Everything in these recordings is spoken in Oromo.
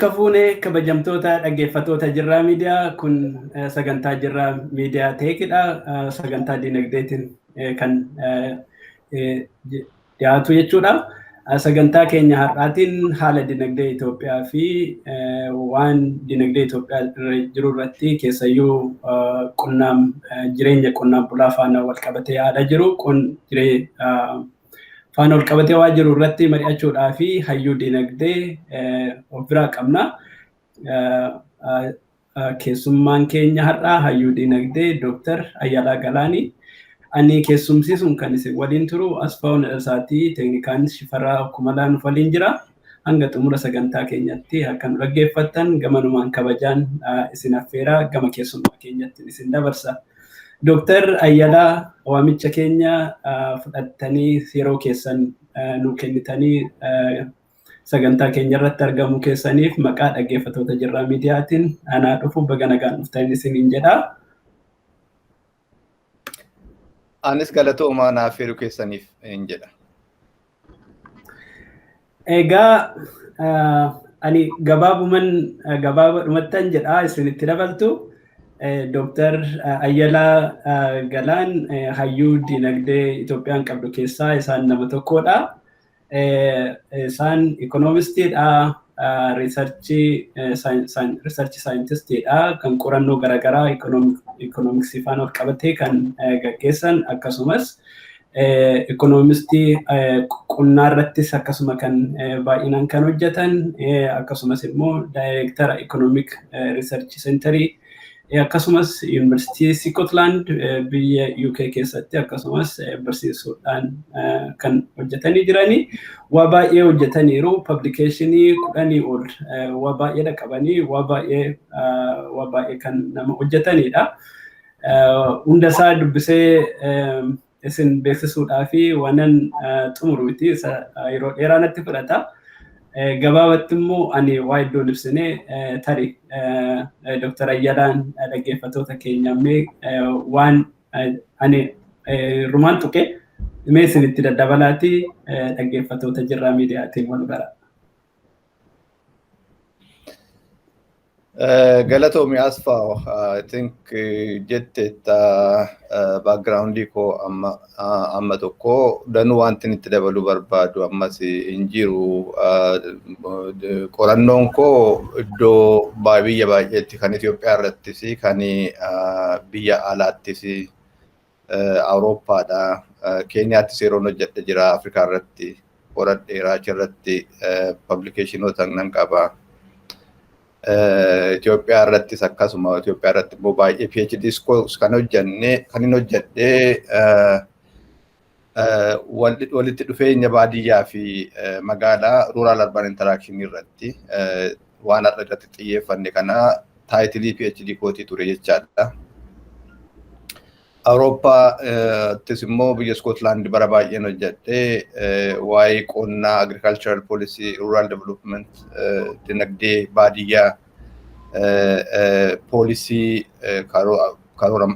Harka fuunee kabajamtoota dhaggeeffattoota Jirraa Miidiyaa, kun sagantaa Jirraa Miidiyaa Teekidha. Sagantaa dinagdeetiin kan dhiyaatu jechuudha. Sagantaa keenya har'aatiin haala dinagdee Itoophiyaa fi waan dinagdee Itoophiyaa irra jiru irratti, keessayyuu qonnaan jireenya qonnaan bulaa faana wal qabatee haala jiru faana wal qabatee waa jiru irratti mari'achuudhaa fi hayyuu dinagdee of biraa qabna. Keessummaan keenya har'aa hayyuu dinagdee Dooktar Ayyalaa Galaanii. Ani keessumsiisuun kan isin waliin turu Asfaawun Dhasaatii, teeknikaanis Shifarraa Kumalaa nuuf waliin jira. Hanga xumura sagantaa keenyatti akka nu dhaggeeffattan gamanumaan kabajaan isin affeeraa gama keessummaa keenyatti isin dabarsa. Dooktar Ayyalaa, waamicha keenya fudhattanii yeroo keessan nu kennitanii sagantaa keenya irratti argamuu keessaniif maqaa dhaggeeffattoota Jirraa Miidiyaatiin anaa dhufu, baga nagaan dhuftan isiniin jedha. Anis galatoomaa, naaf affeeruu keessaniif hin jedha. Egaa ani gabaabuman gabaabadhumattan jedha, isinitti dabaltu. Dooktar Ayyalaa Galaan hayyuu dinagdee Itoophiyaan qabdu keessaa isaan nama tokkodha. Isaan ikoonomistiidha, research scientistiidha, kan qorannoo garaagaraa ikoonomiksii faana wal qabatee kan gaggeessan, akkasumas ikoonomistii qonnaa irrattis akkasuma kan baay'inaan kan hojjetan, akkasumas immoo daayireektara Economic Research Centerii, akkasumas Yuunivarsiitii Sikotlaand biyya UK keessatti akkasumas barsiisuudhaan kan hojjetanii jiranii. Waa baay'ee hojjetaniiru, publicationii 10 ol waa baay'eedha qabanii, waa baay'ee kan nama hojjetanidha. Hunda isaa dubbisee isin beeksisuudhaa fi waanan xumuru miti, yeroo dheeraa natti fudhata. Gabaabatti immoo ani waa iddoon ibsinee tarii Dr. Ayyalaan dhaggeeffattoota keenya mee waan ani rumaan tuqe mee isinitti daddabalaati dhaggeeffattoota Jirraa Miidiyaatiin wal bara. Galatoomi Asfaaw, I think jetteetta backgroundii koo amma amma tokko danuu wanti itti dabaluu barbaadu ammas hin jiru. Qorannoon koo iddoo biyya baay'eetti, kan Itoophiyaa irrattis, kan biyya alaattis, Awurooppaadha. Keeniyaattis yeroon hojjedhe jira, Afrikaa irratti qoradheera, achirratti publicationoota nan qaba. Itoophiyaa irrattis akkasuma, Itoophiyaa irratti immoo baay'ee PhD kan hojjenne, kan hin hojjedhe walitti dhufeenya baadiyyaa fi magaalaa, rural urban interaction irratti, waan har'a irratti xiyyeeffanne kana titleii PhD kootii ture jechaadha. Awurooppaattis immoo biyya Scotland bara baay'een hojjedhe, waa'ee qonnaa, agricultural policy, rural development, dinagdee baadiyyaa, policy, karoora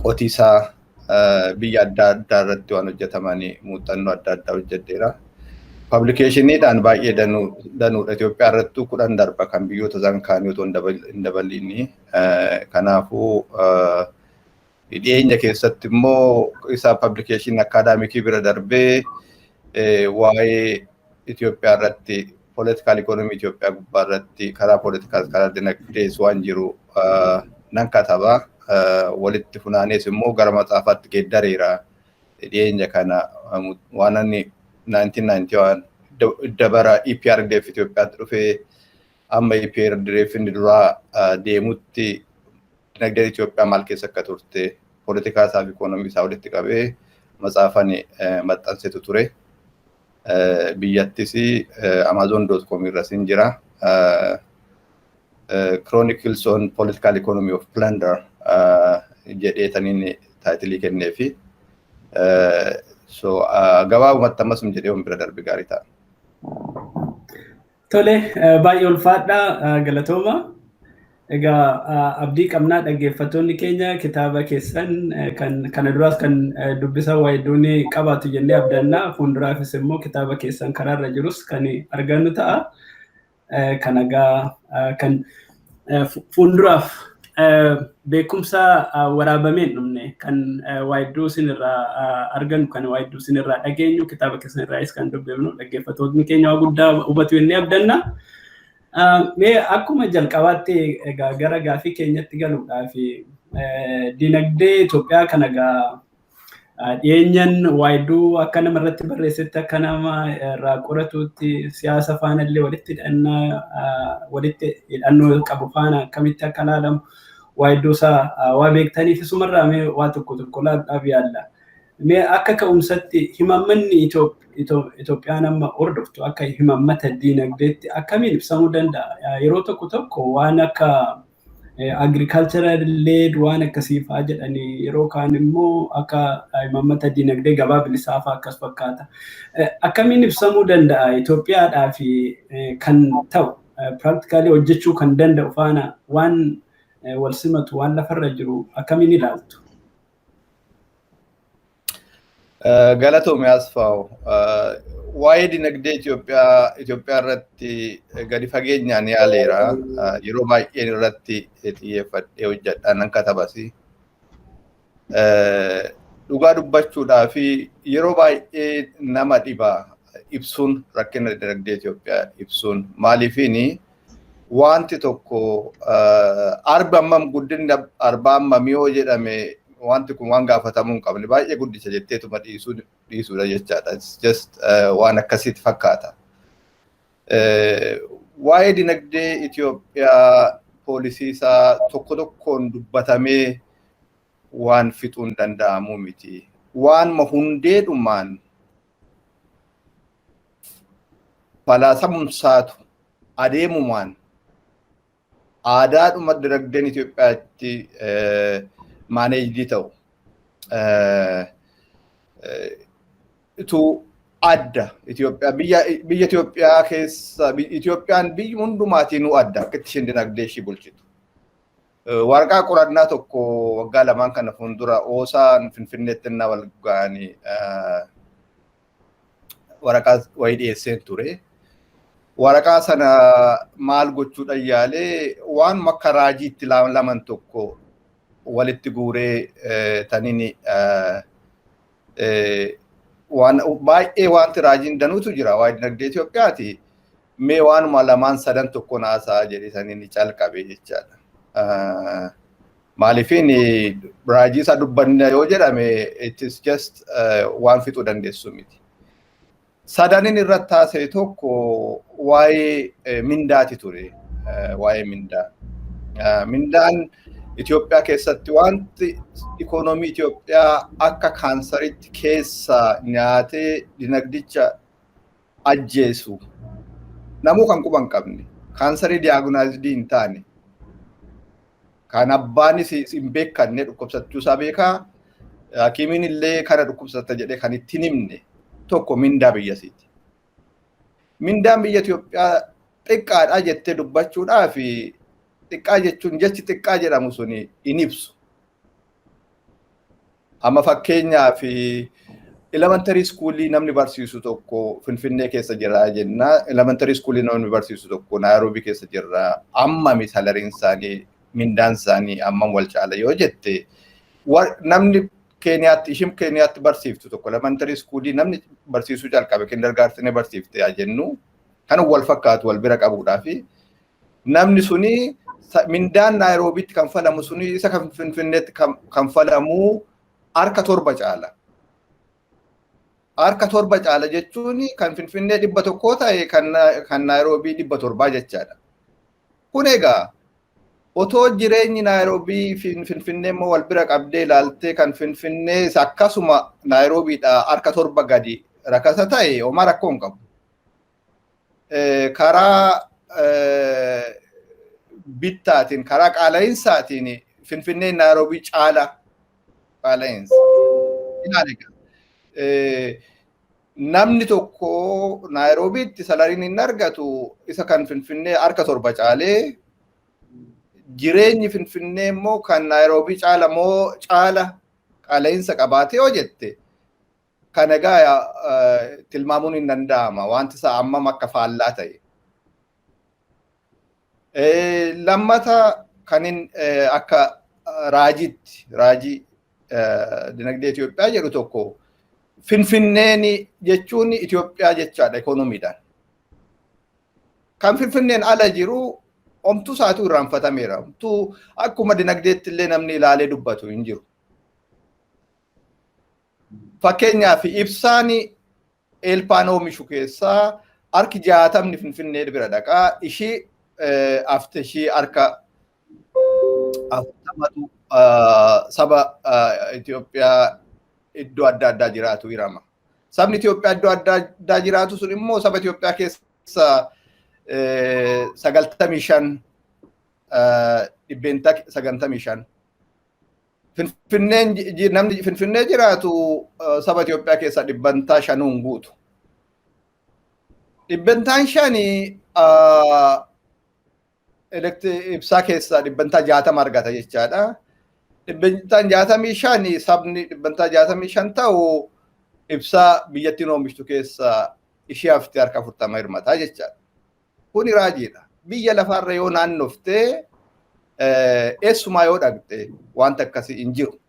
qotiisaa biyya adda addaa irratti waan hojjetamanii muuxannoo adda addaa hojjedheera. Publicationiidhaan baay'ee danuudha. Itoophiyaa irrattuu 10 darba, kan biyyoota isaan kaanii otoo hin dabaliini. Kanaafuu dhiyeenya keessatti immoo isa publicationii academicii bira darbee waa'ee Itoophiyaa irratti, political economy Itoophiyaa gubbaa irratti, karaa poolitikaas karaa dinagdees waan jiru nan kataba. Walitti funaanees immoo gara matsaafaatti geeddareera. Dhiyeenya kana waan inni 1991 dabara EPRDF Itoophiyaatti dhufee amma EPRDF inni duraa deemutti dinagdeen Itoophiyaa maal keessa akka turte, poolitikaa isaa fi ikoonomii isaa walitti qabee matsaafan maxxansetu ture. Biyyattis Amazon.com irras hin jira. Chronicles on Political Economy of Plunder jedheetaniin titleii kenneefi. So gabaabumatti ammasum jedhee bira darbe gaarii ta'a. Tole, baay'ee ulfaadha, galatooma. Egaa abdii qabnaa dhaggeeffattoonni keenya kitaaba keessan kan kana duraas kan dubbisan waa hedduun qabaatu jennee abdannaa. Fuulduraafis immoo kitaaba keessan karaarra jirus kan argannu ta'a. Kan egaa kan fuulduraaf beekumsa waraabamee hin dhumne kan waa hedduu isinirraa argannu, kan waa hedduu isinirraa dhageenyu, kitaaba keessan irraayis kan dubbifnu, dhaggeeffattoonni keenya waa guddaa hubatu jennee abdanna. Mee akkuma jalqabaatti egaa gara gaafii keenyatti galuudhaaf, dinagdee Itoophiyaa kana egaa dhiyeenyan waa hedduu akka nama irratti barreessetti, akka nama irraa qoratutti, siyaasa faana illee walitti hidhannaa walitti hidhannoo qabu faana akkamitti akka ilaalamu waa hedduu isaa waa beektaniif, isumarraa mee waa tokko tokko ilaaluudhaaf yaalla. Mee akka ka'umsatti imaammanni Itoophiyaan amma hordoftu akka imaammata diinagdeetti akkamiin ibsamuu danda'a? Yeroo tokko tokko waan akka agricultural led waan akkasii fa'aa jedhanii, yeroo kaan immoo akka imaammata diinagdee gabaa bilisaa fa'aa akkas fakkaata. Akkamiin ibsamuu danda'a Itoophiyaadhaa fi kan ta'u, practically hojjechuu kan danda'u faana waan wal simatu, waan lafarra jiru akkamiin ilaaltu? Galatoomi, Asfaaw. Waa'ee dinagdee Itoophiyaa irratti gadi fageenyaan yaaleera. Yeroo baay'een irratti xiyyeeffadhee hojjedhaan nan katabasi. Dhugaa dubbachuudhaa fi yeroo baay'ee nama dhiba ibsuun, rakkina dinagdee Itoophiyaa ibsuun. Maaliifiini, wanti tokko arba hammam, guddinni arbaa hammam yoo jedhame, wanti kun waan gaafatamuu hin qabne, baay'ee guddisa jetteetuma dhiisuudha jechaadha. It's just waan akkasitti fakkaata. Waa'ee dinagdee Itoophiyaa poolisii isaa tokko tokkoon dubbatamee waan fixuun danda'amu miti. Waanuma hundeedhumaan falaasamumsaatu adeemumaan aadaadhuma dinagdeen Itoophiyaatti manage ta'u. Itu adda Itoophiyaa biyya Itoophiyaa keessa, Itoophiyaan biyyi hundumaatinuu adda akka itti isheen dinagdee ishii bulchitu. Waraqaa qorannaa tokko waggaa 2n kana fuuldura oosaan Finfinneetti innaa wal ga'anii waraqaa wayii dhiyeesseen ture. Waraqaa sana maal gochuudhaan yaalee, waan akka raajiitti laman tokko walitti guuree taniin waan baay'ee wanti raajiin danuutu jira waa'ee dinagdee Itoophiyaati. Mee waanuma lamaan sadan tokko naasaa jedhee saniin calqabe jechaadha. Maaliifin raajii isaa dubbanna yoo jedhame, it is just waan fixuu dandeessu miti. Sadanin irratti haasa'e tokko waa'ee mindaati ture. Waa'ee mindaa. Mindaan Itoophiyaa keessatti wanti ikoonoomii Itoophiyaa akka kaansaritti keessa nyaatee dinagdicha ajjeesu, namuu kan quba hin qabne, kaansarii diagnosed hin taane, kan abbaanis hin beekanne dhukkubsachuu isaa beekaa, hakiimiin illee kana dhukkubsata jedhee kan ittiin himne tokko mindaa biyyasiiti. Mindaan biyya Itoophiyaa xiqqaadha jettee dubbachuudhaa fi xiqqaa jechuun, jechi xiqqaa jedhamu suni hin ibsu. Amma fakkeenyaaf elementary schoolii namni barsiisu tokko Finfinnee keessa jira jenna. Elementary schoolii namni barsiisu tokko Naayiroobii keessa jira. Ammami salaryiin isaanii, mindaan isaanii ammam wal caala yoo jette, namni Keeniyaatti, ishim Keeniyaatti barsiiftu tokko, elementary schoolii namni barsiisuu jalqabe kindergartenii barsiifte yaa jennu, kan wal fakkaatu wal bira qabuudhaa fi namni suni mindaan Naayiroobiitti kanfalamu suni isa kan Finfinneetti kanfalamu harka 7 caala. Harka 7 caala jechuun kan Finfinnee 100 ta'e kan Naayiroobii 700 jechaadha. Kun egaa otoo jireenyi Naayiroobii fi Finfinnee immoo wal bira qabdee ilaaltee, kan Finfinnee akkasuma Naayiroobiidhaa harka 7 gadi rakasa ta'e, homaa rakkoo hin qabu. Karaa bittaatiin, karaa qaala'insaatiin Finfinneen Naayiroobii caala qaala'insa. Ilaali egaa. Namni tokko Naayiroobiitti salaryiin inni argatu isa kan Finfinnee harka 7 caalee Jireenyi Finfinnee immoo kan Naayiroobii caala moo caala qaala'insa qabaate yoo jette, kan egaa tilmaamuun hin danda'ama wanti isaa ammam akka faallaa ta'e. Lammata kanin akka raajiitti raajii dinagdee Itoophiyaa jedhu tokko, Finfinneen jechuun Itoophiyaa jechaadha ikoonomiidhaan. Kan Finfinneen ala jiru omtuu isaatu irraanfatameera. Omtuu akkuma dinagdeetti illee namni ilaalee dubbatu hin jiru. Fakkeenyaaf, ibsaan eelpaan oomishu keessaa harki 60ni Finfinnee bira dhaqaa, ishii afte ishii harka 40tu saba Itoophiyaa iddoo adda addaa jiraatu hirama. Sabni Itoophiyaa iddoo adda addaa jiraatu sun immoo saba Itoophiyaa keessa 95, 95%. Finfinneen, namni Finfinnee jiraatu saba Itoophiyaa keessaa 5% guutu. 5% ibsaa keessaa 60% argata jechaadha. 65% sabni 65% ta'u ibsaa biyyattiin oomishtu keessaa ishee haftee harka 40 hirmataa jechaadha. Kuni raajiidha. Biyya lafaarra yoo naannoftee, eessumaa yoo dhaqxe, wanta akkasii hin jiru.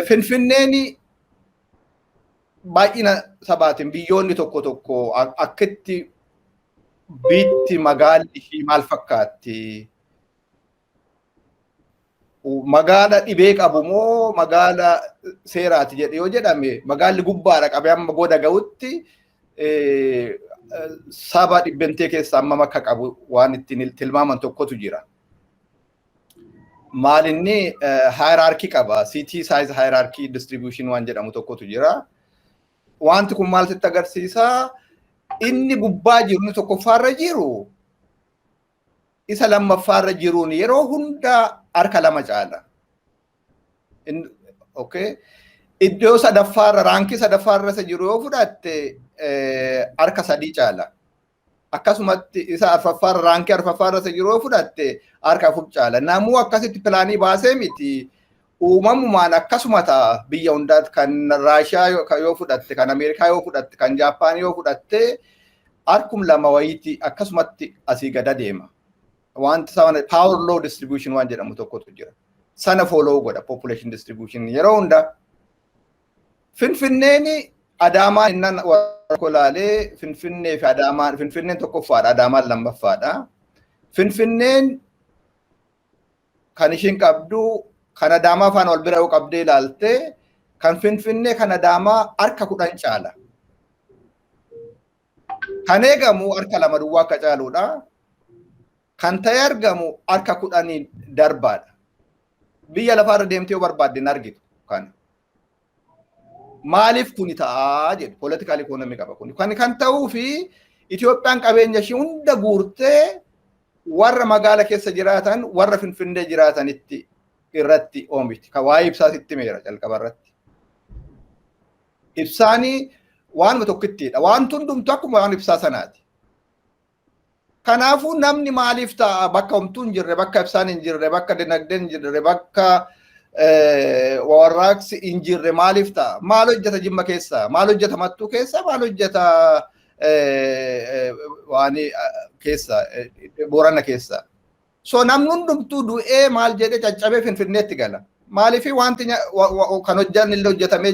Finfinneen baay'ina sabaatiin biyyoonni tokko tokko akkitti biitti magaalli ishii maal fakkaatti? Magaala dhibee qabu moo magaala seeraati jedhe yoo jedhame, magaalli gubbaadha qabee amma goda ga'utti saba dhibbentee keessa hammam akka qabu waan ittiin tilmaaman tokkotu jira. Maal inni hierarchy qaba. City size hierarchy distribution waan jedhamu tokkotu jira. Wanti kun maal sitti agarsiisa? Inni gubbaa jiru, inni tokkoffaarra jiru, isa lammaffaarra jiruun yeroo hunda harka lama caala. Okay. Iddoo sadaffaarra, rankii sadaffaarra isa jiru yoo fudhatte, harka sadii caala. Akkasumatti isa arfaffaarra, rankii arfaffaarra isa jiru yoo fudhatte, harka afur caala. Namuu akkasitti planii baasee miti. Uumamumaan akkasuma ta'a. Biyya hundaatti, kan Raashiyaa yoo fudhatte, kan Ameerikaa yoo fudhatte, kan Jaappaan yoo fudhatte, harkum lama wayiiti akkasumatti asii gad adeema. Wanti sana power law distribution waan jedhamu tokkotu jira. Sana follow godha population distribution yeroo hunda. Finfinneen Adaamaa innan warra kolaalee, Finfinnee fi Adaamaan, Finfinneen tokkoffaadha, Adaamaan lammaffaadha. Finfinneen kan ishiin qabdu kan Adaamaa faana wal bira yoo qabdee ilaalte, kan Finfinnee kan Adaamaa harka 10 caala. Kan eegamu harka lama duwwaa akka caaluudha. Kan ta'e argamu harka 10iin darbaadha. Biyya lafaarra deemtee yoo barbaadde hin argitu kana. Maaliif kuni ta'aa jedhu, political economy qaba kuni. Kan ta'uu fi Itoophiyaan qabeenya ishii hunda guurtee warra magaala keessa jiraatan, warra Finfinnee jiraatanitti irratti oomishti. Kan waa'ee ibsaa sitti meera jalqaba irratti. Ibsaanii waanuma tokkittiidha. Waan hundumtu akkuma waan ibsaa sanaati. Kanaafuu namni maaliif ta'a bakka homtuu hin jirre, bakka ibsaan hin jirre, bakka dinagdeen hin jirre, bakka warraaqsi hin jirre maaliif ta'a? Maal hojjeta Jimma keessa? Maal hojjeta Mattuu keessa? Maal hojjeta waan keessa, Boorana keessa? So namni hundumtuu du'ee maal jedhee caccabee Finfinneetti gala. Maaliif? Wanti kan hojjan illee hojjetamee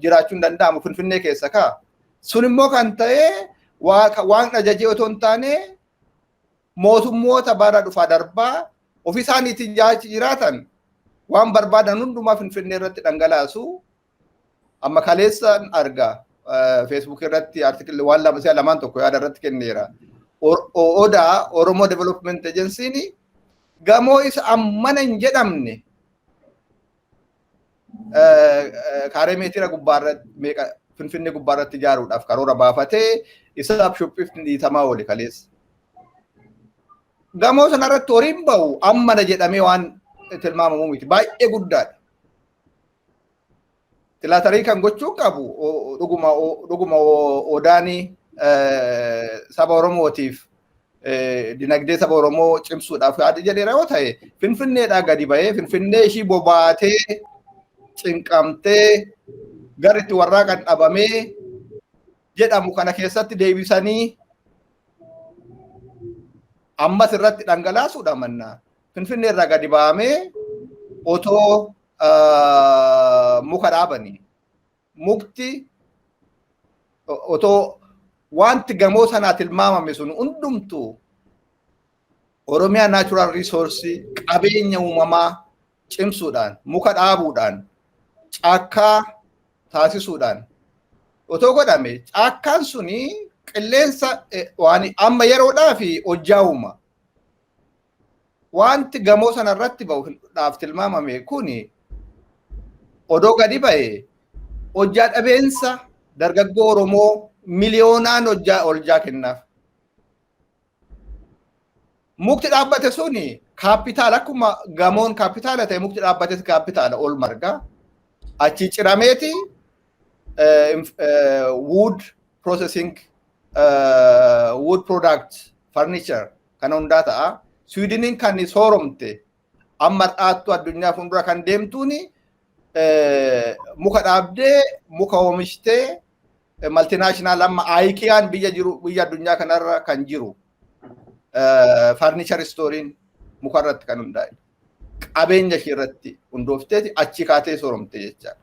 jiraachuu hin danda'amu Finfinnee keessa kaa. Sun immoo kan ta'e waan ajajee otoo hin taane, mootummoota bara dhufaa darbaa ofii isaaniitiin jiraatan waan barbaadan hundumaa Finfinnee irratti dhangalaasu. Amma kaleessa argaa Facebook irratti article waan lama si'a lamaan tokko yaada irratti kenneera. Odaa, Oromoo Development Agency'n, gamoo isa ammana hin jedhamne kaaree meetira gubbaarratti meeqa Finfinnee gubbaarratti ijaaruudhaaf karoora baafatee isaaf shubbifni dhiitamaa oole kaleessa. Gamoo sanarratti horiin bahu ammana jedhamee waan tilmaamamu miti. Baay'ee guddaadha. Tilaatarii kan gochuu qabu dhuguma dhuguma odaanii saba Oromootiif Dinagdee saba Oromoo cimsuudhaaf yaada jedheera yoo ta'e, Finfinneedhaa gadi bahee Finfinnee ishii bobaatee cinqamtee gara itti warraaqan dhabamee jedhamu kana keessatti deebisanii ammas irratti dhangalaasuudha mannaa Finfinnee irraa gadi bahamee otoo muka dhaabanii, mukti otoo wanti gamoo sanaa tilmaamame sun hundumtuu Oromiyaa natural resource, qabeenya uumamaa cimsuudhaan, muka dhaabuudhaan, caakkaa taasisuudhaan otoo godhame, caakkaan suni qilleensa waan amma yeroodhaa fi hojjaa uuma. Wanti gamoo sana irratti bahuudhaaf tilmaamame kuni odoo gadi ba'e, hojjaa dhabeensa dargaggoo Oromoo miliyoonaan hojjaa oljaa kennaaf. Mukti dhaabbate suni kaapitaala. Akkuma gamoon kaapitaala ta'e, mukti dhaabbates kaapitaala ol marga. Achi cirameeti wood processing, wood product, furniture kana hundaa ta'a. Swiidiniin kan sooromte, amma dhaattu addunyaa fuuldura kan deemtuuni, muka dhaabdee, muka oomishtee, multinational amma IKEAn biyya jiru, biyya addunyaa kanarra kan jiru furniture storeiin muka irratti kan hundaa'e. Qabeenya ishee irratti hundoofteeti achi kaatee sooromte jechaadha.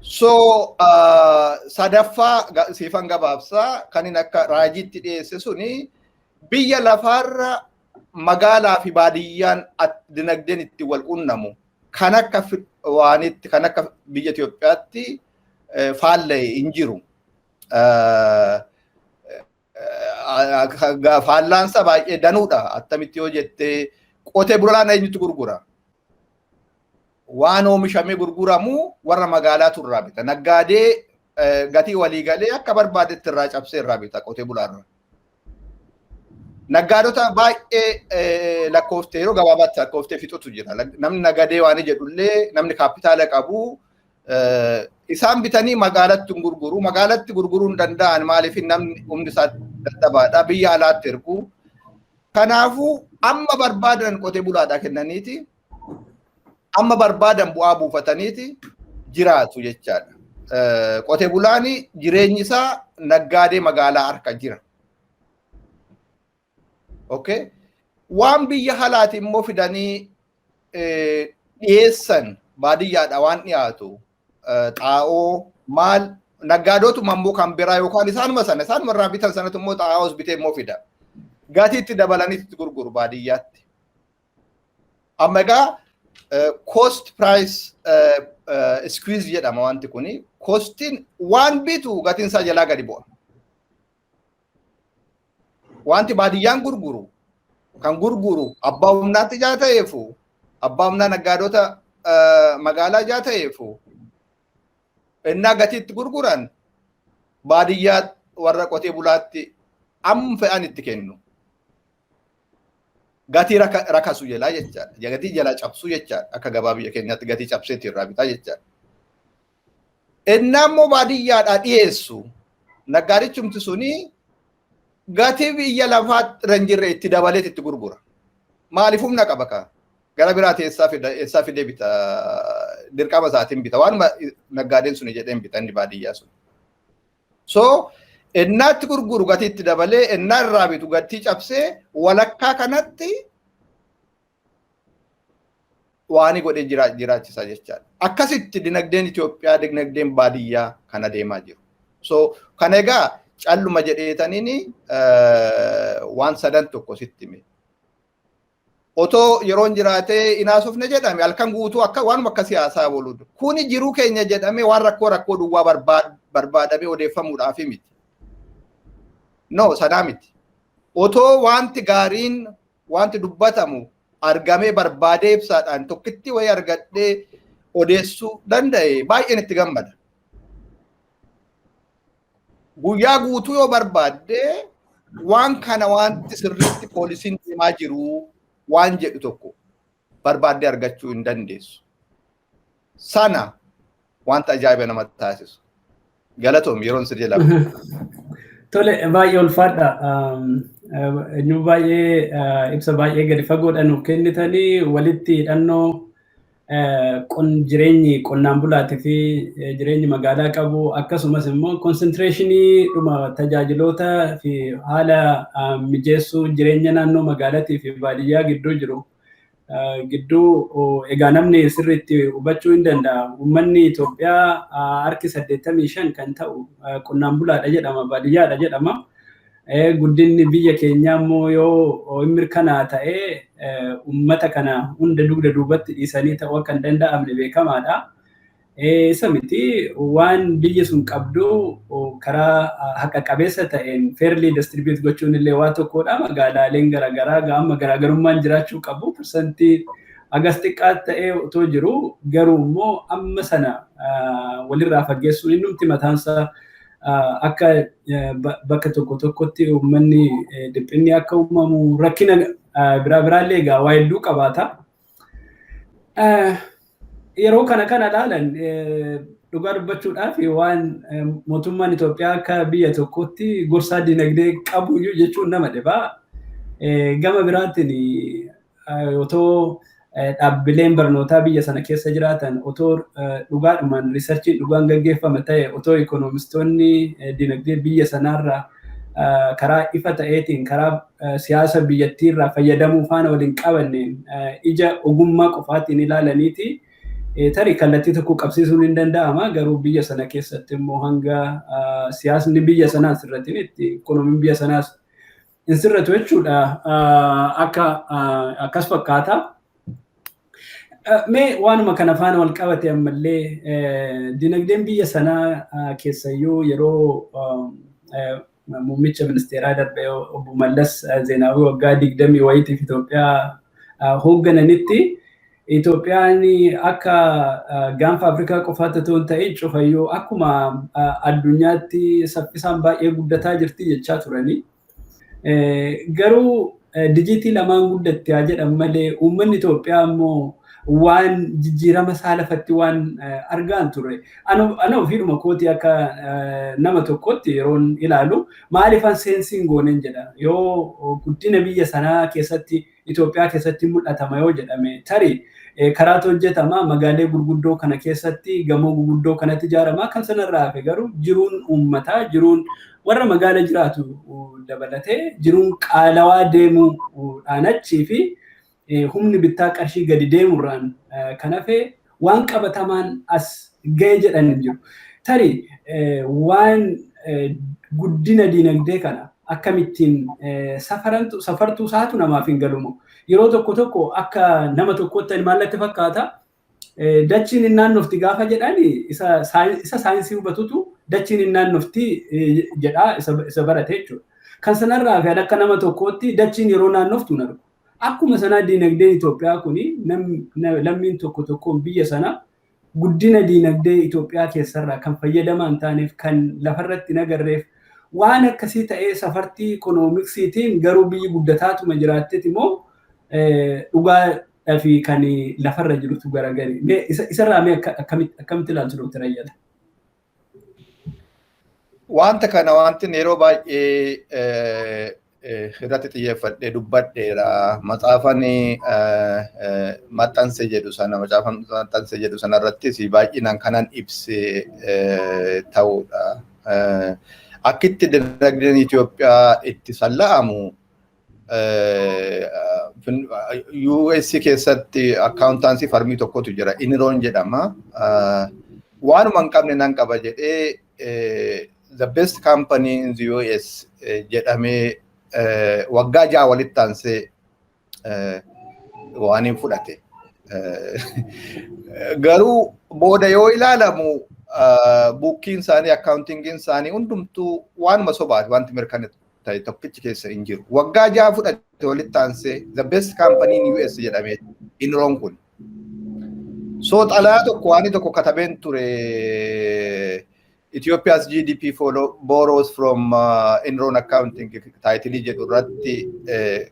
So sadaffaa siifan gabaabsaa, kan inni akka raajiitti dhiyeesse suni biyya lafaarra magaalaa fi baadiyyaan dinagdeen itti wal qunnamu kan akka waanitti, kan akka biyya Itoophiyaatti faalla'e hin jiru. Faallaansa baay'ee danuudha. Attamitti yoo jettee, qotee bulaan eenyutti gurgura? Waan oomishamee gurguramu warra magaalaatu irraa bita. Naggaadee gatii waliigalee akka barbaadetti irraa cabsee irraa bita qotee bulaarra. Naggaadota baay'ee lakkooftee yeroo gabaabaatti lakkooftee fixutu jira. Namni nagadee waan jedhullee, namni kaapitaala qabu, isaan bitanii magaalatti hin gurguru. Magaalatti gurguruu hin danda'an. Maaliif? Namni humni isaa dadhabaadha. Biyya alaatti ergu. Kanaafuu amma barbaadan qotee bulaadhaa kennaniiti. Amma barbaadan bu'aa buufataniiti jiraatu jechaadha. Qotee bulaan jireenyi isaa naggaadee magaalaa harka jira. Okay. Waan biyya alaati immoo fidanii dhiyeessan, baadiyyaadha waan dhiyaatu, xaa'oo maal, naggaadotuma immoo kan biraa yookaan isaanuma sana, isaanuma irraa bitan sanatu immoo xaa'oos bitee immoo fida. Gatiitti dabalanii itti gurguru baadiyyaatti. Amma egaa cost price squeeze jedhama wanti kuni. Costiin waan bitu gatiin isaa jalaa gadi bu'a. Wanti baadiyyaan gurguru kan gurguru abbaa humnaatti ijaa ta'eefu, abbaa humnaa naggaadota magaalaa ijaa ta'eefu, innaa gatiitti gurguran baadiyyaa warra qotee bulaatti amma fe'an itti kennu. Gatii rakasu jalaa jechaadha. Gatii jalaa cabsu jechaadha. Akka gabaa biyya keenyaatti gatii cabseetti irraa bitaa jechaadha. Innaa immoo baadiyyaadhaa dhiyeessu, naggaadichumti suni gatii biyya lafaa irra hin jirre itti dabaleet itti gurgura. Maaliif? Humna qaba kaa? Gara biraati eessaa fidee bita? Dirqama isaatiin bita. Waanuma naggaadeen suni jedheen bita inni baadiyyaa sun. So innaatti gurguru gatii itti dabalee, innaa irraa bitu gatii cabsee, walakkaa kanatti waan godhee jiraachisa jechaadha. Akkasitti dinagdeen Itoophiyaa, dinagdeen baadiyyaa kan adeemaa jiru. So kana egaa calluma jedheetaniin waan sadan tokko sitti hime. Otoo yeroon jiraatee inaasofne jedhame, halkan guutuu akka waanuma akka siyaasaa oolu. Kuni jiruu keenya jedhamee waan rakkoo rakkoo duwwaa barbaadamee odeeffamuudhaaf miti. No, sanaa miti. Otoo wanti gaariin wanti dubbatamu argamee, barbaadee ibsaadhaan tokkitti wayii argadhee odeessuu danda'e, baay'een itti gammada. Guyyaa guutuu yoo barbaadde, waan kana wanti sirriitti poolisiin deemaa jiru waan jedhu tokko barbaaddee argachuu hin dandeessu. Sana wanta ajaa'iba namatti taasisu. Galatoom, yeroon sirrii lama. Tole, baay'ee ulfaadha. Nu baay'ee ibsa baay'ee gadi fagoodha nuuf kennitanii, walitti hidhannoo jireenyi qonnaan bulaatii fi jireenyi magaalaa qabu, akkasumas immoo concentration dhuma tajaajiloota fi haala mijeessuu jireenya naannoo magaalaatii fi baadiyyaa gidduu jiru. Gidduu egaa namni sirriitti hubachuu hin danda'a. Uummanni Itoophiyaa harki 85 kan ta'u qonnaan bulaadha jedhama, baadiyyaadha jedhama. Guddinni biyya keenyaa immoo yoo hin mirkanaa ta'ee uummata kana hunda dugda duubatti dhiisanii ta'uu akka hin danda'amne beekamaadha. Isa miti, waan biyyi sun qabdu karaa haqa qabeessa ta'een fairly distribute gochuun illee waa tokkodha. Magaalaaleen garaagaraa amma garaagarummaan jiraachuu qabu. Percentii hagas xiqqaa ta'ee otoo jiru garuu immoo amma sana walirraa fageessuun innumti mataansaa akka bakka tokko tokkotti uummanni dhiphinni akka uumamu, rakkina biraa biraallee egaa waa hedduu qabaata. Yeroo kana kana ilaalan, dhugaa dubbachuudhaaf, waan mootummaan Itoophiyaa akka biyya tokkotti gorsaa dinagdee qabu iyyuu jechuun nama dhibaa. Gama biraatiin otoo dhaabbileen barnootaa biyya sana keessa jiraatan, otoo dhugaadhumaan researchiin dhugaan gaggeeffama ta'e, otoo ikoonomistoonni dinagdee biyya sanaarraa karaa ifa ta'eetiin, karaa siyaasa biyyattiirraa fayyadamuu faana waliin qabanneen, ija ogummaa qofaatiin ilaalaniiti tarii kallattii tokko qabsiisuun hin danda'ama. Garuu biyya sana keessatti immoo hanga siyaasni biyya sanaas sirratiin itti ikoonomiin biyya sanaas hin sirratu jechuudha, akka akkas fakkaata. Mee waanuma kana faana wal qabate ammallee, dinagdeen biyya sanaa keessayyuu yeroo muummicha ministeeraa darbe obbo Mallas Zeenaawii waggaa 20 wayiitiif Itoophiyaa hooggananitti, Itoophiyaan akka gaanfa Afrikaa qofaatti otoo hin ta'in cufayyuu akkuma addunyaatti saffisaan baay'ee guddataa jirti jechaa turanii. Garuu dijiitii 2n guddatte haa jedhan malee, uummanni Itoophiyaa immoo waan jijjiirama isaa lafatti waan argaan turre. Ana ofiidhuma kootii akka nama tokkotti yeroon ilaalu, maaliifan sense hin goonen jedha. Yoo guddina biyya sanaa keessatti, Itoophiyaa keessatti mul'atama yoo jedhame, tarii karaatu hojjetama, magaalee gurguddoo kana keessatti gamoo gurguddoo kanatti ijaarama. Kan sanarraa hafe garuu jiruun uummataa, jiruun warra magaala jiraatu dabalatee, jiruun qaalawaa deemuudhaan achii fi humni bittaa qarshii gadi deemurraan kan hafe waan qabatamaan as ga'e jedhan hin jiru. Tarii waan guddina diinagdee kana akkamittiin safarantu safartuu isaatu namaaf hin galumo. Yeroo tokko tokko akka nama tokkotti maallatti fakkaata. Dachiin hin naannofti gaafa jedhani, isa saayinsii hubatutu dachiin hin naannofti jedhaa, isa barate jechuudha. Kan sanarraa fi akka nama tokkootti dachiin yeroo naannoftu hin argu. Akkuma sanaa diinagdeen Itoophiyaa kuni, lammiin tokko tokkoon biyya sana guddina diinagdee Itoophiyaa keessarraa kan fayyadamaa hin taaneef, kan lafarratti hin agarreef, waan akkasii ta'ee safartii ikoonomiksiitiin garuu biyyi guddataatuma jiraatteeti immoo dhugaadhaa fi kan lafarra jirutu garagari. Isarraa mee akkamitti ilaaltu, Dooktar Ayyala? Wanta kana wanti yeroo baay'ee irratti xiyyeeffadhee dubbadheera. Matsaafan maxxanse jedhu sana, macaafa maxxanse jedhu sana irrattis baay'inaan kanan ibse ta'uudha. Akkitti dinagdeen Itoophiyaa itti salla'amu, US keessatti accountancy firmii tokkotu jira. Enron jedhama. Waanuma hin qabne nan qaba jedhee the best company in the US jedhamee waggaa 6 walitti aansee waan hin fudhate. Garuu booda yoo ilaalamu, bookiin isaanii, accountingiin isaanii hundumtuu waanuma sobaati, wanti mirkana ta'e tokkichi keessa hin jiru. Waggaa 6 fudhate walitti aansee the best company in US jedhamee Enron kun. So xalayaa tokko waan tokko katabeen ture, "Ethiopia's GDP follow, borrows from Enron accounting" title jedhu irratti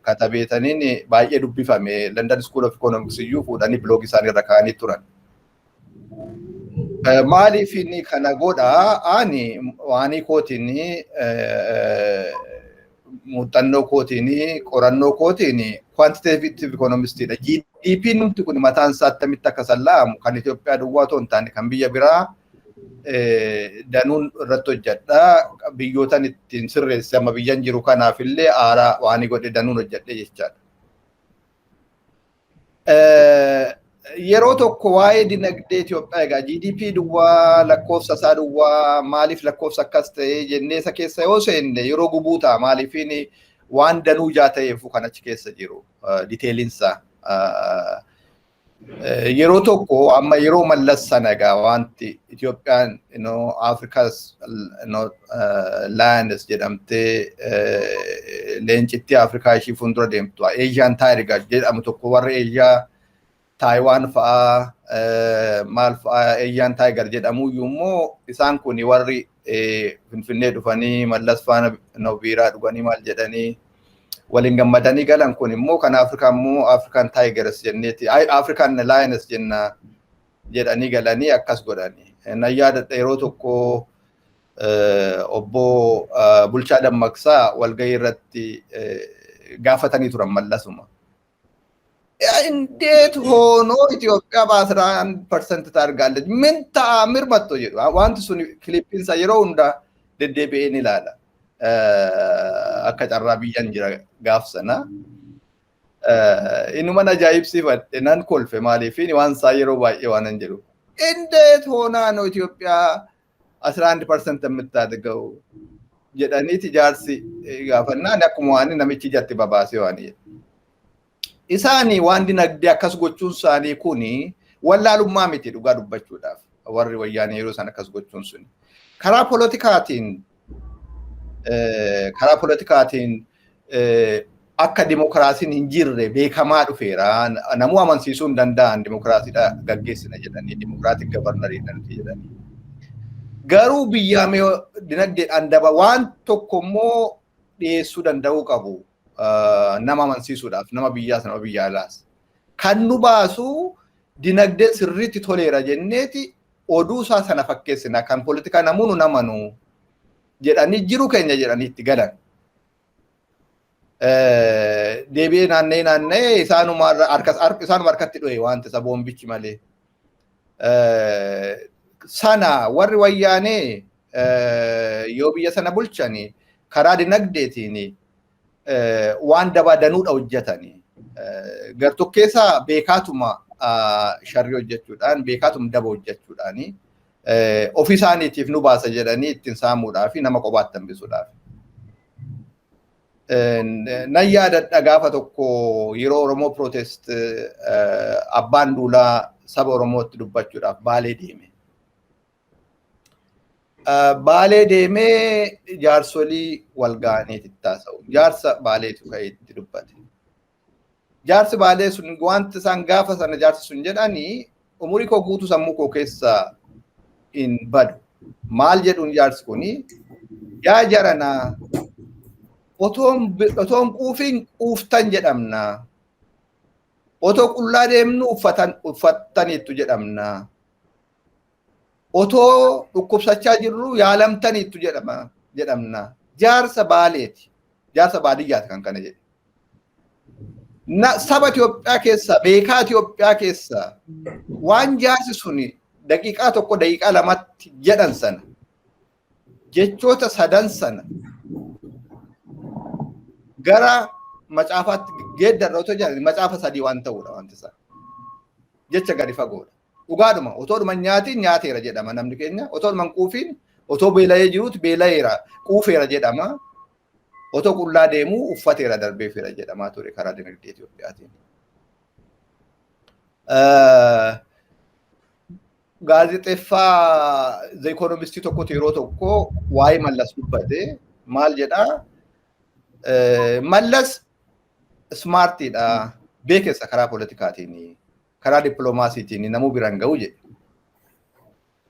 katabeetaniin baay'ee dubbifame. London School of Economics iyyuu fuudhanii blog isaanii irra kaa'anii turan. Maaliif inni kana godhaa? Ani waanii kootiin, muuxannoo kootiin, qorannoo kootiin quantitative economistiidha. GDP nuti kun mataan isaa attamitti akka salla'amu kan Itoophiyaa duwwaa otoo hin taane kan biyya biraa danuun irratti hojjedha. Biyyootan ittiin sirreesse amma biyyan jiru kanaaf illee aaraa waan godhe danuun hojjedhe jechaadha. Yeroo tokko waa'ee dinagdee Itoophiyaa egaa GDP duwwaa, lakkoofsa isaa duwwaa, maaliif lakkoofsa akkas ta'e jennee isa keessa yoo seenne yeroo gubuu ta'a. Maaliifin waan danuu jaa ta'eef kan achi keessa jiru detailiinsa. Yeroo tokko amma yeroo Mallas sana egaa wanti Itoophiyaan Afrikaas Lioness jedhamtee, leencittii Afrikaa ishii fuuldura deemtu, Asian Tiger jedhamu tokko, warra Eeshiyaa Taayiwaan fa'aa maal fa'aa Asian Tiger jedhamu immoo isaan kun warri Finfinnee dhufanii Mallas faana biiraa dhuganii maal jedhanii waliin gammadanii galan kun immoo kan Afrikaa immoo African Tigers jenneeti, African Lioness jenna jedhanii galanii akkas godhanii. Nan yaadadha, yeroo tokko obbo Bulchaa Dammaqsaa walgahii irratti gaafatanii turan Mallasuma. እንዴት ሆኖ ኢትዮጵያ በ11% ታድጋለች? ምን ተአምር መጥቶ jedhu. Wanti sun clippiinsa yeroo hunda deddeebi'een ilaala. Akka carraa biyyan jira gaaf sana. Inuman ajaa'ibsiifadhe, nan kolfe, maaliif waan isaa yeroo baay'ee waan hin jedhu. እንዴት ሆና ነው ኢትዮጵያ 11% የምታድገው jedhaniiti jaarsi gaafannaan akkuma waan namichi ijatti babaasee waan jedhu. Isaanii waan dinagdee akkas gochuun isaanii kuni wallaalummaa miti, dhugaa dubbachuudhaaf, warri Wayyaanee yeroo san akkas gochuun suni. Karaa politikaatiin akka dimokiraasiin hin jirre beekamaa dhufeera. Namuu amansiisuu hin danda'an dimokiraasiidha gaggeessina jedhanii, democratic governance nuti jedhanii. Garuu biyyaa dinagdeedhaan daba waan tokko immoo dhiyeessuu danda'uu qabu. Nama amansiisuudhaaf, nama biyyaas nama biyya alaas. Kan nu baasu dinagdeen sirriitti toleera jenneeti oduu isaa sana fakkeessina, kan poolitikaa namuu nu namanu jedhanii jiru keenya jedhanii itti galan. Deebi'ee naanna'ee naanna'ee isaanuma harkatti dho'e wanti isa boombichi malee. Sana warri Wayyaanee yoo biyya sana bulchani karaa dinagdeetiin waan dabaa danuudha hojjetani. Gartokkeessaa beekaatuma sharrii hojjechuudhaan, beekaatuma daba hojjechuudhaani ofii isaaniitiif nu baasa jedhanii ittiin saamuudhaa fi nama qobaatti hambisuudhaaf. Nan yaadadha, gaafa tokko yeroo Oromoo protest abbaan Duulaa saba Oromootti dubbachuudhaaf Baalee deeme. Baalee deemee jaarsolii wal ga'anii itti haasa'u. Jaarsa Baaleetu ka'ee itti dubbate. Jaarsi Baalee sun wanti isaan gaafa sana jaarsi sun jedhanii umurii koo guutuu sammuu koo keessa hin badu. Maal jedhuun jaarsi kuni? Yaa jaranaa, otoon quufiin quuftan jedhamna. Otoo qullaa deemnu uffattaniittu jedhamna. Otoo dhukkubsachaa jirru yaalamtaniittu jedhamna. Jaarsa Baaleeti. Jaarsa baadiyyaati kan kana jedhe. Saba Itoophiyaa keessa, beekaa Itoophiyaa keessa waan jaarsi suni daqiiqaa 1 daqiiqaa 2tti jedhan sana, jechoota sadan sana gara macaafaatti geeddarra otoo jedhan macaafa sadii waan ta'uudha wanti isaa. Jecha gadi fagoodha. Dhugaadhuma otoo dhuma nyaatiin nyaateera jedhama namni keenya. Otoo dhuma quufiin, otoo beela'ee jiruuti beela'eera, quufeera jedhama. Otoo qullaa deemuu uffateera, darbeefeera jedhamaa ture karaa dinagdee Itoophiyaatiin. Gaazexeeffaa The Economist tokkotu yeroo tokko waa'ee Mallas dubbate. Maal jedhaa? Mallas smartiidha, beekessa, karaa politikaatiin, karaa dippiloomaasiitiin namuu biraan ga'u jedhe.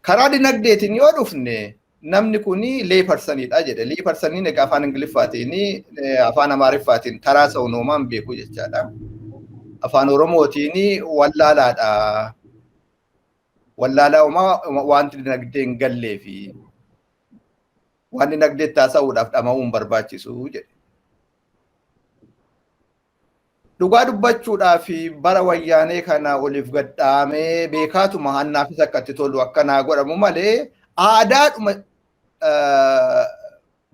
Karaa dinagdeetiin yoo dhufne namni kun lay personiidha jedhe. Lay personiin egaa afaan Ingiliffaatiin, afaan Amaariffaatiin taraa sa'unoomaan beeku jechaadha. Afaan Oromootiin wallaalaadha. Wallaalaa uumaa wanti dinagdee hin gallee fi waan dinagdee taasisuudhaaf dhama'uu hin barbaachisu jedhe. Dhugaa dubbachuudhaaf bara wayyaanee kana oliif gadhaamee beekaatuma hannaafis akka itti tolu akkanaa godhamu malee aadaadhuma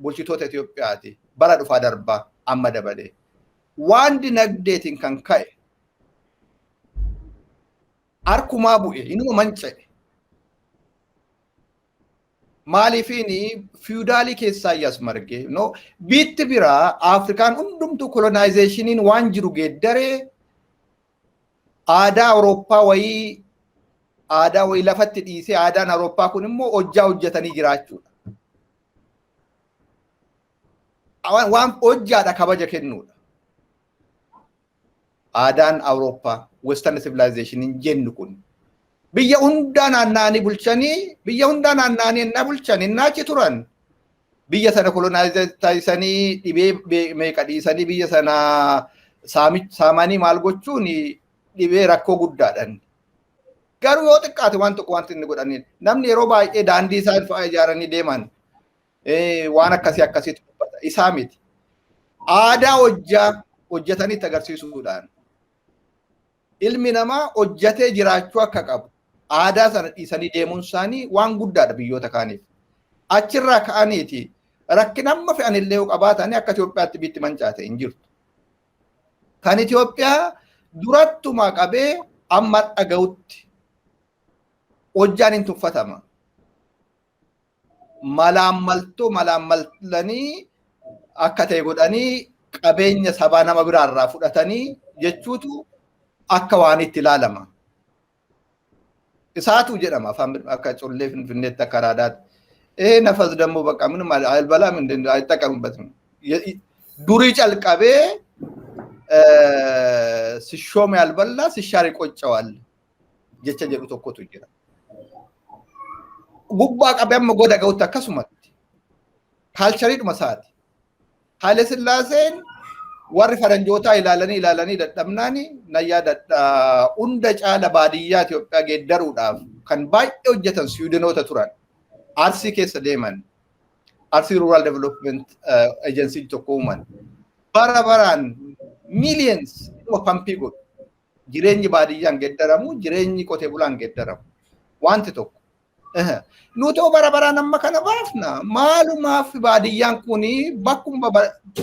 bulchitoota Itoophiyaati. Bara dhufaa darbaa amma dabalee. Waan dinagdeetiin kan ka'e harkumaa bu'e, inuma manca'e. Maaliifiin feudalii keessaa as marge. No, biitti biraa Afrikaan hundumtuu colonizationiin waan jiru geeddaree aadaa Awurooppaa wayii, aadaa wayii lafatti dhiisee, aadaan Awurooppaa kun immoo hojjaa hojjetanii jiraachuudha. Waan hojjaadha kabaja kennuudha. Aadaan Awurooppaa, Western civilization jennu kun, biyya hundaa naanna'anii bulchanii, biyya hundaa naanna'anii ennaa bulchan, ennaa achi turan, biyya sana colonize taasisanii, dhibee meeqa dhiisanii, biyya sana saamanii maal gochuun dhibee rakkoo guddaadhaan. Garuu yoo xiqqaate waan tokko wanti inni godhanii, namni yeroo baay'ee daandii isaan fa'aa ijaaranii deeman, waan akkasii akkasiitu dubbata. Isaa miti. Aadaa hojjaa hojjetanitti agarsiisuudhaan ilmi namaa hojjetee jiraachuu akka qabu aadaa sana dhiisanii deemuun isaanii waan guddaadha biyyoota kaaniif. Achirraa ka'aniiti rakkina amma fe'an illee yoo qabaatan akka Itoophiyaatti biitti mancaate hin jirtu. Kan Itoophiyaa durattuma qabee amma dhaga'utti hojjaan hin tuffatama. Malaammaltoo malaammaltanii akka ta'e godhanii qabeenya sabaa nama biraarraa fudhatanii jechuutu akka waan itti ilaalama. Isaatu jedhama afaan akka collee Finfinneetti, akka Araadaatti. ይሄ ነፈስ ደግሞ በቃ ምንም አልበላም አይጠቀምበትም። Durii calqabee ሲሾም ያልበላ ሲሻር ይቆጨዋል jecha jedhu tokkotu jira. Gubbaa qabee amma goda ga'utti akkasumatti cultureiidhuma isaati. Haile Sillaaseen warri faranjootaa ilaalanii ilaalanii dadhabnaani nan yaadadha, hunda caala baadiyyaa Itoophiyaa geeddaruudhaaf kan baay'ee hojjetan Siwiidinoota turan. Arsii keessa deeman. Arsii Rural Development Agency tokko uuman. Bara baraan millions pumpii godhu. Jireenyi baadiyyaan geeddaramu, jireenyi qotee bulaan geeddaramu. Wanti tokko. Nuti bara baraan amma kana baafna. Maalumaaf baadiyyaan kuni bakkuma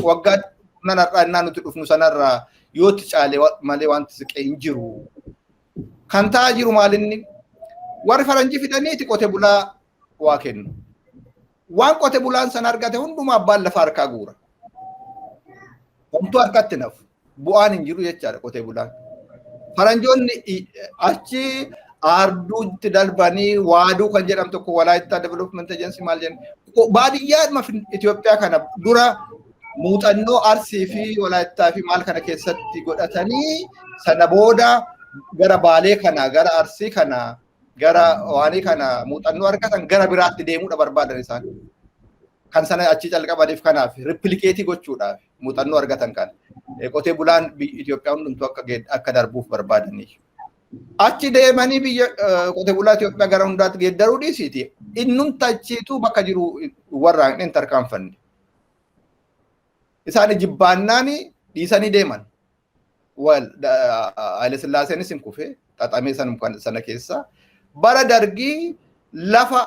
waggaa nanarraa innaa nuti dhufnu sanarraa yootti caale malee wanti siqee hin jiru. Kan ta'aa jiru maalinni, warri faranjii fidaniiti qote bulaa waa kennu. Waan qote bulaan sana argate hundumaa abbaan lafa harkaa guura. Homtuu harkatti nafu. Bu'aan hin jiru jechaadha qotee bulaan. Faranjoonni achi aarduutti darbanii waaduu kan jedhamu tokko, Walaayittaa Development Agency maal jennu, baadiyyaa Itoophiyaa kana dura muuxannoo Arsii fi Walaayittaa fi maal kana keessatti godhatanii, sana booda gara Baalee kana, gara Arsii kana, gara waanii kana muuxannoo argatan gara biraatti deemuudha barbaadan isaan. Kan sana achi calqabaniif kanaaf replicate gochuudhaaf muuxannoo argatan kana. Qotee bulaan Itoophiyaa hundumtuu akka darbuuf barbaadanii. Achi deemanii biyya qotee bulaa Itoophiyaa gara hundaatti geeddaruu dhiisiiti. Innumti achiitu bakka jiru warra hin tarkaanfanne. Isaan jibbaannaan dhiisanii deeman. Wal Haile Sillaaseenis hin kufe xaxamee sana keessa. Bara Dargii lafa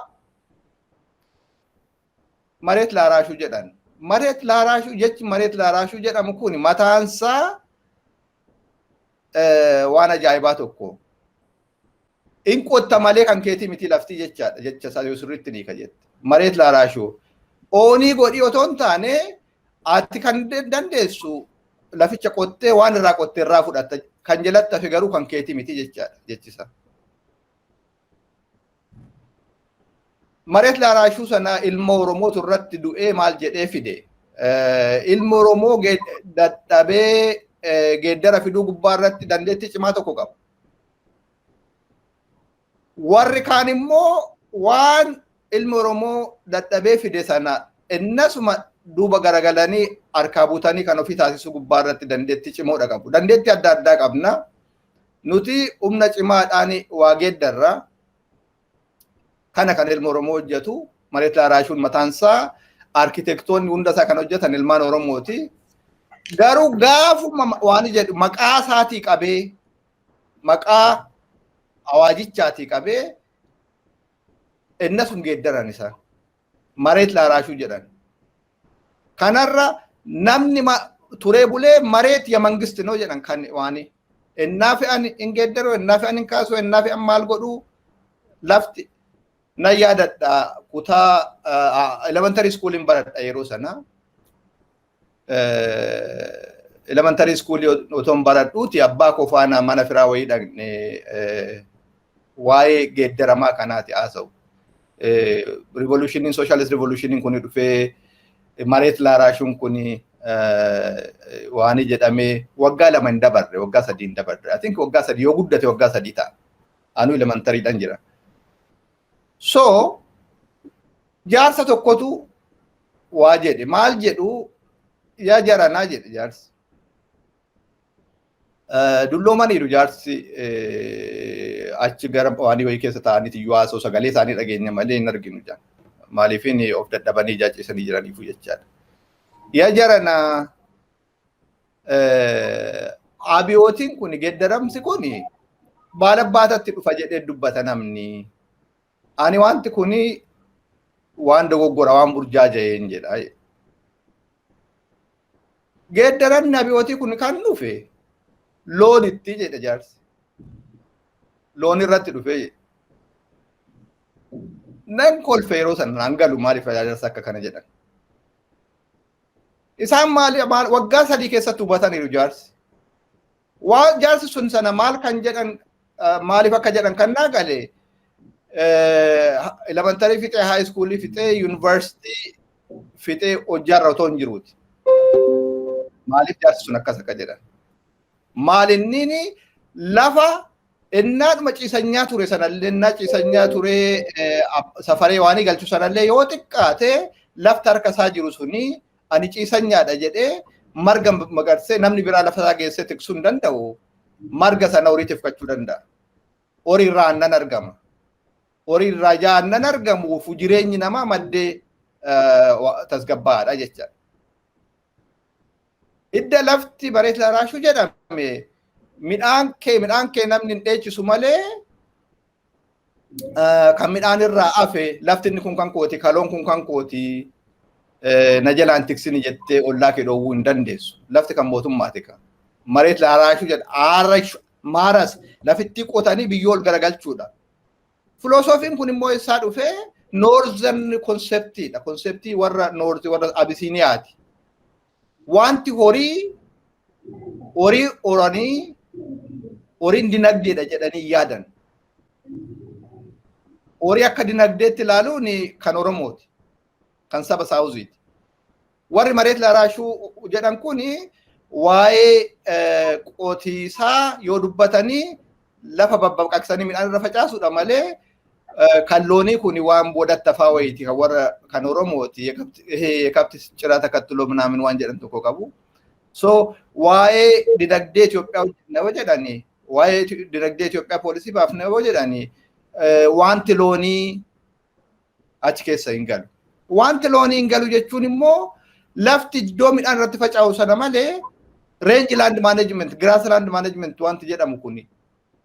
መሬት ላራሹ jedhan. መሬት ላራሹ, jechi መሬት ላራሹ jedhamu kun mataansaa waan ajaa'ibaa tokko. In qotta malee kan keetii miti lafti jechaadha, jecha isaa yoo sirriitti ni jette. መሬት ላራሹ own godhii otoo hin taane, ati kan dandeessu laficha qottee waan irraa qottee irraa fudhatta, kan jalatti hafe garuu kan keetii miti jechaadha jechisa. መሬት ላራሹ sana ilma Oromootu irratti du'ee maal jedhee fide. Ilmi Oromoo dadhabee geeddara fiduu gubbaa irratti dandeettii cimaa tokko qaba. Warri kaan immoo waan ilmi Oromoo dadhabee fide sana innasuma duuba garagalanii harkaa buutanii kan ofii taasisuu gubbaa irratti dandeettii cimoodha qabu. Dandeettii adda addaa qabna. Nuti humna cimaadhaan waa geeddarra. Kana kan ilma Oromoo hojjetu መሬት ላራሹ n mataansaa arkitektoonni hunda isaa kan hojjetan ilmaan Oromooti. Garuu gaafuma waan jedhu maqaa isaatii qabee, maqaa awaajichaatii qabee, inna sun geeddaran isaan. መሬት ላራሹ jedhan. Kanarra namni turee bulee መሬት የመንግስት ነው jedhan kan waani. Innaa fe'an hin geeddaru, innaa fe'an hin kaasu, innaa fe'an maal godhu. Lafti nan yaadadha, kutaa elementary school hin baradha yeroo sana. Elementary school otoon baradhuuti abbaa koo faana mana firaa wayii dhaqne, waa'ee geeddaramaa kanaati haasa'u. Revolutioniin, socialist revolutioniin kun dhufee መሬት ላራሹ n kun waan jedhamee waggaa 2 hin dabarre, waggaa 3 hin dabarre. I think waggaa 3, yoo guddate waggaa 3 ta'a. Anuu elementarydhaan jira. So jaarsa tokkotu waa jedhe. Maal jedhu? "Yaa jaranaa," jedhe jaarsi. Dulloomaniiru jaarsi, achi gara waanii wayii keessa taa'aniiti iyyuu haasa'u, sagalee isaanii dhageenya malee hin arginu jaan. Maaliifin of dadhabanii jaacisanii jiraniifu jechaadha. "Yaa jaranaa, abiyootiin kun, geeddaramsi kun baalabbaatatti dhufa jedhee dubbata namni. Ani wanti kun waan dogoggora, waan burjaaja'een jedha. Geeddaramni abiyootii kun kan dhufe loonitti," jedhe jaarsi. "Loon irratti dhufe," jedhe. Nan kolfe yeroo sana, naan galu maaliif jaarsa akka kana jedhan. Isaan maali waggaa 3 keessatti hubataniiru jaarsi. Waan jaarsi sun sana maal kan jedhan, maaliif akka jedhan kan naa gale, elementary fixee, high schoolii fixee, yuunivarsiitii fixee hojjaarra otoo hin jiruuti. Maaliif jaarsi sun akkas akka jedhan? Maalinniini lafa innaadhuma ciisanyaa ture sanallee, innaa ciisanyaa ture safaree waan galchu sanallee, yoo xiqqaate lafti harka isaa jiru suni ani ciisanyaadha jedhee marga magarsee namni biraa lafa isaa geessee tiksuu hin danda'u. Marga sana horii tifkachuu danda'a. Horii irraa aannan argama. Horii irraa aannan argamuuf jireenyi namaa maddee tasgabbaa'aadha jechaadha. Idda lafti መሬት ላራሹ jedhame midhaan kee namni hin dheechisu malee, kan midhaan irraa hafe lafti inni kun kan kooti, kaloon kun kan kooti, na jalaan tiksini jettee ollaa kee dhoowwuu hin dandeessu. Lafti kan mootummaati kan. መሬት ላራሹ jedha aarash maaras lafitti qotanii biyyoo ol garagalchuudha. Filoosofiin kun immoo eessaa dhufee? Northern conceptiidha. Conceptii warra North, warra Abisiiniyaati. Wanti horii, horii horanii, horiin dinagdeedha jedhanii yaadan. Horii akka dinagdeetti ilaaluun kan Oromooti. Kan saba Southiiti. Warri መሬት ላራሹ jedhan kun waa'ee qotiisaa yoo dubbatanii lafa babbaqaqsanii midhaan irra facaasuudha malee, kan loonii kun waan boodatti hafaa wayiiti, kan warra kan Oromooti. የከብት ጭራ ተከትሎ ምናምን waan jedhan tokko qabu. So waa'ee dinagdee Itoophiyaa hojjenna yoo jedhani, waa'ee dinagdee Itoophiyaa poolisii baafna yoo jedhani, wanti loonii achi keessa hin galu. Wanti loonii hin galu jechuun immoo lafti iddoo midhaan irratti faca'u sana malee range land management, grass land management wanti jedhamu kun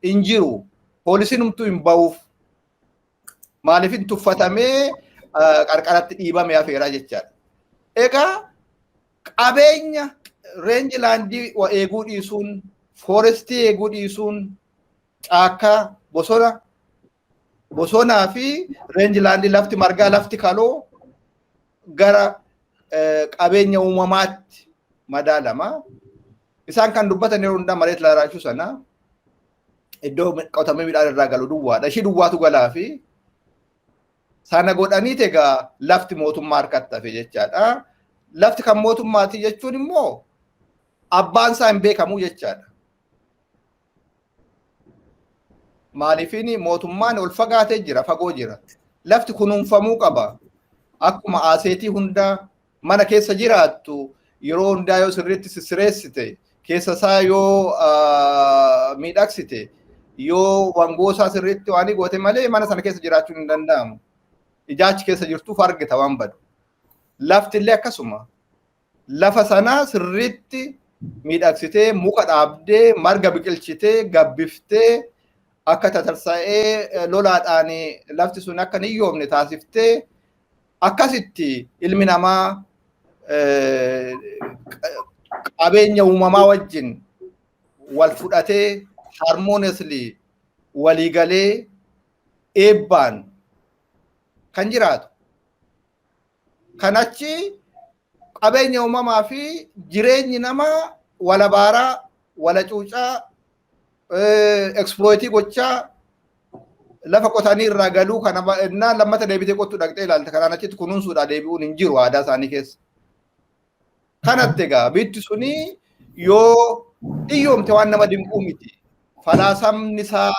hin jiru. Poolisiin humtuu hin ba'uuf. Maaliif hin tuffatamee qarqaratti dhiibame hafeera jechaadha. Egaa qabeenya range landii eeguu dhiisuun, forestii eeguu dhiisuun, caakkaa, bosona, bosonaa fi range landii, lafti margaa, lafti kaloo gara qabeenya uumamaatti madaalama. Isaan kan dubbatan yeroo hundaa መሬት ላራሹ sana iddoo qotamee midhaan irraa galu duwwaadha. Ishii duwwaatu galaa fi sana godhaniit egaa lafti mootummaa harkatti hafe jechaadha. Lafti kan mootummaati jechuun immoo abbaan isaa hin beekamu jechaadha. Maaliifin mootummaan ol fagaatee jira, fagoo jira. Lafti kunuunfamuu qaba. Akkuma assetii hundaa mana keessa jiraattu yeroo hundaa yoo sirriitti sissireessite, keessa isaa yoo miidhagsite, Yoo wangoosaa sirriitti waan goote malee mana sana keessa jiraachuun hin danda'amu. Ijaachi keessa jirtuuf argita waan badu. Lafti illee akkasuma. Lafa sanaa sirriitti miidhagsitee, muka dhaabdee, marga biqilchitee, gabbiftee, akka tatarsa'ee lolaadhaan lafti sun akka hin hiyyoomne taasiftee, akkasitti ilmi namaa qabeenya uumamaa wajjin wal fudhatee, harmoniously walii galee, eebbaan kan jiraatu. Kanachi qabeenya uumamaa fi jireenyi namaa wala baaraa, wala cuucaa, exploit gochaa, lafa qotanii irraa galuu kana innaa lammata deebitee qottuu dhaqxee ilaalta. Kanaan achitti kunuunsuudhaa deebi'uun hin jiru aadaa isaanii keessa. Kanatti egaa biitti suni yoo dhiyyoomte waan nama dinquu miti. Falaasamni isaa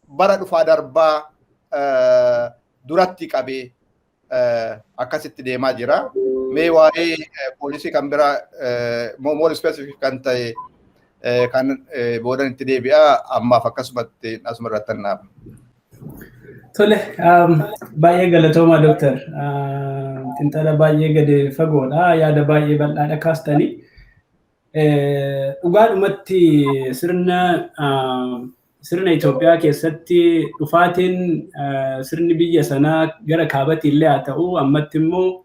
bara dhufaa darbaa duratti qabee akkasitti deemaa jira. Mee waa'ee policy kan biraa, more specific kan ta'e, kan boodan itti deebi'a. Ammaaf akkasumatti asuma irratti dhaaba. Tole, baay'ee galatoomaa, dooktar. Xiinxala baay'ee gadi fagoodha. Yaada baay'ee bal'aadha kaastanii. Dhugaadhumatti sirna Itoophiyaa keessatti dhufaatiin sirni biyya sanaa gara kaabatti illee haa ta'u, ammatti immoo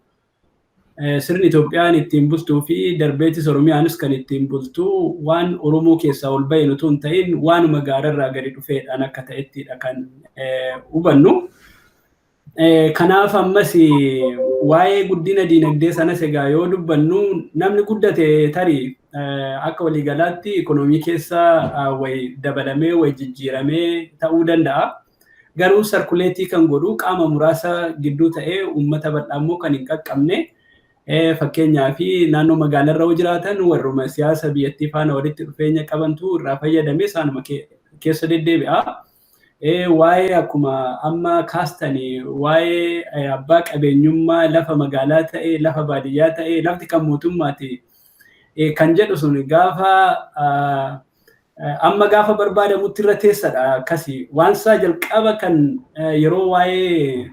sirni Itoophiyaan ittiin bultuu fi darbeetis Oromiyaanis kan ittiin bultu waan Oromoo keessaa ol bahe utuu hin ta'in waanuma gaararraa gadi dhufeedhaan akka ta'ettidha kan hubannu. Kanaaf ammas waa'ee guddina diinagdee sanas egaa yoo dubbannu, namni guddate tarii akka waliigalaatti ikonoomii keessa wayi dabalamee, wayi jijjiiramee ta'uu danda'a. Garuu circulate kan godhu qaama muraasa gidduu ta'ee uummata bal'aa immoo kan hin qaqqabne, fakkeenyaa fi naannoo magaalarra yoo jiraatan warruma siyaasa biyyattii faana walitti dhufeenya qabantu irraa fayyadamee isaanuma keessa deddeebi'a. Waa'ee akkuma amma kaastanii waa'ee abbaa qabeenyummaa lafa magaalaa ta'e, lafa baadiyyaa ta'e, lafti kan mootummaati kan jedhu sun gaafa amma gaafa barbaadamutti irra teessadha akkasii. Waan isaa jalqaba kan yeroo waa'ee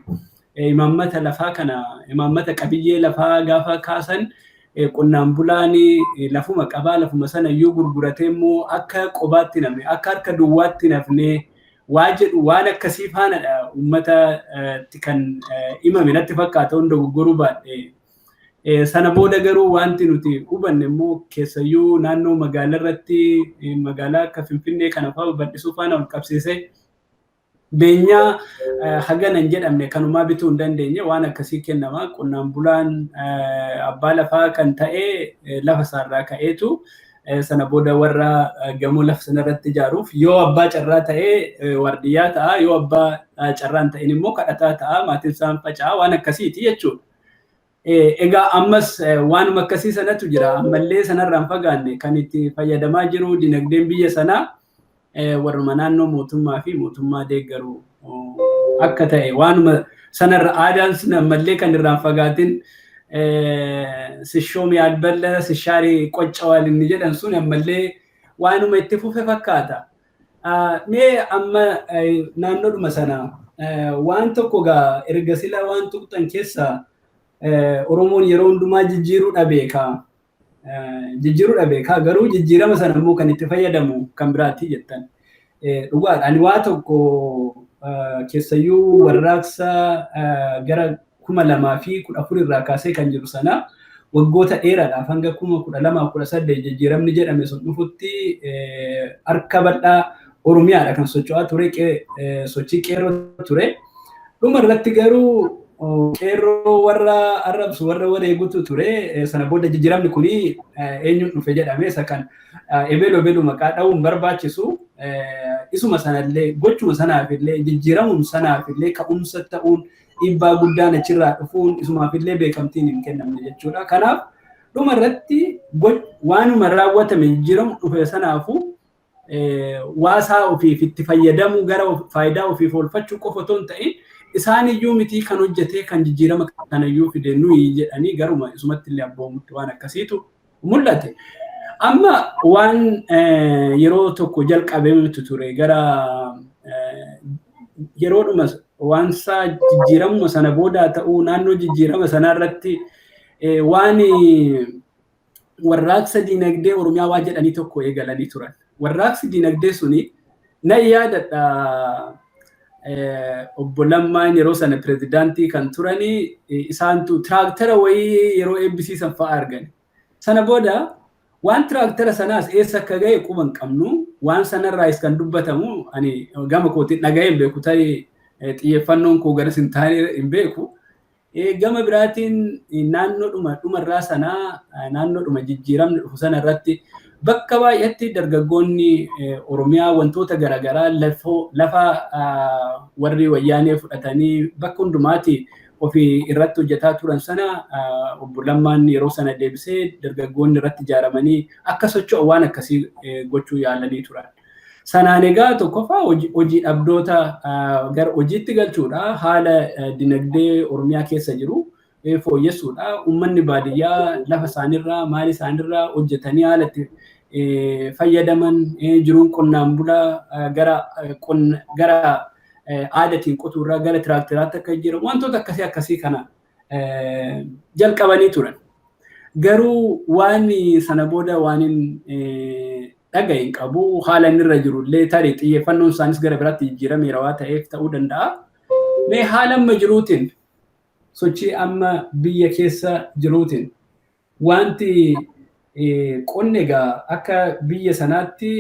imaammata lafaa kana, imaammata qabiyyee lafaa gaafa kaasan, qonnaan bulaan lafuma qabaa, lafuma sana iyyuu gurguratee immoo akka qobaatti nafne, akka harka duwwaatti nafne waa jedhu, waan akkasii faanadha uummata kan himame natti fakkaata, hunda dogoggoruu baadhe. Sana booda garuu wanti nuti hubanne immoo keessayyuu naannoo magaalaa irratti, magaalaa akka Finfinnee kana fa'aa bal'isuu faana wal qabsiisee, beenyaa hagana hin jedhamne kanumaa bituu hin dandeenye waan akkasii kennama. Qonnaan bulaan abbaa lafaa kan ta'e lafa isaarraa ka'eetu sana booda warra gamoo lafa sanarratti ijaaruuf yoo abbaa carraa ta'e waardiyyaa ta'a, yoo abbaa carraa hin ta'in immoo kadhataa ta'a, maatiin isaan faca'a, waan akkasiiti jechuudha. Egaa ammas waanuma akkasii sanatu jira. Ammallee sanarraa hin fagaanne. Kan itti fayyadamaa jiru dinagdeen biyya sanaa warruma naannoo mootummaa fi mootummaa deeggaru akka ta'e, waanuma sanarra aadaan sun ammallee kan irraa hin fagaatin, ሲሾም ያልበላ ሲሻር ይቆጨዋል inni jedhan sun ammallee waanuma itti fufe fakkaata. Mee amma naannoodhuma sana waan tokko gaa erga sila waan tuqxan keessaa, Oromoon yeroo hundumaa jijjiiruu dhabeekaa. Jijjiiruu dhabeekaa, garuu jijjiirama sana immoo kan itti fayyadamu kan biraatti jettan. Dhugaadha. Ani waa tokko keessayyuu warraaqsa gara 2014 irraa kaasee kan jiru sana, waggoota dheeraadhaaf hanga 2018 jijjiiramni jedhame sun dhufutti, harka bal'aa Oromiyaadha kan socho'aa ture, sochii qeerroo ture. Dhuma irratti garuu qeerroo warra arrabsu, warra wareegutu ture. Sana booda jijjiiramni kuni eenyuun dhufe jedhame, isa kan ebelu ebelu maqaa dha'uun barbaachisu. Isuma sanallee, gochuma sanaafillee, jijjiiramuun sanaafillee ka'umsa ta'uun, dhiibbaa guddaan achirraa dhufuun isumaafillee beekamtiin hin kennamne jechuudha. Kanaaf dhuma irratti waanuma raawwatame jijjiiramu dhufe sanaafuu waasaa ofiif itti fayyadamuu, gara faayidaa ofiif oolfachuu qofa otoo hin ta'in, isaan iyyuu mitii kan hojjetee kan jijjiirama kanayyuu fide nuyi jedhanii garuma isumatti illee abboomutti waan akkasiitu mul'ate. Amma waan yeroo tokko jalqabeetu ture, gara yeroodhuma waan isaa jijjiiramuma sana booda ta'uu, naannoo jijjiirama sanaa irratti waan warraaqsa diinagdee Oromiyaa waa jedhanii tokko eegalanii turan. Warraaqsi diinagdee suni nan yaadadha, obbo Lammaan yeroo sana pirezidaantii kan turanii isaantu tiraaktara wayii yeroo eebbisiisan fa'aa argani. Sana booda waan tiraaktara sanaas eessa akka ga'e quba hin qabnu. Waan sanarraayis kan dubbatamu ani gama kootiin dhaga'ee hin beeku, tarii xiyyeeffannoon koo garas hin taane hin beeku. Gama biraatiin naannoodhuma dhumarraa sanaa, naannoodhuma jijjiiramni dhufu sana irratti bakka baay'eetti dargaggoonni Oromiyaa wantoota garaagaraa lafa warri Wayyaanee fudhatanii bakka hundumaatti ofii irratti hojjetaa turan sana obbo Lammaan yeroo sana deebisee dargaggoonni irratti ijaaramanii akka socho'u waan akkasii gochuu yaalanii turan. Sanaan egaa tokkoffaa hojii dhabdoota gara hojiitti galchuudha. Haala dinagdee Oromiyaa keessa jiru fooyyessuudha. Uummanni baadiyyaa lafa isaaniirraa, maal isaaniirraa hojjetanii haala itti fayyadaman, jiruun qonnaan bulaa gara aadaatiin qotuurraa gara tiraakteraatti akka jijjiiramu wantoota akkasii akkasii kana jalqabanii turan. Garuu waan sana booda waan dhagaye hin qabu. Haala inni irra jiru illee tarii xiyyeeffannoon isaanis gara biraatti jijjiirameera waa ta'eef ta'uu danda'a. Mee haala amma jiruutiin, sochii amma biyya keessa jiruutiin, wanti qonni egaa akka biyya sanaatti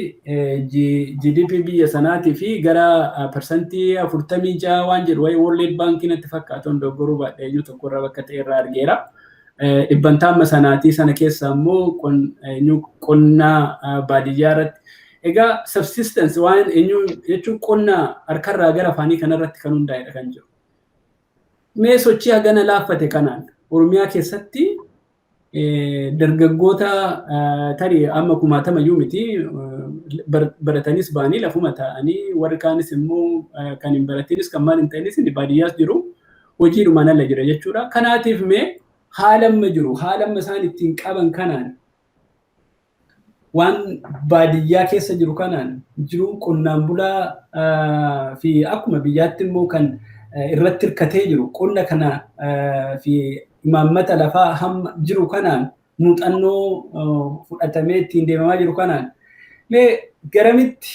GDP biyya sanaatii fi gara 46% waan jedhu wayii World Bank natti fakkaatu, dogoggoruu baadhee eenyu tokkorraa bakka ta'e irraa argeera. Dhibbantaa amma sanaatii sana keessa immoo qonna baadiyyaa irratti egaa subsistence waan eenyu jechuun qonna harkarraa gara afaanii kanarratti kan hundaa'edha kan jiru. Mee sochii hagana laaffate kanaan Oromiyaa keessatti dargaggoota tarii amma kumaatama iyyuu miti, baratanis ba'anii lafuma taa'anii, warri kaanis immoo kan hin baratinis, kan maal hin ta'inis baadiyyaas jiru, hojiidhumaan ala jira jechuudha. Kanaatiif mee haala amma jiru, haala amma isaan ittiin qaban kanaan, waan baadiyyaa keessa jiru kanaan, jiruun qonnaan bulaa fi akkuma biyyaatti immoo kan irratti hirkatee jiru qonna kana fi imaammata lafaa hamma jiru kanaan, muuxannoo fudhatamee ittiin deemamaa jiru kanaan, mee garamitti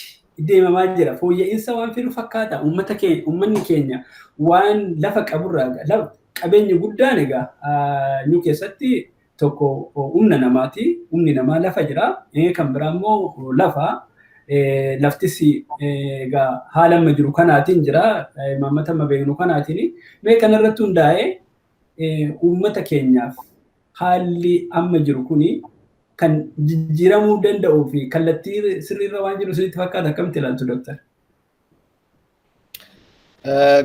deemamaa jira? Fooyya'insa waan fidu fakkaata? Uummata keenya, uummanni keenya waan lafa qaburraa, qabeenyi guddaan egaa nu keessatti tokko humna namaati. Humni namaa lafa jira. Kan biraa immoo lafa. Laftis egaa haala amma jiru kanaatiin jira. Imaammata amma beeknu kanaatiin. Mee kanarratti hundaa'ee uummata keenyaaf haalli amma jiru kuni kan jijjiiramuu danda'uu fi kallattii sirriirra waan jiru isinitti fakkaata? Akkamitti ilaaltu, Dooktar?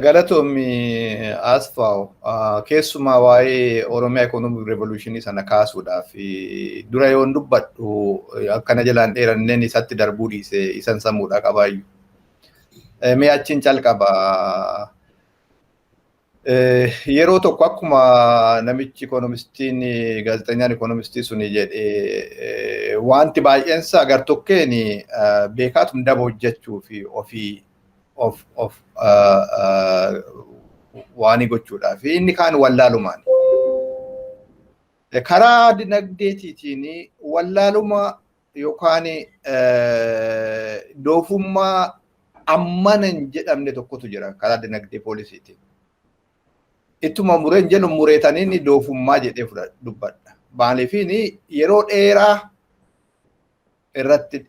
Galatoomi Asfaaw, keessumaa waa'ee Oromiyaa Economic Revolution sana kaasuudhaaf dura yoon dubbadhu akkana jalaan dheeranneen isatti darbuu dhiise isan sammuudhaa qabaayyuu. Mee achiin calqaba. Yeroo tokko akkuma namichi ikoonomistiin, gaazexenyaan ikoonomistii suni jedhe, wanti baay'eensa gartokkeen beekaatum daba hojjechuu fi ofii of waanii gochuudhaa fi inni kaan wallaalumaan. Karaa dinagdeetiitiin wallaaluma yookaan doofummaa ammana hin jedhamne tokkotu jira karaa dinagdee poolisiitiin. Ittuma mureen jedhu mureetaniin doofummaa jedhee dubbadha. Maaliifiin yeroo dheeraa irratti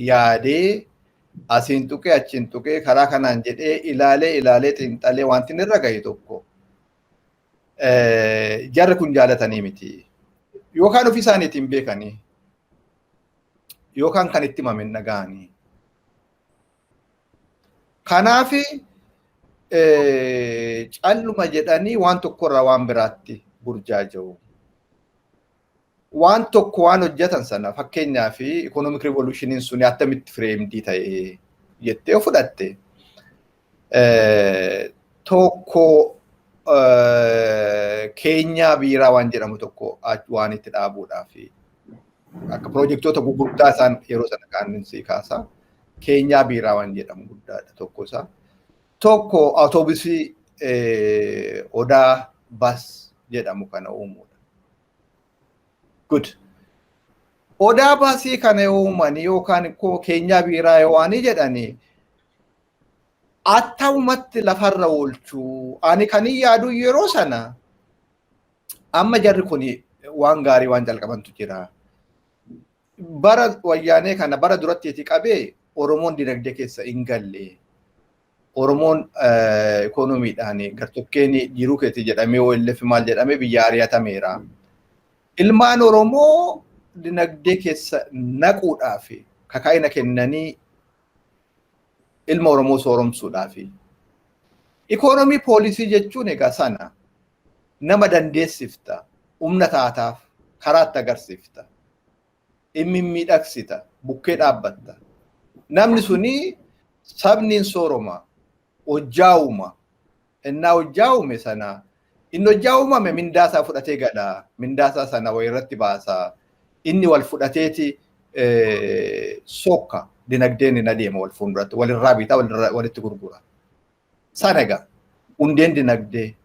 yaadee, asiin tuqee achiin tuqee, karaa kanaan jedhee ilaalee ilaalee xiinxalee wanti inni irra gahe tokko, jarri kun jaalatanii miti. Yookaan ofii isaaniitiin beekanii yookaan kan itti himame hin dhaga'anii. Kanaaf calluma jedhanii waan tokkorraa waan biraatti burjaaja'u. Waan tokko waan hojjetan sana, fakkeenyaaf economic revolutioniin suni attamitti framed ta'e jettee yoo fudhatte, tokko keenyaa biiraa waan jedhamu tokko waan itti dhaabuudhaaf Akka piroojektota gurguddaa isaan yeroo sana kaannin sii kaasa. Keenyaa Biiraa waan jedhamu guddaadha tokko isaa. Tokko awutoobisii Odaa Bus jedhamu kana uumuudha. Good. Odaa Busii kana uumanii yookaan Keenyaa Biiraa yoo waan jedhanii attamumatti lafarra oolchuu, ani kan hin yaadu yeroo sana, amma jarri kun waan gaarii waan jalqabantu jira. Bara Wayyaanee kana bara duratti qabee Oromoon dinagdee keessa hin galle. Oromoon ikoonomiidhaan gartokkeen jiruu keetti jedhamee OLF maal jedhamee biyya ari'atameera. Ilmaan Oromoo dinagdee keessa naquudhaaf, kakaa'ina kennanii ilma Oromoo sooromsuudhaaf. Economy policy jechuun egaa sana nama dandeessifta, humna taataaf, karaatti agarsiifta, dhimmi miidhagsita, bukkee dhaabbatta. Namni suni sabni hin sooroma, hojjaa'uma. Innaa hojjaa'ume sana, inni hojjaa uumame mindaasaa fudhatee gala, mindaasaa sana wayirratti baasa. Inni wal fudhateeti sokka, dinagdeen hin adeema wal fuulduratti, walirraa bitaa, walitti gurgura. Sana egaa hundeen dinagdee.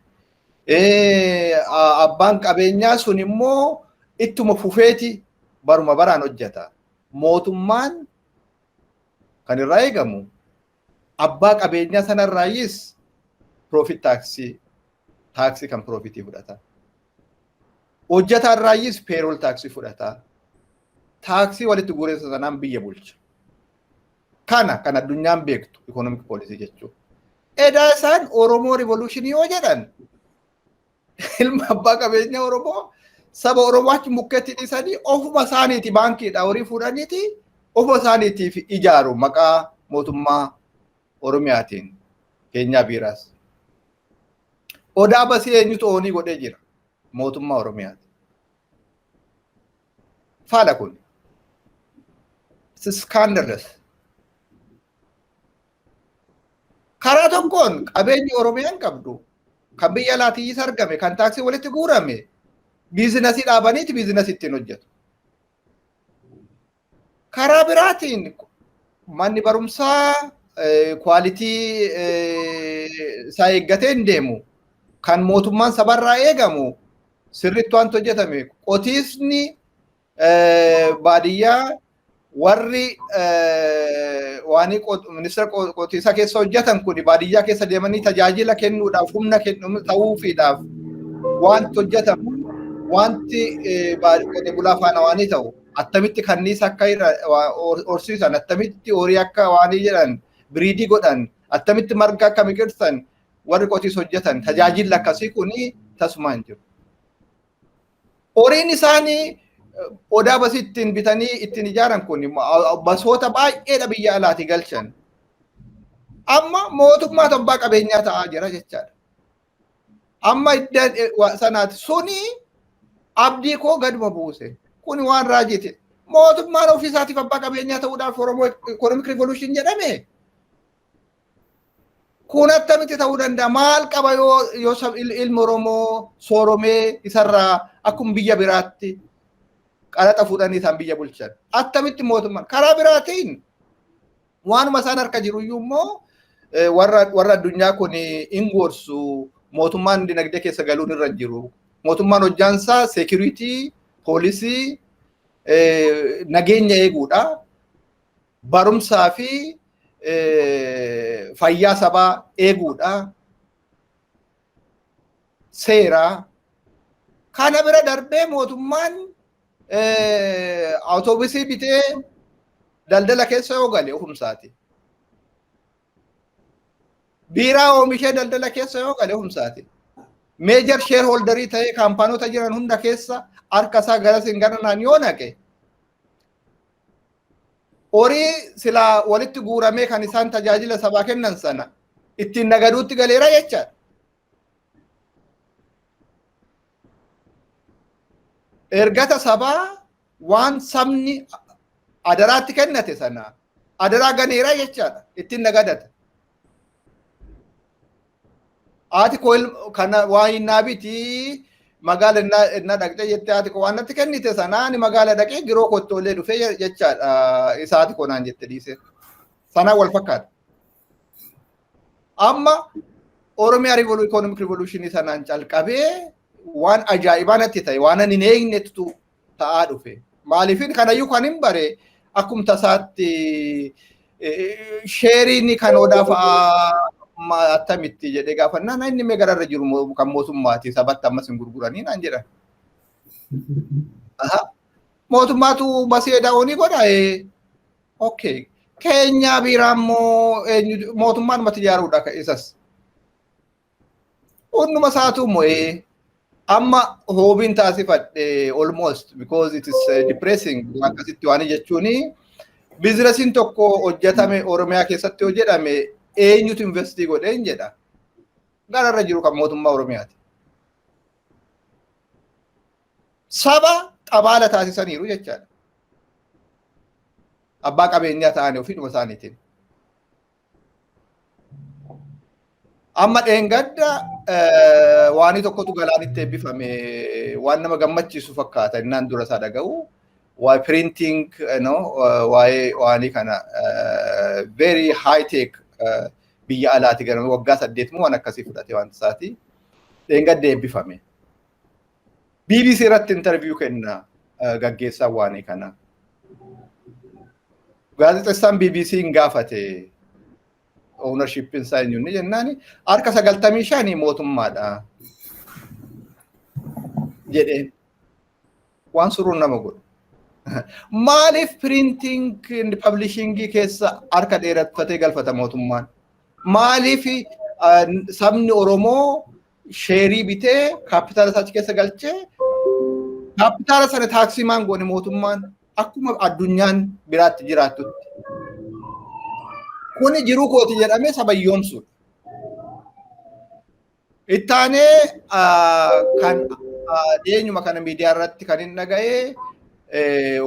Abbaan qabeenyaa sun immoo ittuma fufeeti baruma baraan hojjeta. Mootummaan kan irraa eegamu abbaa qabeenyaa sanarraayyis profit taxii, taaksii kan profitii fudhata. Hojjetaarraayyis payroll taxii fudhata. Taaksii walitti guureessa sanaan biyya bulcha. Kana kan addunyaan beektu economic policy jechuudha. Edaa isaan Oromoo revolutionii yoo jedhan, ilma abbaa qabeenyaa Oromoo, saba Oromoo achi mukkeetti dhiisanii, ofuma isaaniiti baankiidha horii fuudhaniiti ofuma isaaniitiif ijaaru maqaa mootummaa Oromiyaatiin Keenyaa Biiraas. Odaa Busii eenyutu ownii godhee jira? Mootummaa Oromiyaati. Faala kun. It's scandalous. Karaa tokkoon qabeenyi Oromiyaan qabdu kan biyya alaatiyyis argame, kan taaksii walitti guurame, businessii dhaabaniiti businessii ittiin hojjetu. Karaa biraatiin manni barumsaa quality isaa eeggatee hin deemu. Kan mootummaan sabarraa eegamu sirriitti wanti hojjetame, qotiisni baadiyyaa, warri waan ministeera qotiisaa keessa hojjetan kun baadiyyaa keessa deemanii tajaajila kennuudhaaf, humna ta'uufiidhaaf wanti hojjetamu, wanti qote bulaa faana waanii ta'u, attamitti kanniisa akka horsiisan, attamitti horii akka waanii jedhan breedii godhan, attamitti marga akka biqilsan, warri qotiis hojjetan, tajaajilli akkasii kuni tasumaa hin jiru. Horiin isaanii Odaa Busii ittiin bitanii ittiin ijaaran kun basoota baay'eedha biyya alaatii galchan. Amma mootummaa abbaa qabeenyaa ta'aa jira jechaadha. Amma idda sanaati suni abdii koo gaduma buuse. Kuni waan raajiiti. Mootummaan ofii isaatiif abbaa qabeenyaa ta'uudhaaf Oromoo Economic Revolution jedhame. Kun attamitti ta'uu danda'a? Maal qaba yoo ilmi Oromoo sooromee isarraa akkuma biyya biraatti qaraxa fuudhanii isaan biyya bulchan? Attamitti mootummaan? Karaa biraatiin waanuma isaan harka jiru iyyuu immoo warra addunyaa kun hin gorsu, mootummaan dinagdee keessa galuun irra hin jiru. Mootummaan hojjaansaa security, poolisii, nageenya eeguudha. Barumsaa fi fayyaa sabaa eeguudha. Seera. Kana bira darbee mootummaan awutoobisii bitee daldala keessa yoo gale ofumsaati. Biiraa oomishee daldala keessa yoo gale ofumsaati. Major shareholderii ta'ee kaampaanota jiran hunda keessa harka isaa garasiin garanaan yoo naqe, horii silaa walitti guuramee kan isaan tajaajila sabaa kennan sana ittiin nagaduutti galeera jechaadha. Ergata sabaa, waan sabni adaraatti kennate sana adaraa ganeera jechaadha, ittiin nagadata. Haati koo kana waa hin biti, Magaala innaa dhaqxee jettee haati koo waan natti kennite sanaan magaala dhaqee giroo kottoolee dhufee jechaadha, isaati koo naan jette dhiise. Sanaan wal fakkaata. Amma Oromiyaa Economic Revolution sanaan calqabee waan ajaa'ibaa natti ta'e, waan ani hin eegnetu ta'aa dhufe. Maaliifin kanayyuu kan hin bare akkum tasaatti sheeriin kan Odaa fa'aa attamitti jedhee gaafannaan, inni mee gararra jiru kan mootummaati, sabatti ammas hin gurguranii naan jedhan. Mootummaatu basee daa'oonii godha. Okay. Keenyaa biraa immoo mootummaan mati ijaaruudha isas. Hunduma isaatu mo'ee amma hoobiin taasifadhe almost, because it is depressing akkasitti waan jechuuni. Businessiin tokko hojjetame Oromiyaa keessatti yoo jedhame, eenyutu invest godheen jedha. Gararra jiru kan mootummaa Oromiyaati. Saba xabaala taasisaniiru jechaadha. Abbaa qabeenyaa ta'anii ofiidhuma isaaniitiin. Amma dheengadda waanii tokkotu galaanitti eebbifame, waan nama gammachiisu fakkaata innaan dura isaa dhaga'u. Waa'ee printing, no, waa'ee waanii kana very high tech biyya alaati gara waggaa 8 moo waan akkasii fudhate waan isaati. Dheengadda eebbifame. BBC irratti interview kenna gaggeessaan waanii kana. Gaazexeessaan BBC hin gaafate, ownership isaa eenyuun jennaani, harka 95 mootummaadha jedheen, waan suruun nama godhu. Maaliif printing and publishing keessa harka dheeratfatee galfata mootummaan? Maaliif sabni Oromoo sheerii bitee kaapitaala isaa keessa galchee kaapitaala sana taaksii maan goone mootummaan akkuma addunyaan biraatti jiraattutti? Kuni jiruu kooti jedhamee saba hiyyoomsuudha. Ittaanee kan dhiyeenyuma kana miidiyaa irratti kan hin dhaga'ee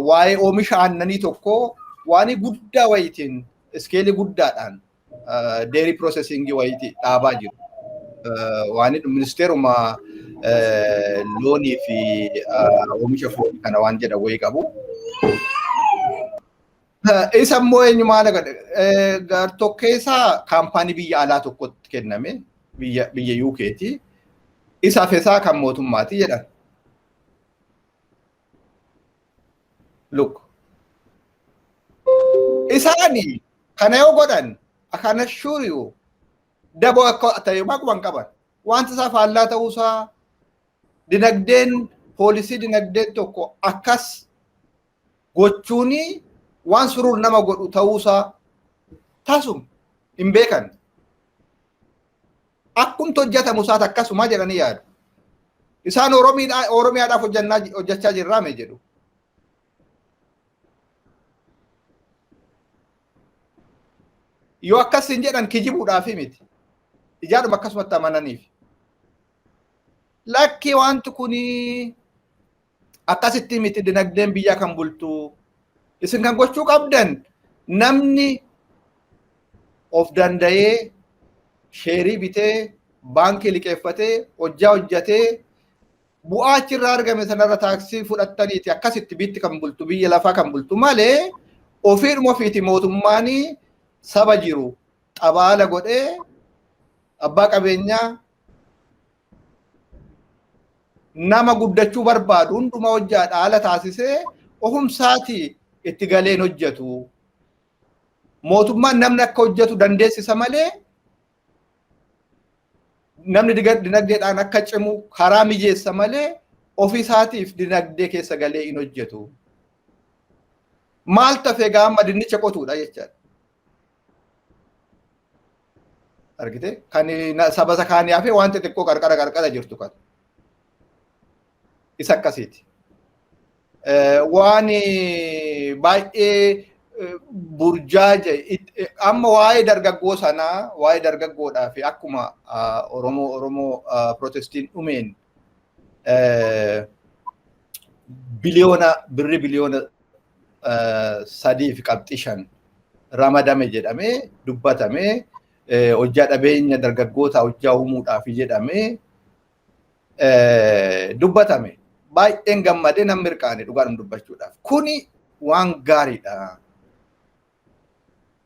waa'ee oomisha aannanii tokko waan guddaa wayitiin, scale guddaadhaan dairy processing wayitii dhaabaa jiru. Waan ministeeruma loonii fi oomisha foonii kana waan jedhan wayii qabu. Isa immoo eenyumaa gartokkeessaa kaampaanii biyya alaa tokkotti kenname, biyya UK'ti. Isaaf isaa kan mootummaati jedhan. Look. Isaani kana yoo godhan, I can assure you, daboo akka ta'e quban qaban. Wanti isaa faallaa ta'uusaa, dinagdeen poolisii dinagdeen tokko akkas gochuuni waan suruur nama godhu ta'uusaa tasuma hin beekan. Akkumti hojjetamu isaati akkasuma jedhanii yaadu. Isaan Oromiyaadhaaf hojjechaa jirraame jedhu. Yoo akkas hin jedhan kijibuudhaafi miti. Ijaadhuma akkasumatti amananiif. Lakki, wanti kuni akkasitti miti dinagdeen biyyaa kan bultu. Isin kan gochuu qabdan namni of danda'ee sheerii bitee, baankii liqeeffatee, hojjaa hojjatee, bu'aa achirraa argame sanarra taaksii fudhattaniiti akkasitti bitti kan bultu, biyya lafaa kan bultu malee, ofiidhuma ofiiti mootummaan saba jiru xabaala godhee abbaa qabeenyaa nama guddachuu barbaadu hundumaa hojjaa dhaala taasisee ofumsaatii itti galeen hojjetu. Mootummaan namni akka hojjetu dandeessisa malee, namni dinagdeedhaan akka cimu karaa mijeessa malee, ofiisaatiif dinagdee keessa galee hin hojjetu. Maal tafee gaama dinnicha qotuudha jechaadha. Argite, kan saba isa kaanii hafee waan xixiqqoo qarqara qarqara jirtu kan. Isa akkasiiti. Waan baay'ee burjaaja amma waa'ee dargaggoo sanaa, waa'ee dargaggoodhaa fi akkuma Oromoo protestiin dhumeen biliyoona birri biliyoona 3.5 ramadame jedhamee dubbatamee, hojjaa dhabeenya dargaggoota hojjaa uumuudhaaf jedhamee. Dubbatame. Baay'een gammadee nan mirqaane dhugaadhuma dubbachuudhaaf. Kuni waan gaariidha.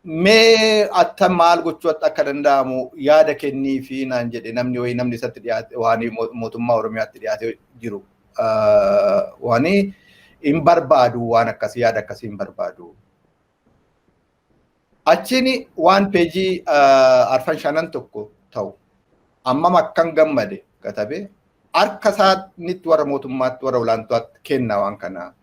Mee attam maal gochuu akka danda'amu yaada kennii fi naan jedhe namni wayii, namni isatti dhiyaate, waan mootummaa Oromiyaatti dhiyaatee jiru. Waan hin barbaadu, waan akkasii, yaada akkasii hin barbaadu. Achiin waan peejii arfan shanan tokko ta'u ammam akkan gammade katabee harka isaanitti warra mootummaatti, warra olaantoatti kenna waan kanaa.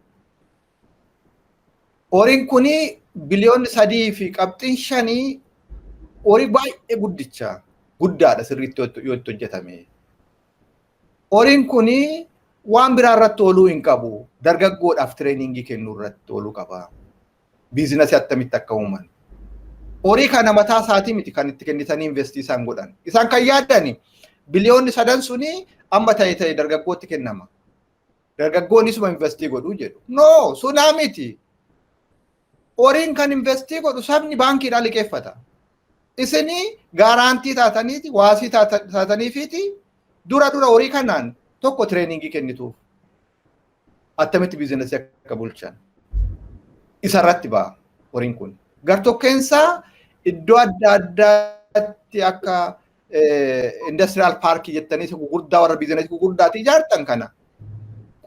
Horiin kuni biliyoonni 3.5 horii baay'ee guddicha, guddaadha sirriitti yoo itti hojjetame. Horiin kuni waan biraa irratti ooluu hin qabu. Dargaggoodhaaf trainingii kennuu irratti ooluu qaba. Businessii attamitti akka uuman. Horii kana mataa isaatii miti kan itti kennitanii investii isaan godhan. Isaan kan yaadani biliyoonni 3 suni amma ta'e ta'e dargaggootti kennama. Dargaggoonni isuma investii godhuu jedhu. No, sunaa miti. Horiin kan investii godhu sabni baankiidhaan liqeeffata. Isinii guarantee taataniiti, waasii taataniifiiti dura dura horii kanaan tokko trainingii kennituuf. Attamitti businessii akka bulchan. Isarratti ba'a horiin kun. Gartokkeensaa iddoo adda addaatti akka industrial parkii jettanii gurguddaa warra businessii gurguddaatti ijaartan kana.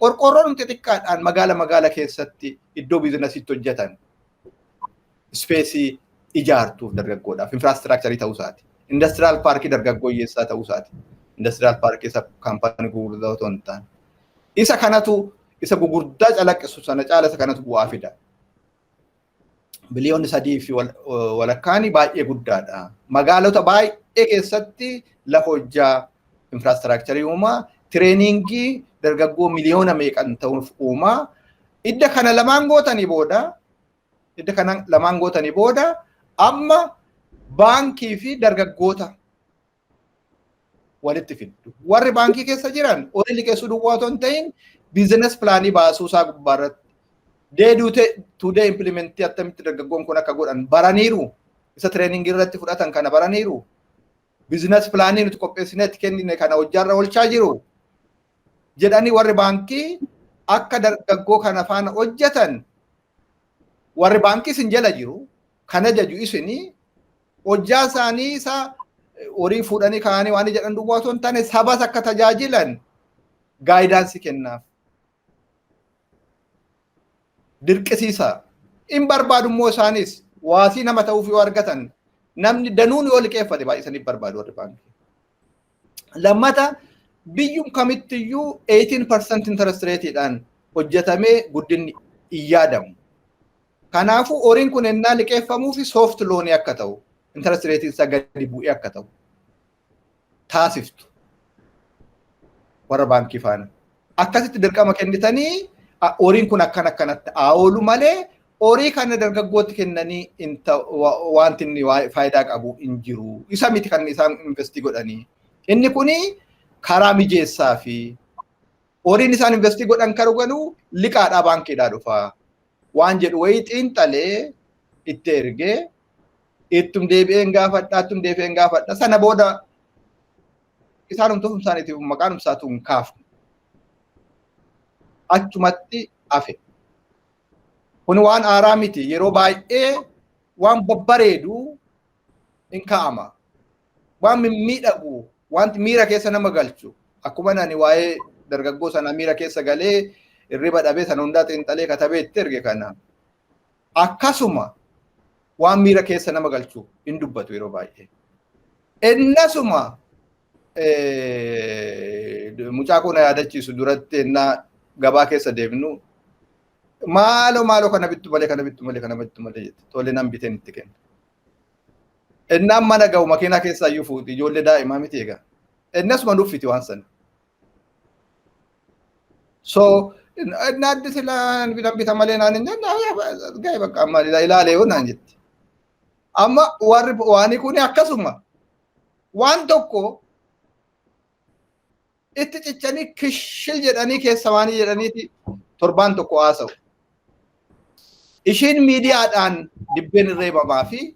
Qorqoorroon xixiqqaadhaan magaala magaala keessatti iddoo businessiitti hojjetan spaceii ijaartuuf dargaggoodhaaf infrastructureii ta'uu isaati. Industrial parkii dargaggoo hiyyeessaa ta'uu isaati. Industrial parkii isa kaampaanii gurguddaa otoo hin taane. Isa kanatu, isa gurguddaa calaqqisu sana caala, isa kanatu bu'aa fida. Biliyoonni 3 fi walakkaani baay'ee guddaadha. Magaalota baay'ee keessatti lafa hojjaa infrastructureii uumaa, trainingii dargaggoo miliyoona meeqan ta'uuf uumaa. Idda kana lamaan gootanii booda, idda kana lamaan gootanii booda, amma baankii fi dargaggoota walitti fiddu. Warri baankii keessa jiran horii liqeessuu duwwaa otoo hin ta'in business planii baasuu isaa gubbaarratti day to day implementii attamitti dargaggoon kun akka godhan baraniiru. Isa trainingii irratti fudhatan kana baraniiru. Business planii nuti qopheessinee itti kennine kana hojjaarra oolchaa jiru. Jedhanii warri baankii akka dargaggoo kana faana hojjetan, warri baankii isin jala jiru kan ajaju isinii, hojjaa isaanii isa horii fuudhanii kaa'anii waan jedhan duwwaa osoo hin taane sabas akka tajaajilan guidanceii kennaaf. Dirqisiisa. In barbaadu immoo isaanis waasii nama ta'uuf yoo argatan, namni danuun yoo liqeeffate baay'isanii barbaadu warri baankii. Lammata, biyyum kamittiyyuu 18% interest rateedhaan hojjetamee guddinni hin yaadamu. Kanaafuu horiin kun ennaa liqeeffamuu fi soft loanii akka ta'u, interest rateiin isaa gadi bu'ee akka ta'u taasiftu warra baankii faana. Akkasitti dirqama kennitanii horiin kun akkan akkanatti haa oolu malee horii kana dargaggootti kennanii wanti inni faayidaa qabu hin jiru. Isa miti kan isaan investii godhanii. Inni kuni karaa mijeessaa fi horiin isaan investii godhan karu galuu liqaadhaa baankiidhaa dhufa. Waan jedhu wayii xiinxalee itti ergee ittum deebi'een gaafadha, ittum deebi'een gaafadha. Sana booda isaanumtuu isaaniitiif maqaan isaatu hin kaafne. Achumatti hafe. Kun waan haaraa miti. Yeroo baay'ee waan babbareedu hin kaa'ama. Waan mimmiidhagu, wanti miira keessa nama galchu. Akkuma nani waa'ee dargaggoo sana miira keessa galee hirriba dhabee sana hundaa xiinxalee katabee itti erge kana. Akkasuma waan miira keessa nama galchu hin dubbatu yeroo baay'ee. Innasuma mucaa koo na yaadachiisu duratti ennaa gabaa keessa deemnu, "Maaloo, maaloo, kana bittu malee, kana bittu malee, kana bittu malee," jette. Tole, nan biteen itti kenna. Ennaan mana ga'u makiinaa keessaa iyyuu fuuti, ijoollee daa'imaa miti egaa. Innasuma nuffiti waan sana. So naaddi silaa bitan bita malee naan hin jenne, ga'e bakka amma ilaalee yoo naan jetti. Amma warri waani kuni akkasuma waan tokko itti cichanii kishil jedhanii keessa waanii jedhaniiti torbaan tokko haasa'u. Ishiin miidiyaadhaan dibbeen irreebamaa fi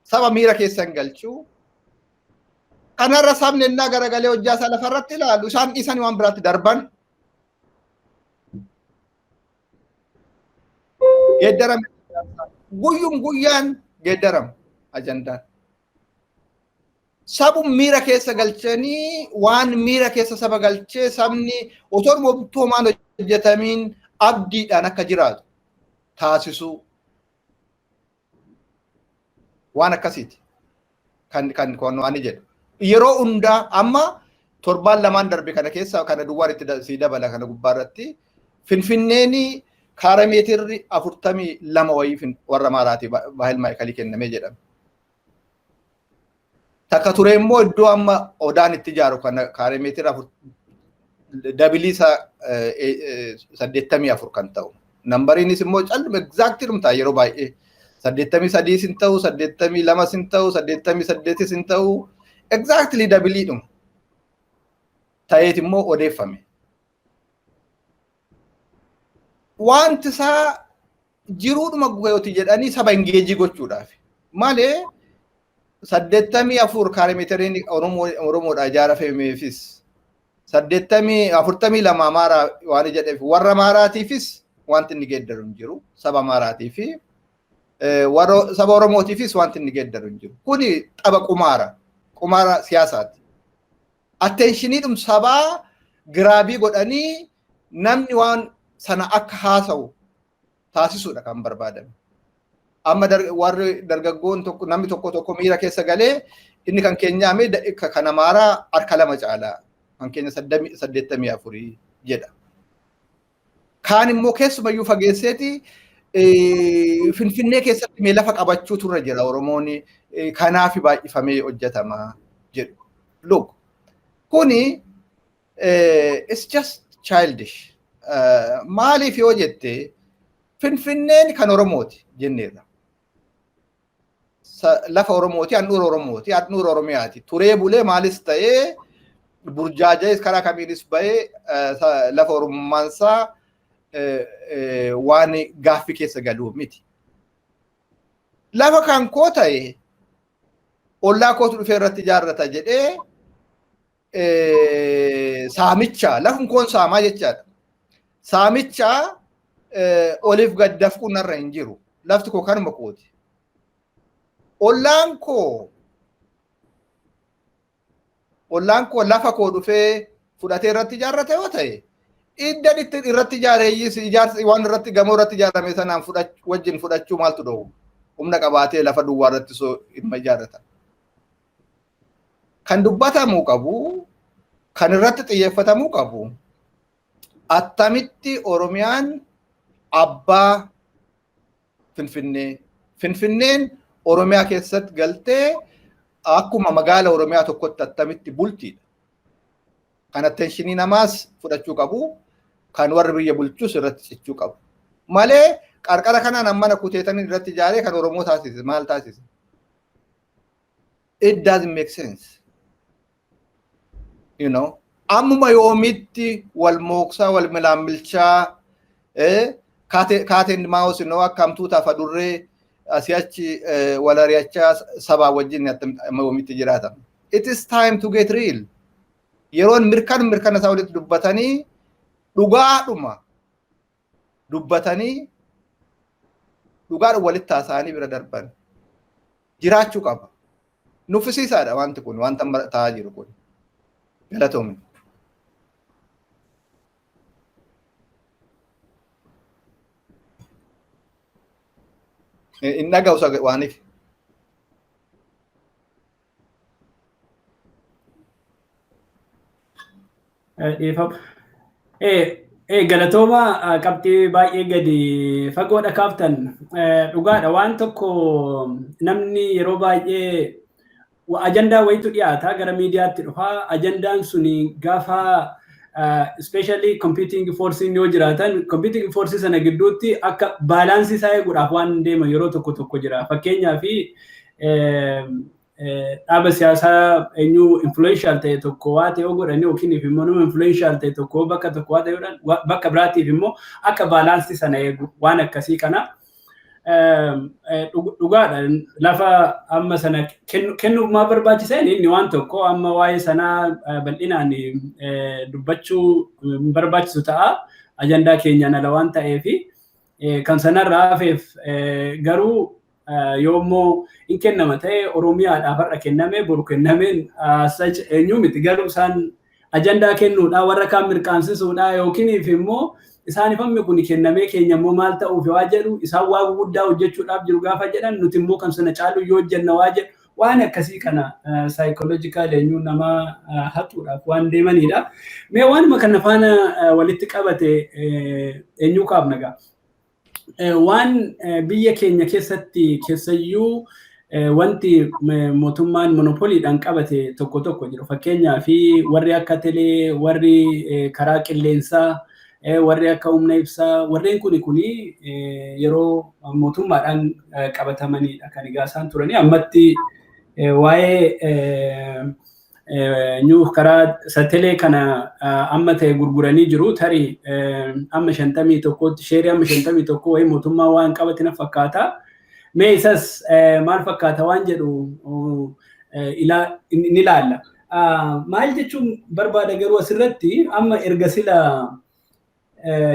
saba miira keessan galchuu Kanarra sabni innaa garagalee hojjaa isaa lafarratti ilaalu isaan dhiisanii waan biraatti darban. Geeddarame guyyum guyyaan geeddarama ajandaan. Sabum miira keessa galchanii waan miira keessa saba galchee sabni otoo mootummaan hojjetamiin abdiidhaan akka jiraatu taasisuu waan akkasiiti kan ani jedhu. Yeroo hundaa amma torbaan lamaan darbe kana keessa kana duwwaan itti sii dabala kana gubbaa irratti Finfinneen kaara meetirri 42 wayii warra Amaaraatii Baahil Maayikalii kennamee jedhama. Takka ture immoo iddoo amma odaan itti ijaaru kana kaaree meetira dabilii isaa 84 kan ta'u. Nambariinis immoo calluma exact dhumtaa yeroo baay'ee 83 sin ta'u, 82 sin ta'u, 88 sin ta'u, exactly dabilii dhuma. Ta'eet immoo odeeffame. Wanti isaa jiruudhuma gooti jedhanii saba engage gochuudhaaf. Malee 84 kaaree meetiriin Oromoodha ijaarameefis 42 Amaaraa waan jedheef warra Amaaraatiifis wanti inni geeddaru hin jiru, saba Amaaraatii fi warra saba Oromootiifis wanti inni geeddaru hin jiru. Kuni tapha qumaara siyaasaati. Attentioniidhum sabaa grab godhanii namni waan sana akka haasa'u taasisuudha kan barbaadame. Amma warri dargaggoon tokko, namni tokko tokko miira keessa galee inni kan keenyaame kan Amaaraa harka lama caalaa, kan keenya 84 jedha. Kaan immoo keessumayyuu fageesseeti Finfinnee keessatti mee lafa qabachuu turre jira Oromoon, kanaaf baay'ifamee hojjetama jedhu. Look, kuni it's just childish. Maaliif yoo jette, Finfinneen kan Oromooti jenneerra. Lafa Oromooti, handhuura Oromooti, handhuura Oromiyaati. Turee bulee maalis ta'ee burjaaja'es karaa kamiinis bahee lafa Oromummaansaa waan gaaffii keessa galuu miti. Lafa kan koo ta'e ollaa kootu dhufee irratti ijaarrata jedhee saamicha, lafun koon saamaa jechaadha. Saamicha oliif gad dafquun narra hin jiru. Lafti koo kanuma kooti. Ollaan koo lafa koo dhufee fudhatee irratti ijaarrate yoo ta'e, iddan itti irratti ijaareeyyis ijaarsi waan irratti gamoo irratti ijaarame sanaan wajjin fudhachuu maaltu dhoowwu? Humna qabaatee lafa duwwaa irratti soo dhimma ijaarrata. Kan dubbatamuu qabu, kan irratti xiyyeeffatamuu qabu, attamitti Oromiyaan abbaa Finfinnee, Finfinneen Oromiyaa keessatti galtee akkuma magaala Oromiyaa tokkotti attamitti bultiidha. Kan attention namaas fudhachuu qabu, kan warri biyya bulchus irratti cichuu qabu. Malee qarqara kanaan ammana kuteetanii irratti ijaaree kan Oromoo taasise maal taasise? It doesn't make sense. Ammuma yoomitti wal mooksaa, wal milaamilchaa, kaateen maawus innoo akka hamtuutaaf adurree asii achi wal ari'achaa sabaa wajjin amma yoomitti jiraatan? It is time to get real. Yeroon mirkana isaa walitti dubbatanii, dhugaadhuma dubbatanii, dhugaadhuma walitti haasa'anii bira darban jiraachuu qaba. Nuffisiisaadha wanti kun, wanta ta'aa jiru kun. Galatoomi. Hin dhaga'u waaniif. Dhiifama. Galatooma, qabxii baay'ee gadi fagoodha kaaftan. Dhugaadha, waan tokko namni yeroo baay'ee ajandaa wayitu dhiyaata, gara miidiyaatti dhufa. Ajandaan suni gaafa especially competing force yoo jiraatan, competing force sana gidduutti akka balance isaa eeguudhaaf waan deema yeroo tokko tokko jira. Fakkeenyaaf, dhaaba siyaasaa eenyu influential ta'e tokko waa ta'e godhanii yookiin immoo nama influential ta'e tokko bakka tokko waa ta'e godhan, bakka biraatiif immoo akka balance sana eegu waan akkasii kana. Dhugaadha, lafa amma sana kennuuf maa barbaachiseen inni waan tokko amma waa'ee sanaa bal'inaan dubbachuu barbaachisu ta'a. Ajandaa keenyaan ala waan ta'eefi kan sanarraa hafeef garuu yoommoo in kennama ta'e, Oromiyaadhaaf har'a kenname boru kennameen eenyu miti, garuu isaan ajandaa kennuudha, warra kaan mirqaansisuudha, yookiin immoo isaaniif hammi kun kennamee keenya immoo maal ta'uuf waa jedhu, isaan waa guguddaa hojjechuudhaaf jiru gaafa jedhan, nuti immoo kan sana caalu yoo hojjenna waa jedhu, waan akkasii kana psychological eenyuu nama hatuudhaaf waan deemanidha. Mee waanuma kana faana walitti qabate eenyuu kaafna gaa. Waan biyya keenya keessatti keessayyuu wanti mootummaan monopoliidhaan qabate tokko tokko jiru. Fakkeenyaaf warri akka telee, warri karaa qilleensaa, warri akka humna ibsaa, warreen kuni yeroo mootummaadhaan qabatamanidha kan egaa isaan turanii. Ammatti waa'ee karaa telee kana amma ta'e gurguranii jiru. Tarii amma 51tti sheerii amma 51 wayii mootummaa waan qabate na fakkaata. Mee isas maal fakkaata waan jedhu ni ilaalla. Maal jechuun barbaada garuu asirratti, amma erga sila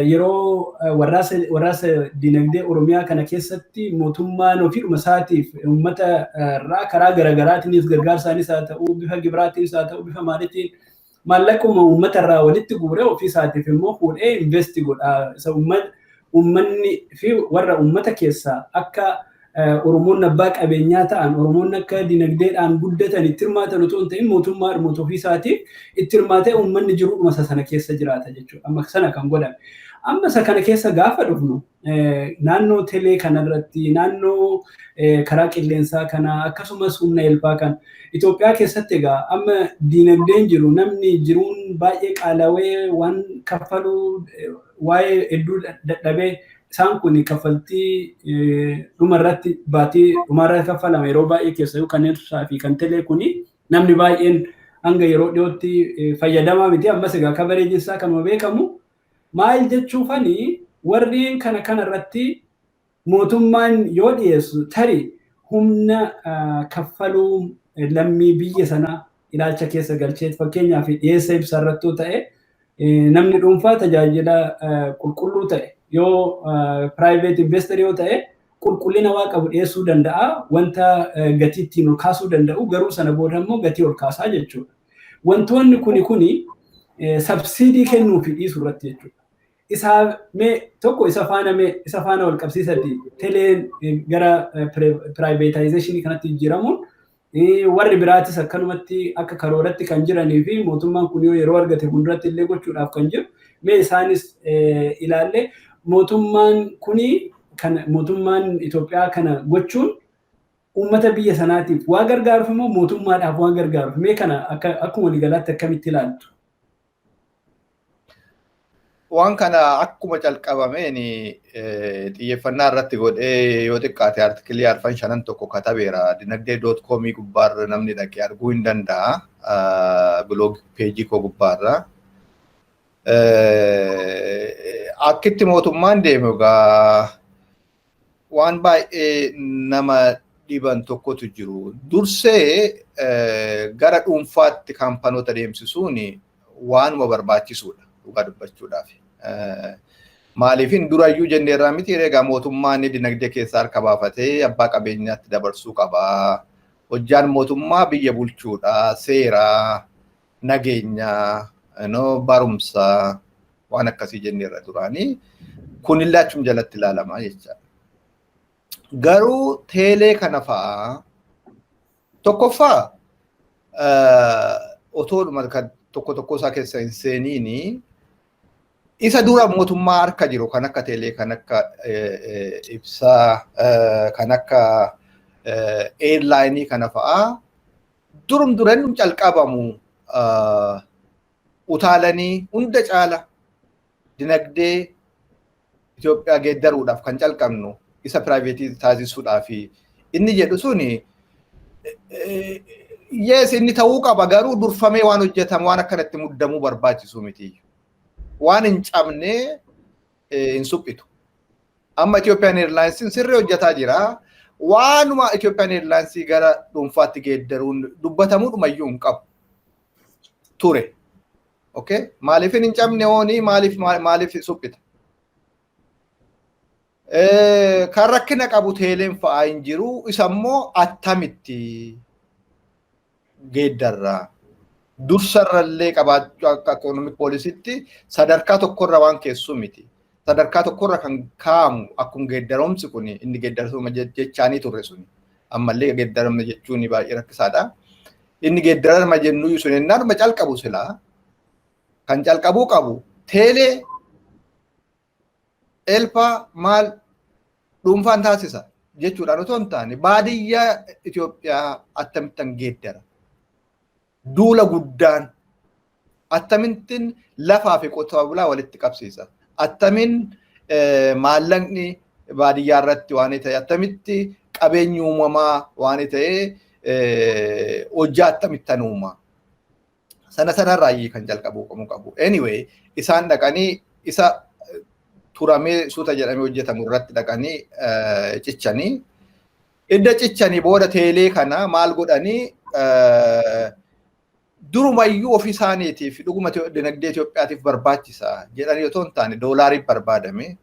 yeroo warraasa dinagdee Oromiyaa kana keessatti mootummaan ofiidhuma isaatiif uummata irraa karaa garaagaraatiinis gargaarsaanis haa ta'u, bifa gibiraatiinis haa ta'u, bifa maaliitiin maallaquma uummata irraa walitti guuree ofii isaatiif immoo fuudhee invest godha. Isa uummanni fi warra uummata keessaa akka Oromoon abbaa qabeenyaa ta'an, Oromoon akka dinagdeedhaan guddatan itti hirmaatan otoo hin ta'in, mootummaa dhumatu ofii isaatiif itti hirmaatee uummanni jiruudhuma isa sana keessa jiraata jechuudha. Amma sana kan godhame. Amma isa kana keessa gaafa dhufnu, naannoo telee kanarratti, naannoo karaa qilleensaa kana, akkasumas humna elfaa kana Itoophiyaa keessatti egaa amma dinagdeen jiru, namni jiruun baay'ee qaalawee, waan kaffaluu waa'ee hedduu dadhabee, isaan kun kaffaltii dhumarratti baatii dhumarratti kaffalama yeroo baay'ee keessayyuu kanneen ibsaa fi kan telee kuni namni baay'een hanga yeroo dhiyootti fayyadamaa miti. Ammas egaa coverage isaa kanuma beekamu. Maal jechuufani, warreen kana kanarratti mootummaan yoo dhiyeessu tarii humna kaffaluu lammii biyya sanaa ilaalcha keessa galchee, fakkeenyaaf dhiyeessa ibsaa irrattuu ta'e, namni dhuunfaa tajaajila qulqulluu ta'e yoo private investor yoo ta'e qulqullina waa qabu dhiyeessuu danda'a, wanta gatii ittiin ol kaasuu danda'u, garuu sana booda immoo gatii ol kaasaa jechuudha. Wantoonni kuni subsidy kennuu fi dhiisuu irratti jechuudha. Isaa mee tokko isa faana wal qabsiisati, teleen gara privatization kanatti jijjiiramuun, warri biraatis akkanumatti akka karooratti kan jiranii fi mootummaan kun yoo yeroo argate fuulduratti illee gochuudhaaf kan jiru, mee isaanis ilaalle, mootummaan kuni kan mootummaan Itoophiyaa kana gochuun uummata biyya sanaatiif waa gargaaruuf immoo mootummaadhaaf waan gargaaruuf, mee kana akkuma waliigalaatti akkamitti ilaaltu? Waan kana akkuma calqabameen xiyyeeffannaa irratti godhee yoo xiqqaate artikilii arfan shanan tokko katabeera. Dinagdee.comii gubbaarra namni dhaqee arguu hin danda'a. Blog peejii koo gubbaarra. Akkitti mootummaan deemu egaa waan baay'ee nama dhiban tokkotu jiru. Dursee gara dhuunfaatti kaampanoota deemsisuun waanuma barbaachisuudha dhugaa dubbachuudhaaf. Maaliifin durayyuu jenneerraa miti egaa, mootummaan dinagdee keessaa harka baafatee abbaa qabeenyaatti dabarsuu qaba. Hojjaan mootummaa biyya bulchuudha, seeraa, nageenya, barumsa, waan akkasii jenneerra duraanii. Kunillee achum jalatti ilaalama jechaadha. Garuu teelee kana fa'aa tokkoffaa otoodhuma tokko tokko isaa keessa hin seeniini, isa dura mootummaa harka jiru kan akka teelee, kan akka ibsaa, kan akka airline kana fa'aa durum duran calqabamu utaalanii hunda caala dinagdee Itoophiyaa geeddaruudhaaf kan calqabnu isa private taasisuudhaaf inni jedhu suni, yes, inni ta'uu qaba, garuu durfamee waan hojjetamu waan akkanatti muddamuu barbaachisu miti. Waan hin cabne hin suphitu. Amma Ethiopian Airlinesiin sirrii hojjetaa jira. Waanuma Ethiopian Airlinesii gara dhuunfaatti geeddaruun dubbatamuudhumayyuu hin qabu ture. Okay? Maaliif hin cabne hoonii, maaliif suphita? Kan rakkina qabu teeleen fa'aa hin jiru. Isa immoo attamitti geeddarraa? Dursarrallee qabaachuu akka economic policytti sadarkaa tokkorra waan keessu miti. Sadarkaa tokkorra kan kaa'amu akkuma geeddaromsi kun inni geeddarsuma jechaanii turre suni. Ammallee geeddaramne jechuun baay'ee rakkisaadha. Inni geeddarama jennu sun ennaadhuma calqabu, silaa kan calqabuu qabu teelee, eelfaa maal dhuunfaan taasisa jechuudhaan otoo hin taane, baadiyyaa Itoophiyaa akkamittan geeddara? Duula guddaan akkamittiin lafaa fi qotee bulaa walitti qabsiisa? Attamiin maallaqni baadiyyaa irratti waan ta'e, attamitti qabeenyi uumamaa waan ta'e hojjaa akkamittan uuma? Sana sanarraayyii kan jalqabuu qabu. Anyway, isaan dhaqanii isa turamee suuta jedhamee hojjetamu irratti dhaqanii cichanii, idda cichanii booda teelee kana maal godhanii, durumayyuu ofii isaaniitiif dhuguma dinagdee Itoophiyaatiif barbaachisa jedhanii otoo hin taane, doolaariif barbaadame.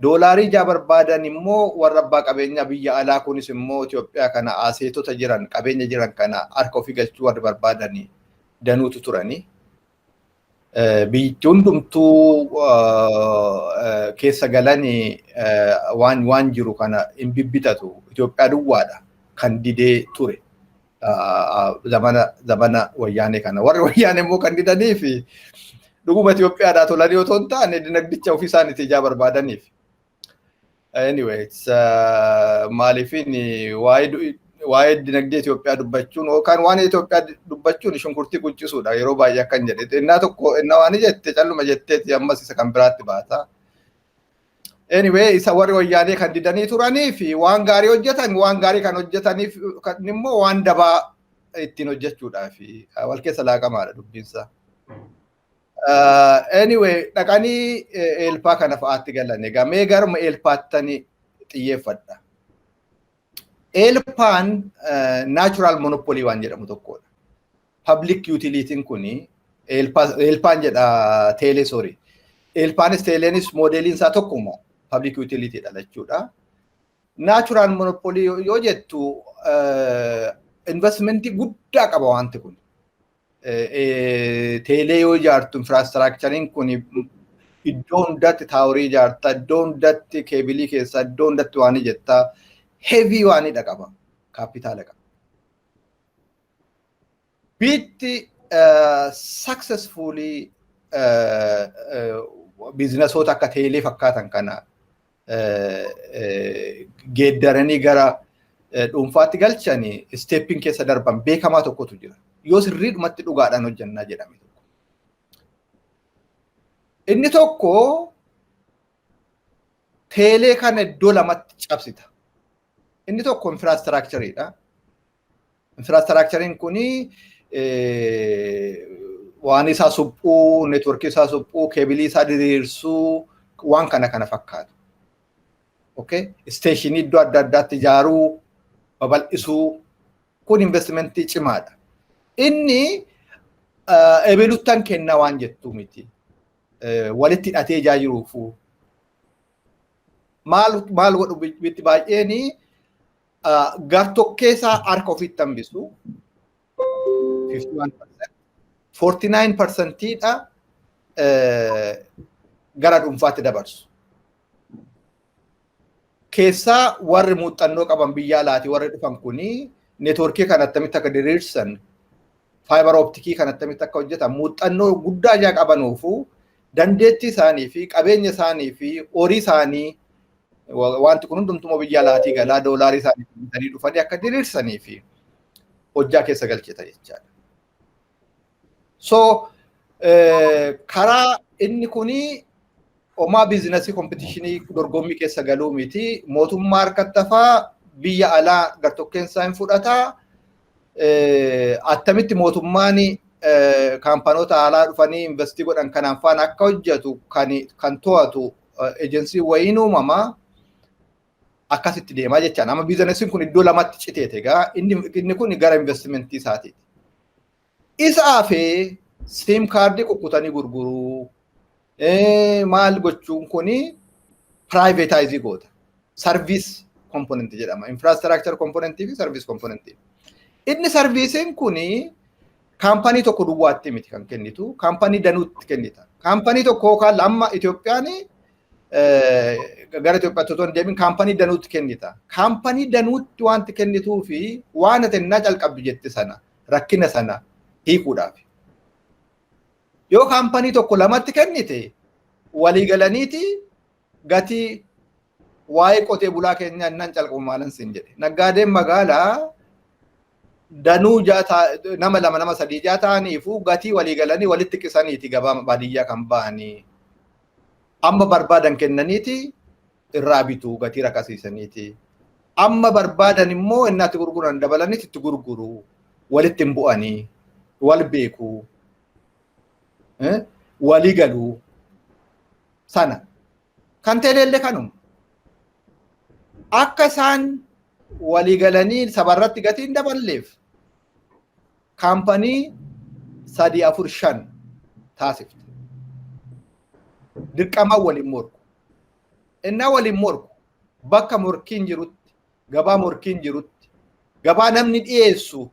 Doolaarii ijaa barbaadan immoo warra abbaa qabeenyaa biyya alaa kunis immoo Itoophiyaa kana assetota jiran, qabeenya jiran kana harka ofii galchuu warri barbaadanii danuutu turanii. Biyyi hundumtuu keessa galanii waan jiru kana hin bibbitatu. Itoophiyaa duwwaadha kan didee ture. Zamana wayyaanee kana. Warri wayyaanee immoo kan didanii fi dhuguma Itoophiyaadhaa tolanii otoo hin taane, dinagdicha ofii isaaniitii ijaa barbaadaniif. Anyway, maaliifin waa'ee dinagdee Itoophiyaa dubbachuun yookaan waan Itoophiyaa dubbachuun shunkurtii quncisuudha yeroo baay'ee akkan jedhe. Innaa tokko innaa waan jette calluma jetteeti ammas isa kan biraatti baata. Anyway, isa warri wayyaanee kan didanii turanii fi waan gaarii hojjetan, waan gaarii kan hojjetaniif immoo waan dabaa ittiin hojjechuudhaaf wal keessa laaqamaadha dubbiinsa. Anyway, dhaqanii eelpaa kana fa'aatti galan. Egaa mee garuma eelpaattani xiyyeeffadha. Eelpaan natural monopoly waan jedhamu tokkodha. Public utilityn kuni, eelpaan jedha, teelee, sorry. Eelpaanis teeleenis modeliin isaa tokkuma, public utility dha jechuudha. Natural monopoly yoo jettu investmentii guddaa qaba wanti kun. Teelee yoo ijaartu infrastructureiin kun iddoo hundatti towerii ijaarta, iddoo hundatti cableii keessa, iddoo hundatti waan jettaa, heavy waanidha qaba, kaapitaala qaba. Biitti successfully businessoota akka teelee fakkaatan kana geeddaranii gara dhuunfaatti galchanii steppiin keessa darban beekamaa tokkotu jira. Yoo sirriidhumatti dhugaadhaan hojjannaa jedhame tokko. Inni tokko teelee kana iddoo lamatti cabsita. Inni tokko infrastructureiidha. Infrastructureiin kuni waan isaa suphuu, networkii isaa suphuu, cableii isaa diriirsuu, waan kana kana fakkaatu. Okay? Stationii iddoo adda addaatti ijaaruu, babal'isuu, kun investmentii cimaadha. Inni ebeluttan kennaa waan jettu miti. Walitti hidhatee ijaa jiruufu. Maal maal godhu bitti baay'een gartokkee isaa harka ofiitti hambisu. 51%. 49%dha gara dhuunfaatti dabarsu. Keessaa warri muuxannoo qaban biyya alaatii warri dhufan kuni networkii kan attamitti akka diriirsan, fiber opticii kan attamitti akka hojjetan muuxannoo guddaa ijaa qabanuufu, dandeettii isaanii fi qabeenya isaanii fi horii isaanii, wanti kun hundumtuu biyya alaatii galaa, doolaarii isaanii bitanii dhufanii akka diriirsanii fi hojjaa keessa galchita jechaadha. So karaa inni kuni homaa businessii competitionii dorgommii keessa galuu miti. Mootummaa harkatti hafaa, biyya alaa gartokkeen isaa hin fudhataa. Attamitti mootummaan kaampanoota alaa dhufanii investii godhan kanaan faana akka hojjetu kan to'atu Agency wayiin uumamaa akkasitti deemaa jechaan. Amma businessiin kun iddoo lamatti citeete egaa inni kun gara investmentii isaatiiti. Isa hafee SIM cardii kukkutanii gurguruu maal gochuun kuni privatize goota. Service component jedhama. Infrastructure componentii fi service componentii. Inni serviceiin kuni kaampanii tokko duwwaatti miti kan kennitu, kaampanii danuutti kennita. Kaampanii tokko yookaan amma Itoophiyaan gara Itoophiyaatti otoo hin deemin kaampanii danuutti kennita. Kaampanii danuutti wanti kennituu fi waan ati innaa calqabdu jette sana, rakkina sana hiikuudhaaf. Yoo kaampanii tokko lamatti kennite, waliigalaniiti gatii waa'ee qotee bulaa keenyaa innaan calqabu maalan siin jedhe. Naggaadeen magaalaa danuu nama lama, nama sadii jaa ta'aniifu gatii waliigalanii walitti qisaniiti gabaa baadiyyaa kan ba'anii. Amma barbaadan kennaniiti irraa bitu gatii rakasiisaniiti. Amma barbaadan immoo innaatti gurguran dabalaniiti itti gurguru. Walitti hin bu'anii, wal beeku, walii galuu sana. Kan teeleellee kanuma. Akka isaan walii galanii sabarratti gatii hin daballeef kaampanii sadii, afur, shan taasifte. Dirqamaan waliin morku. Innaa waliin morku, bakka morkiin jirutti, gabaa morkiin jirutti, gabaa namni dhiyeessu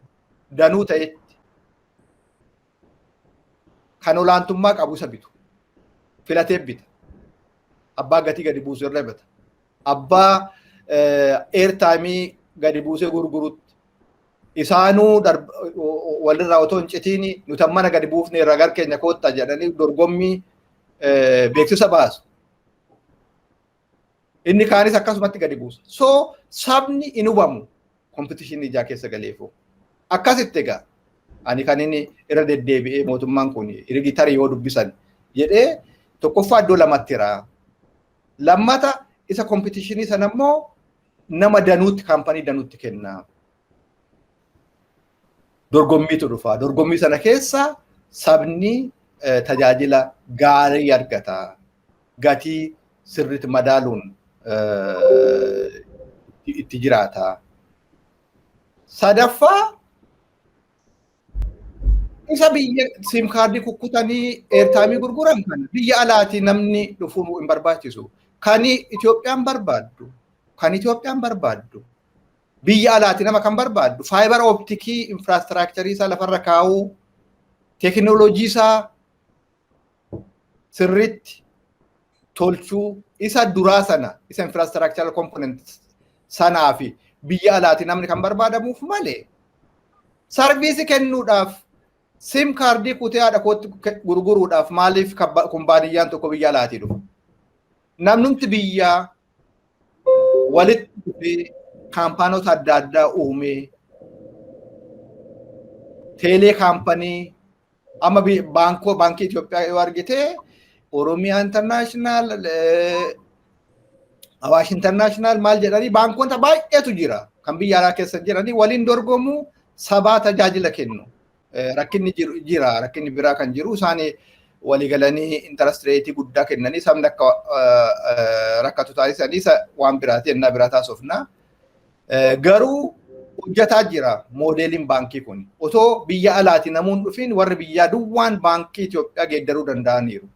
danuu ta'etti kan olaantummaa qabu isa bitu. Filatee bita. Abbaa gatii gadi buusu irra bita. Abbaa airtimeii gadi buusee gurgurutti. Isaanuu walirraa otoo hin citiin nuti mana gadi buufne irraa gar keenya koottaa jedhanii dorgommii beeksisa baasu. Inni kaanis akkasumatti gadi buusa. So sabni hin hubamu competitionii ijaa keessa galeefu. Akkasitti egaa ani kan inni irra deddeebi'ee mootummaan kun rigitarii yoo dubbisan jedhee, tokkoffaa iddoo lamatti jira. Lammata isa competitionii sana immoo nama danuutti, kaampanii danuutti kenna. Dorgommiitu dhufa. Dorgommii sana keessa sabni tajaajila gaarii argata. Gatii sirriitti madaaluun itti jiraata. Sadaffaa, isa biyya SIM cardii kukkutanii airtimeii gurguran kana biyya alaatii namni dhufuu hin barbaachisu. Kan Itoophiyaan barbaaddu, kan Itoophiyaan barbaaddu, biyya alaatii nama kan barbaaddu fiber opticii infrastructureii isaa lafarra kaa'uu, teekinooloojii isaa sirriitti tolchuu, isa duraa sana, isa infrastructural component sanaa fi biyya alaatii namni kan barbaadamuuf malee, serviceii kennuudhaaf SIM cardii kutee haadha kootti gurguruudhaaf maaliif kumbaaniyyaan tokko biyya alaatii dhufa? Namnumti biyyaa walitti dhufee kaampaanota adda addaa uumee, teelee kaampanii amma baankoo baankii Itoophiyaa yoo argite, Oromiyaa International, Awaash International maal jedhanii baankota baay'eetu jira kan biyya alaa keessa jiranii waliin dorgomu, sabaa tajaajila kennu. Rakkinni jira, rakkinni biraa kan jiru isaan waliigalanii interest rateii guddaa kennanii sabni akka rakkatu taasisanii waan biraati, ennaa biraa taasifna. Garuu hojjetaa jira moodeliin baankii kun. Otoo biyya alaati namoonni dhufin warri biyyaa duwwaan baankii Itoophiyaa geeddaruu danda'aniiru.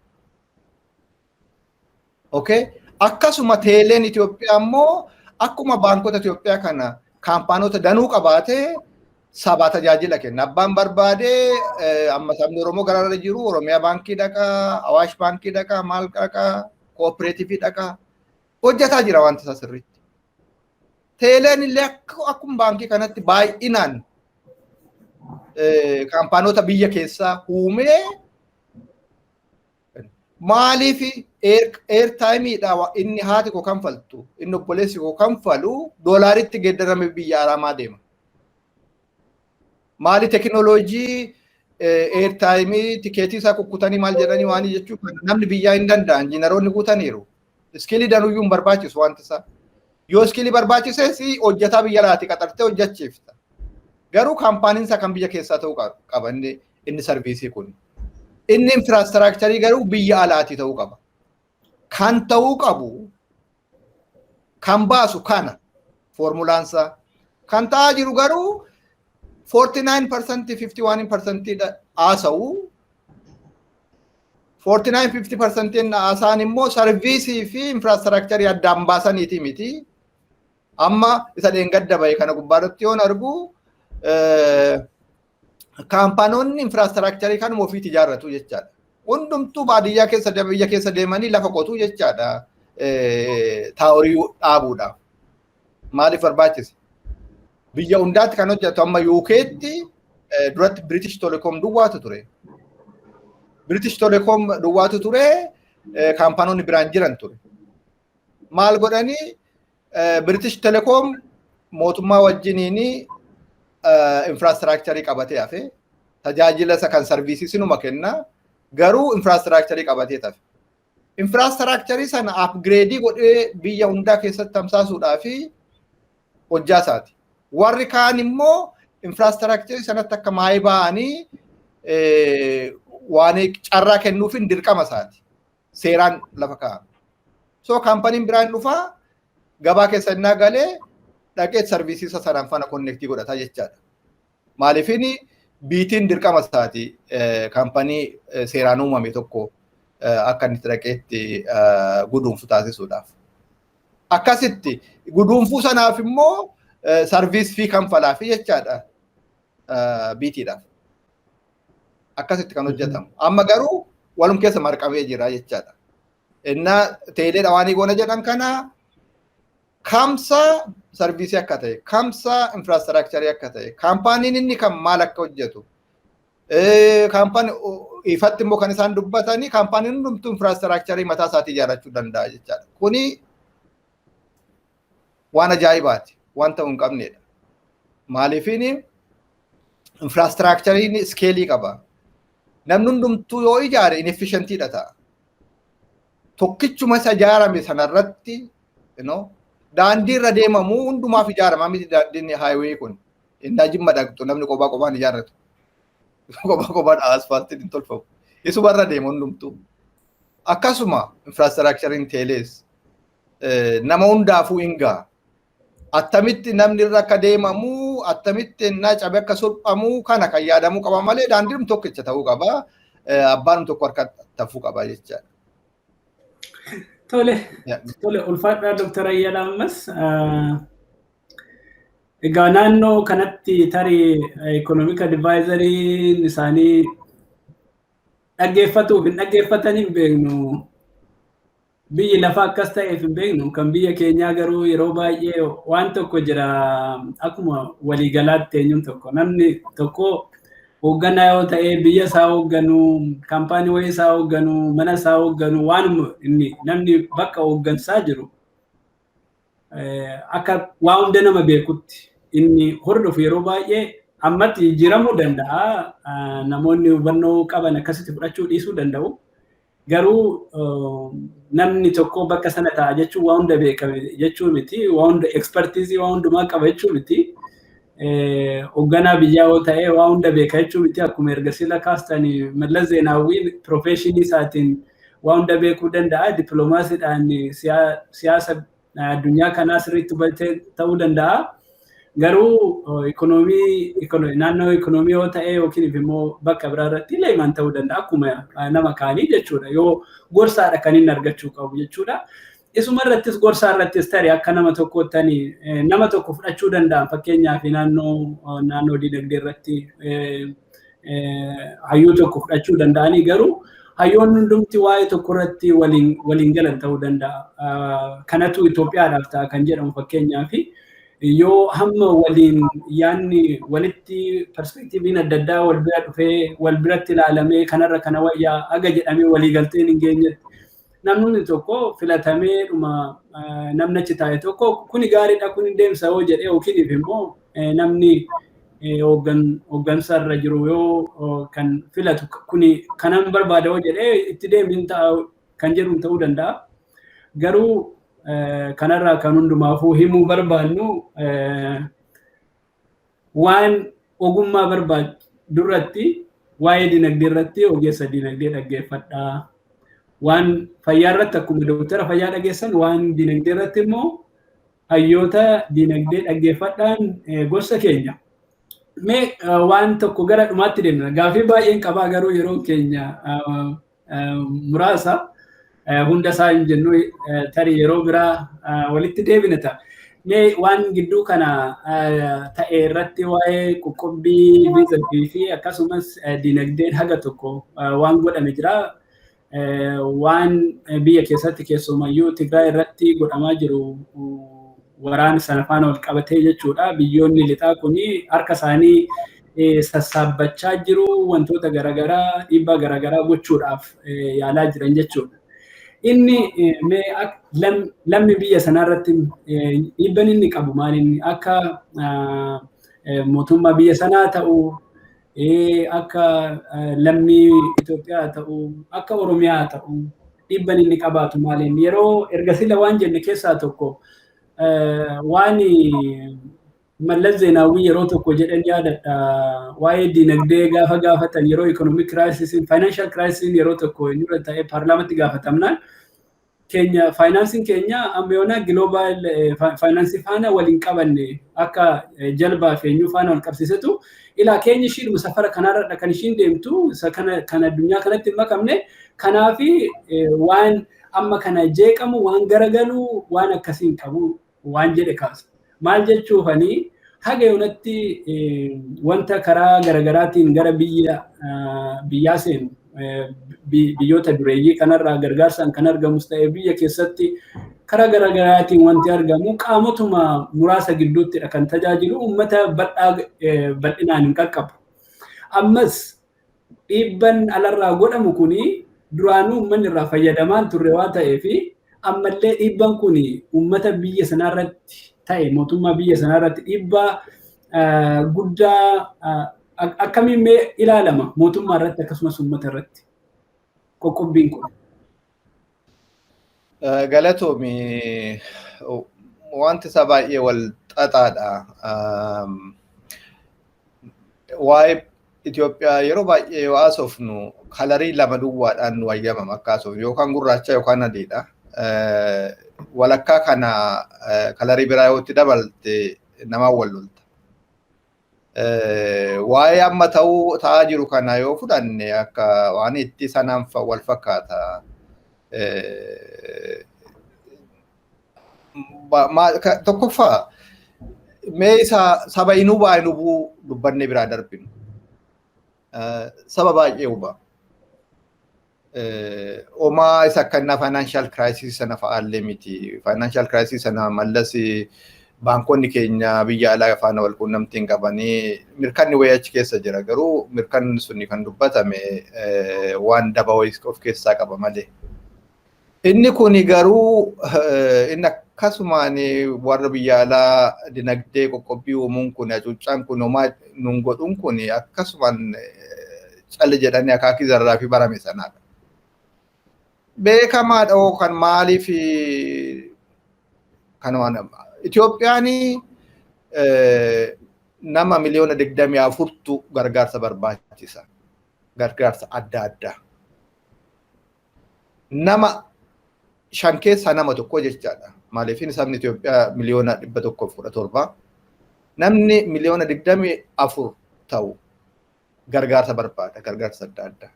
Okay? Akkasuma teeleen Itoophiyaa immoo akkuma baankota Itoophiyaa kana kaampaanota danuu qabaatee sabaa tajaajila kenna. Abbaan barbaadee, amma sabni Oromoo gararra jiru Oromiyaa baankii dhaqaa, Awaash baankii dhaqaa, maal dhaqaa, cooperative dhaqaa. Hojjetaa jira wanta isaa sirriitti. Teeleen illee akkuma baankii kanatti baay'inaan kaampaanota biyya keessaa uumee, maaliif airtimeiidha inni haati koo kanfaltu, inni obboleessi koo kanfalu doolaaritti geeddarame biyya aramaa deema? Maali tekinooloojii airtimeii tikeetii isaa kukkutanii maal jedhanii waan jechuu kana namni biyyaa hin danda'an, injiinaroonni guutaniiru. Skillii danuyyuu hin barbaachisu wanti isaa. Yoo skillii barbaachises hojjetaa biyya alaati qaxartee hojjechiifta. Garuu kaampaaniin isaa kan biyya keessaa ta'uu qaba inni serviceii kun. Inni infrastructureii garuu biyya alaatii ta'uu qaba. Kan ta'uu qabu kan baasu kana foormulaansaa. Kan ta'aa jiru garuu 49%, 51% haasa'u. 49, 50% haasa'an immoo service fi infrastructure addaan baasaniiti miti. Amma isa dheengadda bahe kana gubbaarratti yoon argu, kaampaanoonni infrastructure kanuma ofiitti ijaarratu jechaadha. Hundumtuu baadiyyaa keessa, biyya keessa deemanii lafa qotuu jechaadha tower dhaabuudhaaf. Maaliif barbaachise? Biyya hundaatti kan hojjetu, amma UK'tti duratti British Telecom duwwaatu ture. British Telecom duwwaatu ture, kaampaanoonni biraan jiran ture. Maal godhanii? British Telecom mootummaa wajjiniin infrastructure qabatee hafe, tajaajila isa kan service sinuma kenna, garuu infrastructure qabatee hafe. Infrastructure sana upgrade godhee biyya hundaa keessatti tamsaasuudhaa fi hojjaa isaati. Warri kaan immoo infrastructure sanatti akka maayii ba'anii waan carraa kennuufin dirqama isaati. Seeraan lafa kaa'ame. So kaampaniin biraan dhufaa gabaa keessa innaa galee dhaqee service isa sanaan fana connect godhata jechaadha. Maaliifini BT'n dirqama isaati kaampanii seeraan uumame tokko akka inni dhaqeetti guduunfu taasisuudhaaf. Akkasitti guduunfuu sanaaf immoo service fee kanfalaafi jechaadha BT'dhaaf. Akkasitti kan hojjetamu. Amma garuu walum keessa marqamee jira jechaadha. Innaa teelee dhawaanii goona jedhan kana, kamsa service akka ta'e, kamsa infrastructure akka ta'e, kaampaaniin inni kan maal akka hojjetu, kaampaanii ifatti immoo kan isaan dubbatanii, kaampaaniin hundumtuu infrastructure mataa isaatii ijaarrachuu danda'a jechaadha. Kuni waan ajaa'ibaati. Waan ta'uu hin qabnedha. Maaliifini infrastructureiin scale qaba. Namni hundumtuu yoo ijaare inefficientiidha ta'a. Tokkichuma isa ijaarame sanarratti daandii irra deemamu hundumaaf ijaarama miti daandiin highway kun. Innaa Jimma dhaqxu namni kophaa kophaan ijaarratu. Kophaa kophaan asfaaltiin hin tolfamu. Isuma irra deema hundumtuu. Akkasuma infrastructureiin teelees nama hundaafuu hin ga'a. Attamitti namni irra akka deemamu, attamitti innaa cabe akka suphamu kana kan yaadamuu qaba malee daandiin tokkicha ta'uu qaba. Abbaan tokko harka tafuu qaba jechaadha. Tole, ulfaadhaa Dooktar Ayyalaa ammas. Egaa naannoo kanatti tarii economic advisoriin isaanii dhaggeeffatuuf hin dhaggeeffatanii hin beeknu. Biyyi lafa akkas ta'eef hin beeknu. Kan biyya keenyaa garuu yeroo baay'ee waan tokko jira, akkuma waliigalaatti eenyuun tokko namni tokko hoogganaa yoo ta'e, biyya isaa hoogganu, kaampaanii wayii isaa hoogganu, mana isaa hoogganu, waanuma inni namni bakka hooggansaa jiru akka waa hunda nama beekutti inni hordofu yeroo baay'ee ammatti jijjiiramuu danda'a. Namoonni hubannoo qaban akkasitti fudhachuu dhiisuu danda'u. Garuu namni tokko bakka sana ta'a jechuun waa hunda beekame jechuu miti. Waa hunda expertise waa hundumaa qaba jechuu miti. Hoogganaa biyyaa yoo ta'e waa hunda beeka jechuu miti. Akkuma erga sila kaastanii, Mallas Zeenaawwiin profession isaatiin waa hunda beekuu danda'a. Dippiloomaasiidhaan siyaasa addunyaa kanaa sirriitti hubatee ta'uu danda'a. Garuu ikonoomii, naannoo ikonoomii yoo ta'e yookiin immoo bakka biraa irratti layman ta'uu danda'a akkuma nama kaanii jechuudha. Yoo gorsaadha kan inni argachuu qabu jechuudha. Isuma irrattis, gorsaa irrattis, tarii akka nama tokkoottani nama tokko fudhachuu danda'an, fakkeenyaaf naannoo dinagdee irratti hayyuu tokko fudhachuu danda'anii, garuu hayyoonni hundumti waa'ee tokko irratti waliin galan ta'uu danda'a. Kanatu Itoophiyaadhaaf ta'a kan jedhamu, fakkeenyaaf yoo hamma waliin yaanni walitti perspectiveiin adda addaa wal bira dhufee wal biratti ilaalamee kanarra kana wayyaa aga jedhamee waliigalteen hin geenyetti, namni tokko filatamee dhuma namni achi taa'e tokko kuni gaariidha, kuni deemsa yoo jedhee, yookiin immoo namni hooggansa irra jiru yoo kan filatu kuni kanan barbaada yoo jedhee itti deemin ta'a kan jedhu ta'uu danda'a. Garuu kanarraa kan hundumaafuu himuu barbaannu, waan ogummaa barbaadu duratti waa'ee dinagdee irratti ogeessa dinagdee dhaggeeffadhaa. Waan fayyaa irratti akkuma dooktara fayyaa dhageessan, waan dinagdee irratti immoo hayyoota dinagdee dhaggeeffadhaan gorsa keenya. Mee waan tokko gara dhumaatti deemna. Gaaffii baay'een qabaa, garuu yeroo keenya muraasa, hunda isaa hin jennu, tarii yeroo biraa walitti deebina ta'a. Mee waan gidduu kana ta'e irratti, waa'ee qoqqobbii viizaa fi akkasumas dinagdeen haga tokko waan godhame jira. Waan biyya keessatti keessumayyuu Tigraay irratti godhamaa jiru, waraana sana faana wal qabatee jechuudha. Biyyoonni lixaa kun harka isaanii sassaabbachaa jiru, wantoota garaagaraa dhiibbaa garaagaraa gochuudhaaf yaalaa jiran jechuudha. Inni mee lammi biyya sanaa irratti dhiibban inni qabu maal? Inni akka mootummaa biyya sanaa ta'u, akka lammii Itoophiyaa ta'u, akka Oromiyaa ta'u, dhiibban inni qabaatu maal inni? Yeroo erga sila waan jenne keessaa tokko waan Mallas Zeenaawwii yeroo tokko jedhan yaadadha. Waa'ee dinagdee gaafa gaafatan, yeroo economic crisis, financial crisis yeroo tokko inni irra ta'ee paarlaamatti gaafatamnaan, keenya faayinaansiin keenya amma yoona global faayinaansii faana waliin qabanne, akka jalbaa fi eenyuu faana wal qabsiisetu, ilaa keenya ishiidhuma safara kanaarra kan ishiin deemtu, isa kana kan addunyaa kanatti hin makamne. Kanaafi waan amma kana jeeqamu, waan garagalu, waan akkasii hin qabu waan jedhe kaasa. Maal jechuufanii, haga yoonatti wanta karaa garagaraatiin gara biyya biyyaa seenu, biyyoota dureeyyii kanarraa gargaarsaan kan argamus ta'e, biyya keessatti karaa garagaraatiin wanti argamu qaamotuma muraasa gidduuttidha kan tajaajilu, uummata bal'aa bal'inaan hin qaqqabu. Ammas dhiibban alarraa godhamu kuni duraanuu uummanni irraa fayyadamaan turre waan ta'eef, ammallee dhiibban kun uummata biyya sanaarratti ta'e mootummaa biyya sanaarratti dhiibbaa guddaa akkamiin mee ilaalama, mootummaa irratti akkasumas uummata irratti qoqqobbiin kun? Galatoomi, wanti isaa baay'ee wal xaxaadha. Waa'ee Itoophiyaa yeroo baay'ee yoo haasofnu colorii lama duwwaadhaan nu wayyamama akka haasofnu, yookaan gurraacha yookaan adiidha. Walakkaa kana colorii biraa yoo itti dabalte namaan wal lolta. Waa'ee amma ta'uu ta'aa jiru kana yoo fudhanne, akka waan itti sanaan wal fakkaata. Tokkoffaa, mee isa saba hin hubaa hin hubuu dubbannee biraa darbinu. Saba baay'ee huba. Homaa isa akkannaa financial crisis sana fa'aallee miti. Financial crisis sana Mallas baankonni keenya biyya alaa faana wal quunnamtii hin qabanii, mirkanni wayii achi keessa jira, garuu mirkanni suni kan dubbatame waan daba wayii of keessaa qaba malee. Inni kuni garuu inni akkasumaan warra biyya alaa dinagdee qoqqobbii uumuun kun, hacuuccaan kun, homaa nun godhuun kun akkasumaan calli jedhanii akaakii zarraa fi barame sanaadha. Beekamaadha hoo kan maaliif kanumaan Itoophiyaan nama 24 miliyoonatu gargaarsa barbaachisa. Gargaarsa adda addaa. Nama shan keessaa nama tokko jechaadha. Maaliif, sabni Itoophiyaa 117 miliyoona. Namni 24 miliyoona ta'u gargaarsa barbaada, gargaarsa adda addaa.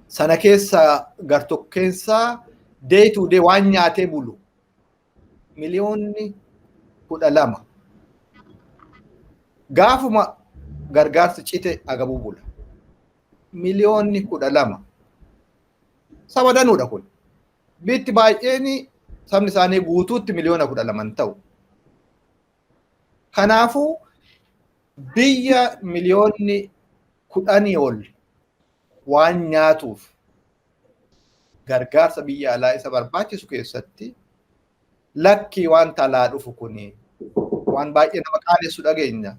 Sana keessa gartokkeensaa day to day waan nyaatee bulu 12 miliyoona. Gaafuma gargaarsi cite agabuu bula. 12 miliyoona. Saba danuudha kun. Biitti baay'een sabni isaanii guutuutti 12 miliyoona ta'u. Kanaafuu biyya 10 miliyoonii ol waan nyaatuuf gargaarsa biyya alaa isa barbaachisu keessatti, lakkii, wanta alaa dhufu kuni waan baay'ee nama qaanessu dhageenya.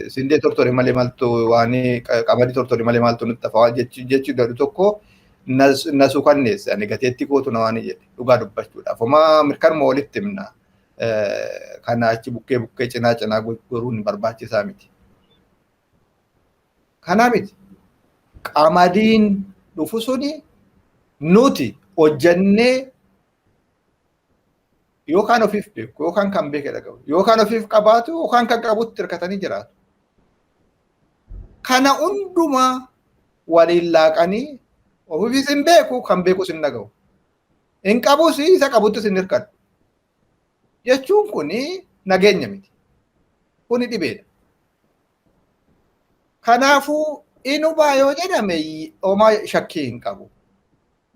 Sindee tortore malee maaltu, waan qamadii tortore malee maaltu nutti hafa jechuu jedhu tokko na sukanneesse, ani gateetti kootu na waan jedhe dhugaa dubbachuudhaaf. Homaa mirkanuma walitti himna. Kana achi bukkee bukkee cinaa cinaa goruun barbaachisaa miti. Kanaa miti. Qamadiin dhufu suni nuti hojjannee yookaan ofiif beeku, yookaan kan beeke dhagahu, yookaan ofiif qabaatu, yookaan kan qabutti hirkatanii jiraatu. Kana hundumaa waliin laaqanii ofiifis hin beeku, kan beekus hin dhagahu. Hin qabus, isa qabuttis hin hirkadhu. Jechuun kuni nageenya miti. Kuni dhibeedha. Kanaafuu inubaa yoo jedhame homaa shakkii hin qabu.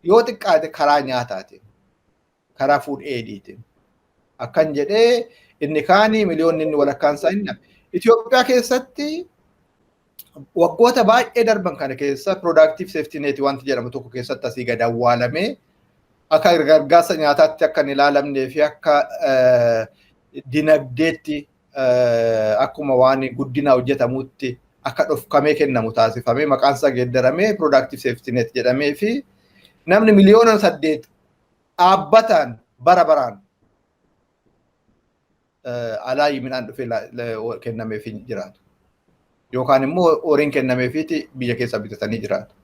Yoo xiqqaate karaa nyaataatiin, karaa food aidiitiin. Akkan jedhee inni kaanii miliyoonni inni walakkaan isaa inni Itoophiyaa keessatti waggoota baay'ee darban kana keessa productive safety net wanti jedhamu tokko keessatti asii gad awwaalamee akka gargaarsa nyaataatti akka hin ilaalamnee fi akka dinagdeetti akkuma waan guddina hojjetamutti akka dhofkamee kennamu taasifamee, maqaan isaa geeddaramee productive safety net jedhamee fi namni miliyoona 8 dhaabbataan bara baraan alaa midhaan dhufee kennameefii jiraatu. Yookaan immoo horiin kennameefiiti biyya keessa bitatanii jiraatu.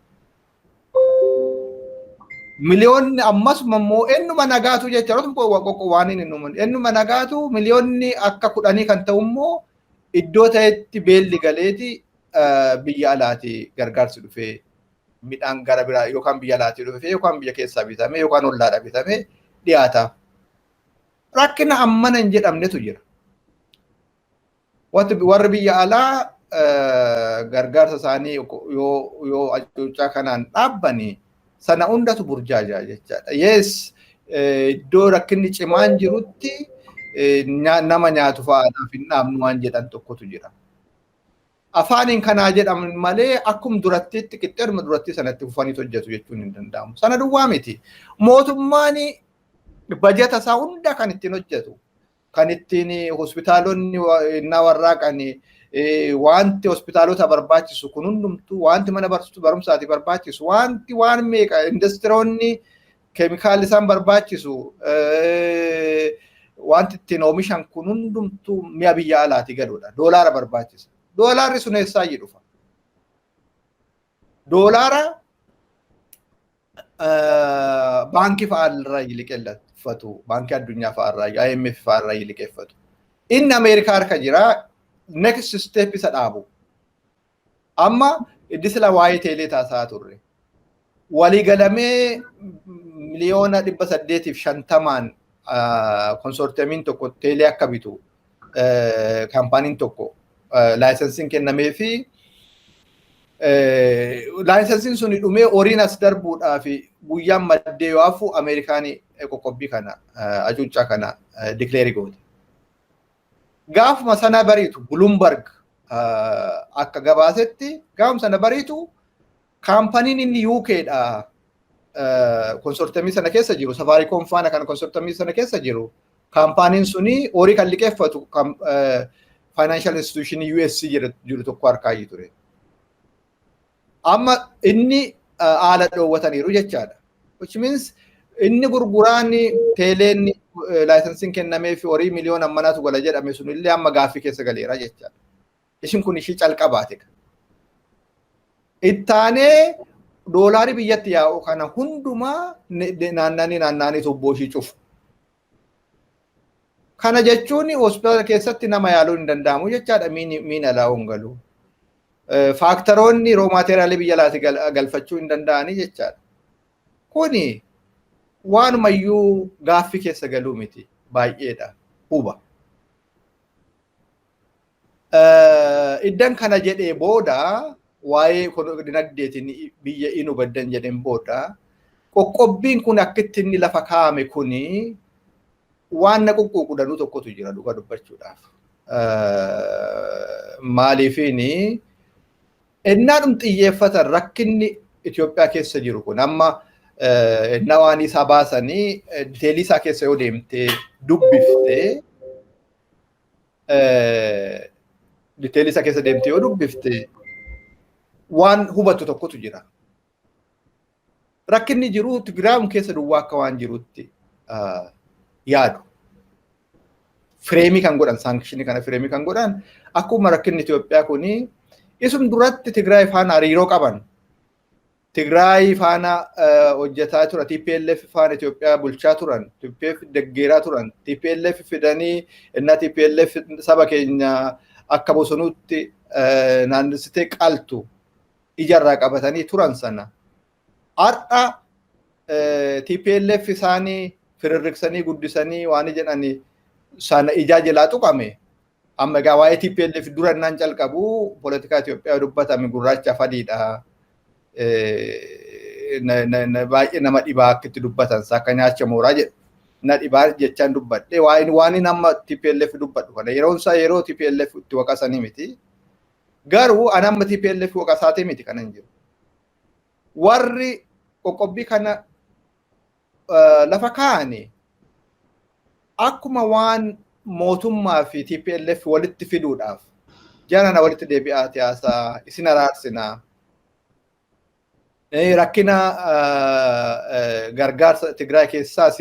Miliyoonni ammasuma immoo ennuma nagaatu jecha waan inni uuman ennuma nagaatu miliyoonni akka 10 kan ta'u immoo iddoo ta'etti beelli galeeti biyya alaati gargaarsi dhufee midhaan gara biraa yookaan biyya alaatii dhufee yookaan biyya keessaa bitamee yookaan ollaadhaa bitamee dhiyaata. Rakkina ammana hin jedhamnetu jira. Warri biyya alaa gargaarsa isaanii yoo hacuuccaa kanaan dhaabbanii sana hundatu burjaajaa jechaadha. Yes, iddoo rakkinni cimaan jirutti nama nyaatu fa'aadhaaf hin dhaabnu waan jedhan tokkotu jira. Afaaniin kanaa jedhaman malee akkum durattiitti qixxeedhuma duratti sanatti fufaniitu hojjetu jechuun hin danda'amu. Sana duwwaa miti. Mootummaan bajata isaa hunda kan ittiin hojjetu, kan ittiin hospitaalonni innaa warraaqan, wanti hospitaalota barbaachisu kun hundumtuu, wanti mana barumsaati barbaachisu, wanti waan meeqa, industiroonni keemikaalli isaan barbaachisu, wanti ittiin oomishan kun hundumtuu mi'a biyya alaati galuudha. Doolaara barbaachisa. Doolaarri sun eessaa dhufa? Doolaara baankii fa'aa irraa liqeeffatu, baankii addunyaa fa'aa irraa, IMF fa'aa irraa liqeeffatu. Inni Ameerikaa harka jira, next step isa dhaabu. Amma iddi sila waa'ee teelee taasaa turre. Waliigalamee 850,000,000 consortiumiin tokko teelee akka bitu kaampaaniin tokko licensiin kennamee fi licensiin sun dhumee horiin as darbuudhaaf guyyaan maddee yoo hafu Ameerikaan qoqqobbii kana, hacuuccaa kana declare goote. Gaafuma sana bariitu Bloomberg akka gabaasetti gaafuma sana bariitu kaampaniin inni UKdha consortiumii sana keessa jiru, Safaricom faana kan consortiumii sana keessa jiru, kaampaniin suni horii kan liqeeffatu financial institution US jiru tokko harkaa ture. Amma inni haala dhoowwataniiru jechaadha. Which means inni gurguraan teeleen licensiin kennamee fi horii miliyoona ammanaatu gala jedhame sun illee amma gaaffii keessa galeera jechaadha. Ishin kun ishii calqabaate. Ittaanee doolaarii biyyatti yaa'u kana hundumaa naannanii naannanii tubboo ishii cufu. Kana jechuun hospitaala keessatti nama yaaluun hin danda'amu jechaadha, miin alaa hin galu. Factoryoonni raw materialii biyya alaati galfachuu hin danda'anii jechaadha. Kuni waanumayyuu gaaffii keessa galuu miti, baay'eedha huba. Iddan kana jedhee booda, waa'ee dinagdeetiin biyya inu baddan jedheen booda, qoqqobbiin kun akkitti inni lafa kaa'ame kuni waan na quqquuqu danuu tokkotu jira dhuga dubbachuudhaaf. Maaliifiini innaadhum xiyyeeffatan rakkinni Itoophiyaa keessa jiru kun amma innaa waan isaa baasanii detailii isaa keessa yoo deemtee dubbifte, detailii isaa keessa deemtee yoo dubbifte, waan hubattu tokkotu jira. Rakkinni jiru Tigraayum keessa duwwaa akka waan jirutti yaadu. Frame kan godhan, sanctionii kana frame kan godhan, akkuma rakkinni Itoophiyaa kuni isum duratti Tigraay faana hariiroo qaban Tigraay faana hojjetaa tura, TPLF faana Itoophiyaa bulchaa turan, TPLF deggeeraa turan, TPLF fidanii innaa TPLF saba keenya akka bosonuutti naannessitee qaltu ijarraa qabatanii turan sana. Har'a TPLF isaanii firriqsanii guddisanii waan jedhanii sana ijaa jalaa tuqame. Amma egaa waa'ee TPLF dura innaan calqabu, poolitikaa Itoophiyaa dubbatame gurraachaaf adiidha. Baay'ee nama dhibaa akka itti dubbatan akka nyaacha mooraa jedhu. Na dhibaa jechaan dubbadhe waan inni amma TPLF dubbadhu kana yeroon isaa yeroo TPLF itti waqasanii miti. Garuu ani amma TPLF waqasaatii miti kanan jiru. Warri qoqqobbii kana lafa kaa'ani akkuma waan mootummaa fi TPLF walitti fiduudhaaf, jarana walitti deebi'aa, siyaasaa isin araarsinaa. Rakkina gargaarsa Tigraay keessaas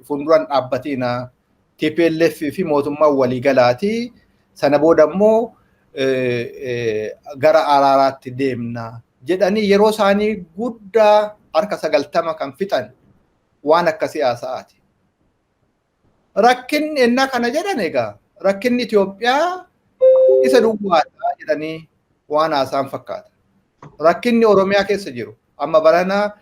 fuulduraan dhaabbatiina, TPLF fi mootummaan waliigalaati. Sana booda immoo gara araaraatti deemna jedhanii yeroo isaanii guddaa harka 90 kan fixan waan akka siyaasaati. Rakkinni ennaa kana jedhan egaa rakkinni Itoophiyaa isa duwwaadha jedhanii waan haasa'an fakkaata. Rakkinni Oromiyaa keessa jiru amma barana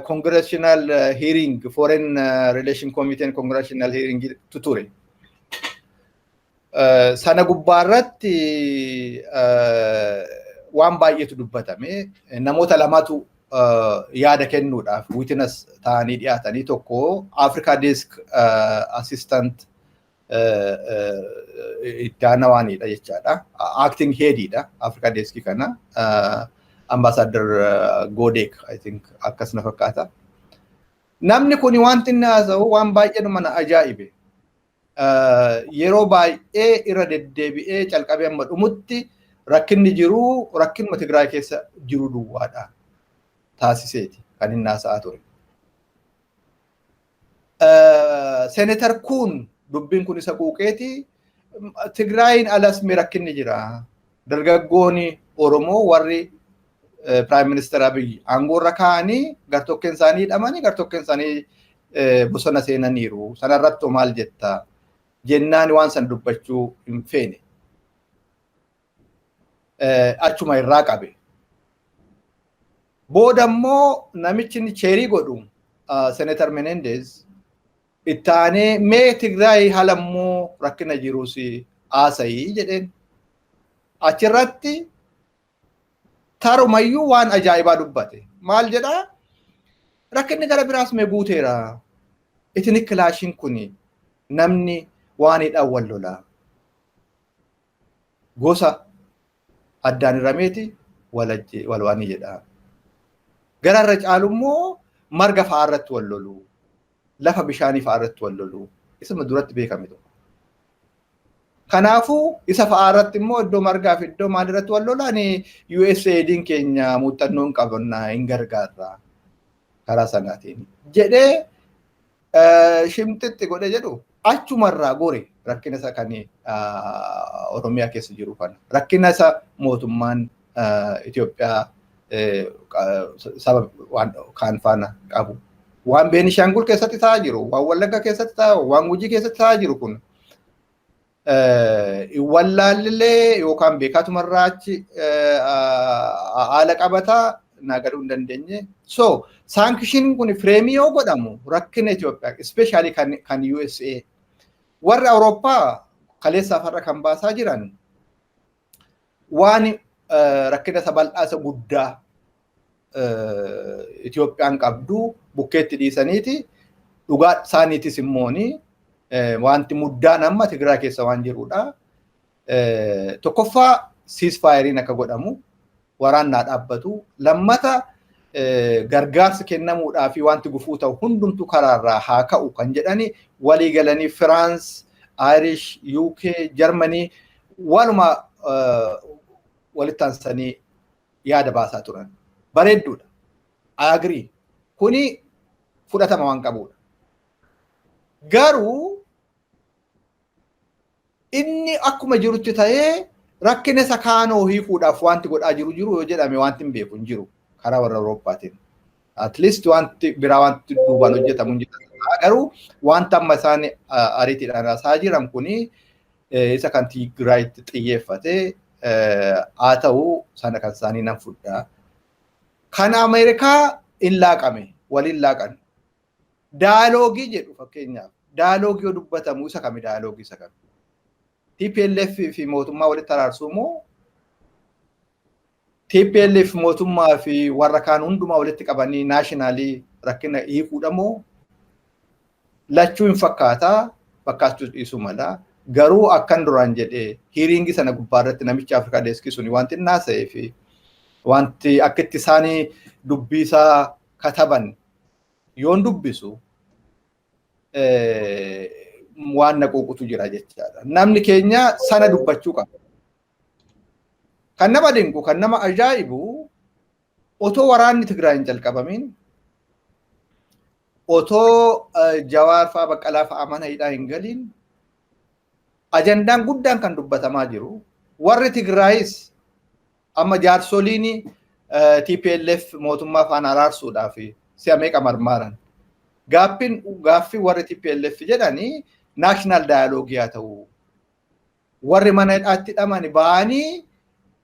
congressional hearing, Foreign Relation Committee congressional hearing ture. Sana gubbaarratti waan baay'eetu dubbatame. Namoota lamatu yaada kennuudhaaf witness ta'anii dhiyaatanii. Tokko Africa Desk Assistant itti aanawaanidha jechaadha. Acting headidha Africa Desk kana. Ambassador Godek, I think, akkas na fakkaata. Namni kun wanti inni haasa'u waan baay'ee nama ajaa'ibe. Yeroo baay'ee irra deddeebi'ee calqabee amma dhumutti rakkinni jiru rakkinuma Tigraay keessa jiru duwwaadha taasiseeti kan inni haasa'aa ture. Senator kun dubbiin kun isa quuqeeti. Tigraayin alas mi rakkinni jira. Dargaggoonni Oromoo warri Prime Minister Abiy aangoorra kaa'anii gartokkeen isaanii hidhamanii, gartokkeen isaanii bosona seenaniiru. Sanarratti maal jetta? Jennaan waan san dubbachuu hin feene. Achuma irraa qabe. Booda immoo namichi inni chair godhu, Senator Menendez, itti aanee mee Tigraay haala immoo rakkina jirus haasa'ii jedheen. Achirratti tarumayyuu waan ajaa'ibaa dubbate. Maal jedhaa? Rakkinni gara biraas mee guuteera. Ethnic clashiin kun namni waan hidhaan wal lolaa. Gosa addaan hirameeti wal waanii jedha. Gararra caalu immoo marga fa'aa irratti wal lolu. Lafa bishaanii fa'aa irratti wal lolu. Isuma duratti beekame tokko. Kanaafuu isa fa'aa irratti immoo iddoo margaa fi iddoo maal irratti wal lolan, USAID'n keenya muuxannoo hin qabna, hin gargaarra karaa sanaatiin jedhee shimxitti godhe jedhu achumarraa gore rakkina isa kan Oromiyaa keessa jiru kana, rakkina isa mootummaan Itoophiyaa saba waan kaan faana qabu, waan Beenishaangul keessatti ta'aa jiru, waan Wallagga keessatti ta'aa, waan Gujii keessatti ta'aa jiru kun wallaallilee yookaan beekaatumarraa achi haala qabataa naa galuu hin dandeenye. So sanctioniin kun frame yoo godhamu rakkina Itoophiyaa, especially kan USA, warri Awurooppaa kaleessaaf har'a kan baasaa jiran waan rakkina isa bal'aa isa guddaa Itoophiyaan qabdu bukkeetti dhiisaniiti, dhugaa isaaniitis immooni wanti muddaan amma Tigraay keessa waan jirudha. Tokkoffaa, ceasefireiin akka godhamu, waraannaa dhaabbatu. Lammata, gargaarsi kennamuudhaa fi wanti gufuu ta'u hundumtu karaarraa haa ka'u kan jedhani walii galanii Firaans, Irish, UK, Germany waluma walitti aansanii yaada baasaa turan. Bareedduudha. I agree. Kuni fudhatama waan qabudha. Garuu inni akkuma jirutti ta'ee rakkina isa kaanoo hiikuudhaaf wanti godhaa jiru jiru yoo jedhame, wanti hin beeku hin jiru. karaa warra Awurooppaatiin. At least wanti biraa wanti duubaan hojjetamu hin jiru. Garuu wanta amma isaan ariitiidhaan haasaa jiran kuni isa kan Tigraayitti xiyyeeffate haa ta'u, sana kan isaanii nan fudhaa. Kan Ameerikaa hin laaqame, waliin laaqan. Dialogue jedhu. Fakkeenyaaf, dialogue yoo dubbatamu isa kami? Dialogue isa kami? TPLF fi mootummaa walitti araarsuu moo, TPLF mootummaa fi warra kaan hundumaa walitti qabanii national rakkina hiikuudha moo? Lachuu hin fakkaataa, fakkaachuu dhiisuu mala. Garuu akkan duraan jedhee, hearing sana gubbaa irratti namichi Afrikaa desk suni wanti inni haasa'ee fi wanti akka itti isaanii dubbii isaa kataban yoon dubbisu waan na quuqutu jira jechaadha. Namni keenya sana dubbachuu qaba. Kan nama dinqu, kan nama ajaa'ibu, otoo waraanni Tigraay hin jalqabamin, otoo Jawaar fa'aa, Baqqalaa fa'aa mana hidhaa hin galiin, ajandaan guddaan kan dubbatamaa jiru, warri Tigraayis amma jaarsoliin TPLF mootummaa faana araarsuudhaaf si'a meeqa marmaaran. Gaaffiin gaaffii warri TPLF jedhanii national dialogue haa ta'u. Warri mana hidhaatti hidhaman ba'anii,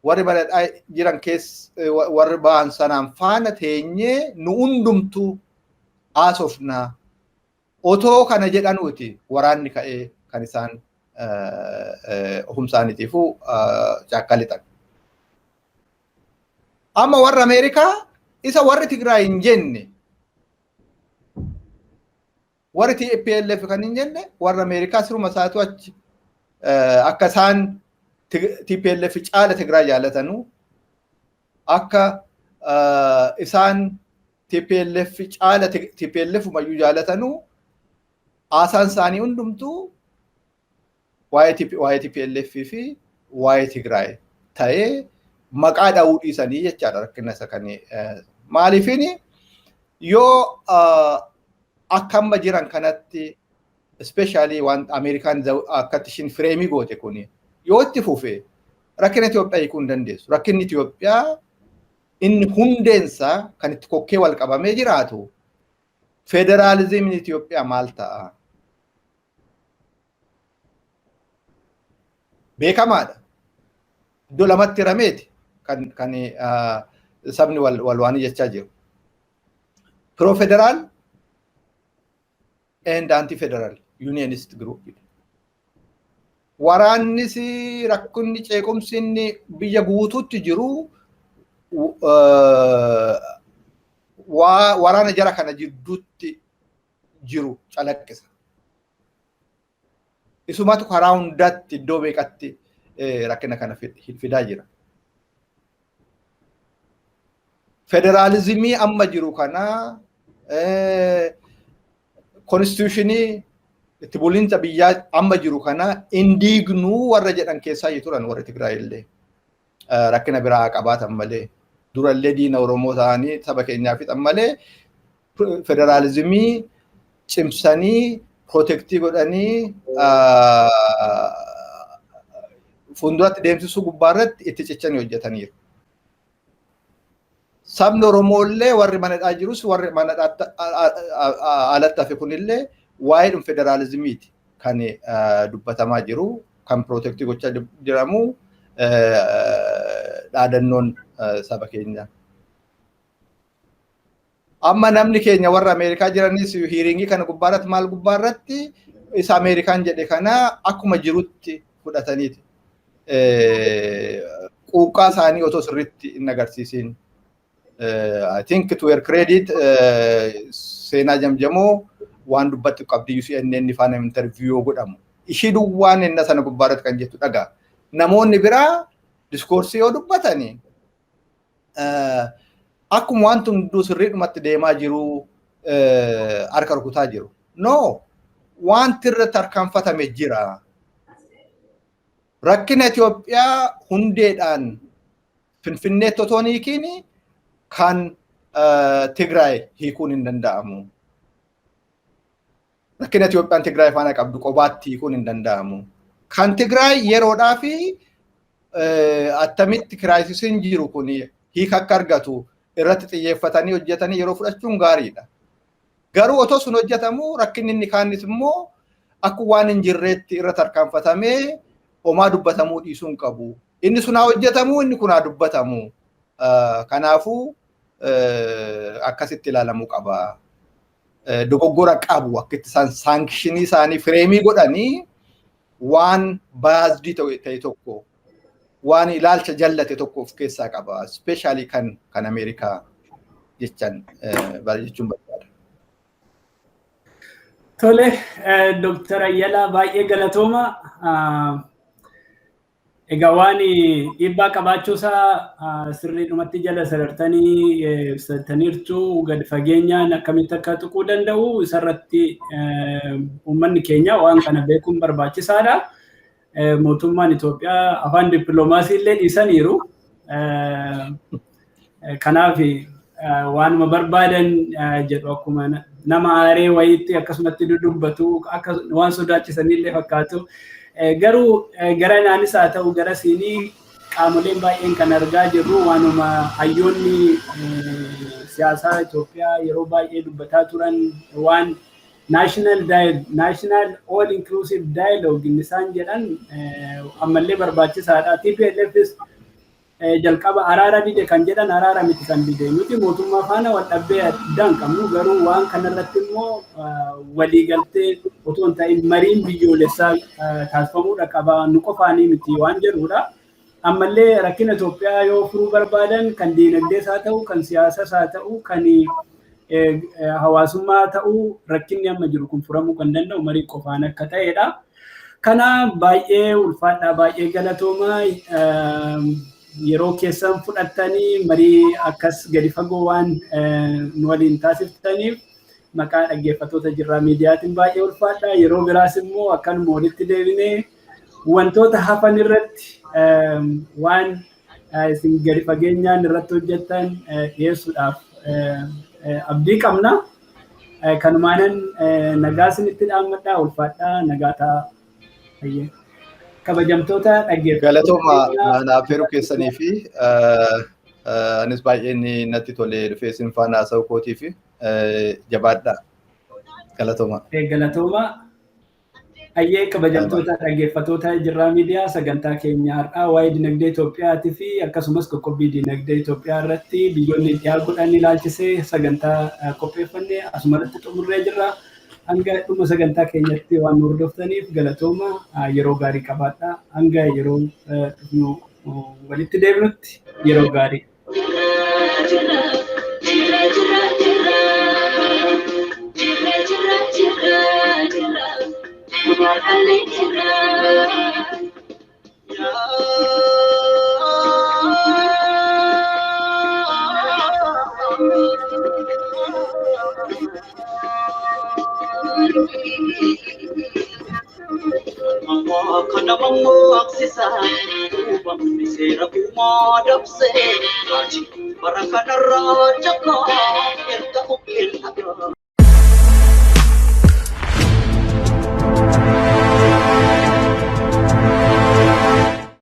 warri mana hidhaa jiran keessa warri ba'an sanaan faana teenyee nu hundumtuu haasofnaa. Otoo kana jedhanuuti waraanni ka'ee kan isaan ofumsaaniitiifuu caakkaa lixan. Amma warra Ameerikaa isa warri Tigraay hin jenne, warri TPLF kan hin jenne, warra Ameerikaa siruma isaatu achi akka isaan TPLF caala Tigraay jaallatanuu, akka isaan TPLF caala TPLF umayyuu jaalatanuu, haasaan isaanii hundumtuu waa'ee TPLF fi waa'ee Tigraay ta'ee maqaa dha'uu dhiisanii jechaadha rakkina isa kan. Maaliifini, yoo akka amma jiran kanatti, especially waan Ameerikaan akkatti ishiin frame goote kuni yoo itti fufe, rakkina Itoophiyaa hiikuu hin dandeessu. Rakkinni Itoophiyaa inni hundeensaa kan itti kokkee wal qabamee jiraatu, federaalizimiin Itoophiyaa maal ta'a? Beekamaadha. Iddoo lamatti hirameeti kan sabni wal waan jechaa jiru. Pro federal and anti federal unionist group. Waraannis, rakkinni, ceequmsi inni biyya guutuutti jiru waraana jara kana jidduutti jiru calaqqisa. Isumatu karaa hundatti iddoo meeqatti rakkina kana fidaa jira. Federaalizimii amma jiru kana, constitution itti buliinsa biyyaa amma jiru kana indiignuu warra jedhan keessaa turan warri Tigraay illee, rakkina biraa qabaatan malee, durallee diina Oromoo ta'anii saba keenyaa fixan malee, federaalizimii cimsanii protect godhanii fuulduratti deemsisuu gubbaarratti itti cichanii hojjetaniiru. Sabni Oromoo illee, warri mana jirus, warri mana alatti hafe kunillee waa'ee dhum federaalizimiiti kan dubbatamaa jiru, kan protect gochaa jiramu dhaadannoon saba keenyaa. Amma namni keenya warra Ameerikaa jiranis hearing kana gubbaarratti, maal gubbaarratti, isa Ameerikaan jedhe kana akkuma jirutti fudhataniiti. Quuqqaa isaanii otoo sirriitti hin agarsiisin. I think to her credit, Seenaa Jamjamoo waan dubbatti qabdi. CNN faana interview godhamu. Ishii duwwaan inna sana gubbaarratti kan jettu dhagaa. Namoonni biraa discourse yoo dubbatani akkuma wanti hunduu sirriidhumatti deemaa jiru harka rukutaa jiru. No, wanti irratti harkaanfatame jira. Rakkina Itoophiyaa hundeedhaan Finfinneetti otoo hin hiikiin kan Tigraay hiikuun hin danda'amu. Rakkina Itoophiyaan Tigraay faana qabdu qobaatti hiikuun hin danda'amu. Kan Tigraay yeroodhaa fi attamitti crisisiin jiru kun hiika akka argatu Irratti xiyyeeffatanii hojjetanii yeroo fudhachuun gaariidha. Garuu otoo sun hojjetamu rakkinni inni kaanis immoo akka waan hin jirreetti irra tarkaanfatamee homaa dubbatamuu dhiisuu hin qabu. Inni sun haa hojjetamu, inni kun haa dubbatamu. Kanaafuu akkasitti ilaalamuu qaba. Dogoggora qabu akka itti isaan sanction isaanii frame godhanii waan biased ta'e tokko, waan ilaalcha jallate tokko of keessaa qaba. Especially kan Ameerikaa jechan jechuun barbaada. Tole, Dooktar Ayyalaa, baay'ee galatooma. Egaa waan dhiibbaa qabaachuusaa sirriidhumatti jala sarartanii ibsataniirtu. Gadi fageenyaan akkamitti akka tuquu danda'u isarratti uummanni keenya waan kana beekuun barbaachisaadha. Mootummaan Itoophiyaa afaan dippiloomaasii illee dhiisaniiru. Kanaaf waanuma barbaadan jedhu, akkuma nama aaree wayiitti akkasumatti dudubbatu, akka waan sodaachisanillee fakkaatu. Garuu gara naanis haa ta'u gara siinii qaamoleen baay'een kan argaa jirru waanuma hayyoonni siyaasaa Itoophiyaa yeroo baay'ee dubbataa turan, waan national national all inclusive dialogue inni isaan jedhan ammallee barbaachisaadha. TPLFs jalqaba araara dide kan jedhan, araara miti kan dide, nuti mootummaa faana wal dhabbee adda hin qabnu, garuu waan kanarratti immoo waliigaltee otoo hin ta'in mariin biyyoolessaa taasifamuudha qaba, nu qofaanii miti waan jedhudha. Ammallee rakkina Itoophiyaa yoo furuu barbaadan, kan diinagdees haa ta'u, kan siyaasas haa ta'u, kan hawaasummaa ta'u, rakkinni amma jiru kun furamuu kan danda'u marii qofaan akka ta'edha. Kana baay'ee ulfaadhaa, baay'ee galatoomaa, yeroo keessan fudhattanii marii akkas gadi fagoo waan nu waliin taasiftaniif maqaa dhaggeeffattoota Jirraa Miidiyaatiin baay'ee ulfaadha. Yeroo biraas immoo akkanuma walitti deebinee wantoota hafan irratti waan isin gadi fageenyaan irratti hojjettan dhiyeessuudhaaf abdii qabna. Kanumaanan nagaa isinitti dhaammadhaa, ulfaadhaa, nagaa ta'a. Kabajamtoota dhaggeeffattoota. Galatooma naaf heeruu keessanii fi anis baay'een natti tolee dhufee isin faana haasa'uu kootii fi jabaadhaa. Galatooma. Galatooma. Ayyee, kabajamtoota dhaggeeffattoota Jirraa Miidiyaa, sagantaa keenya har'aa waa'ee dinagdee Itoophiyaatii fi akkasumas qoqqobbii dinagdee Itoophiyaa irratti biyyoonni dhiyaa godhan ilaalchisee sagantaa qopheeffanne asumarratti xumurree jirra. Hanga dhuma sagantaa keenyatti waan nu hordoftaniif galatooma, yeroo gaarii qabaadha. Hanga yeroo dhufnu walitti deebinutti yeroo gaarii. Jira, jira, jira, jira, jira, jira, jira, jira, jira, jira. Kana mammaksisa uumamni seera uumaa dabsee bara kanarraa jakkaa.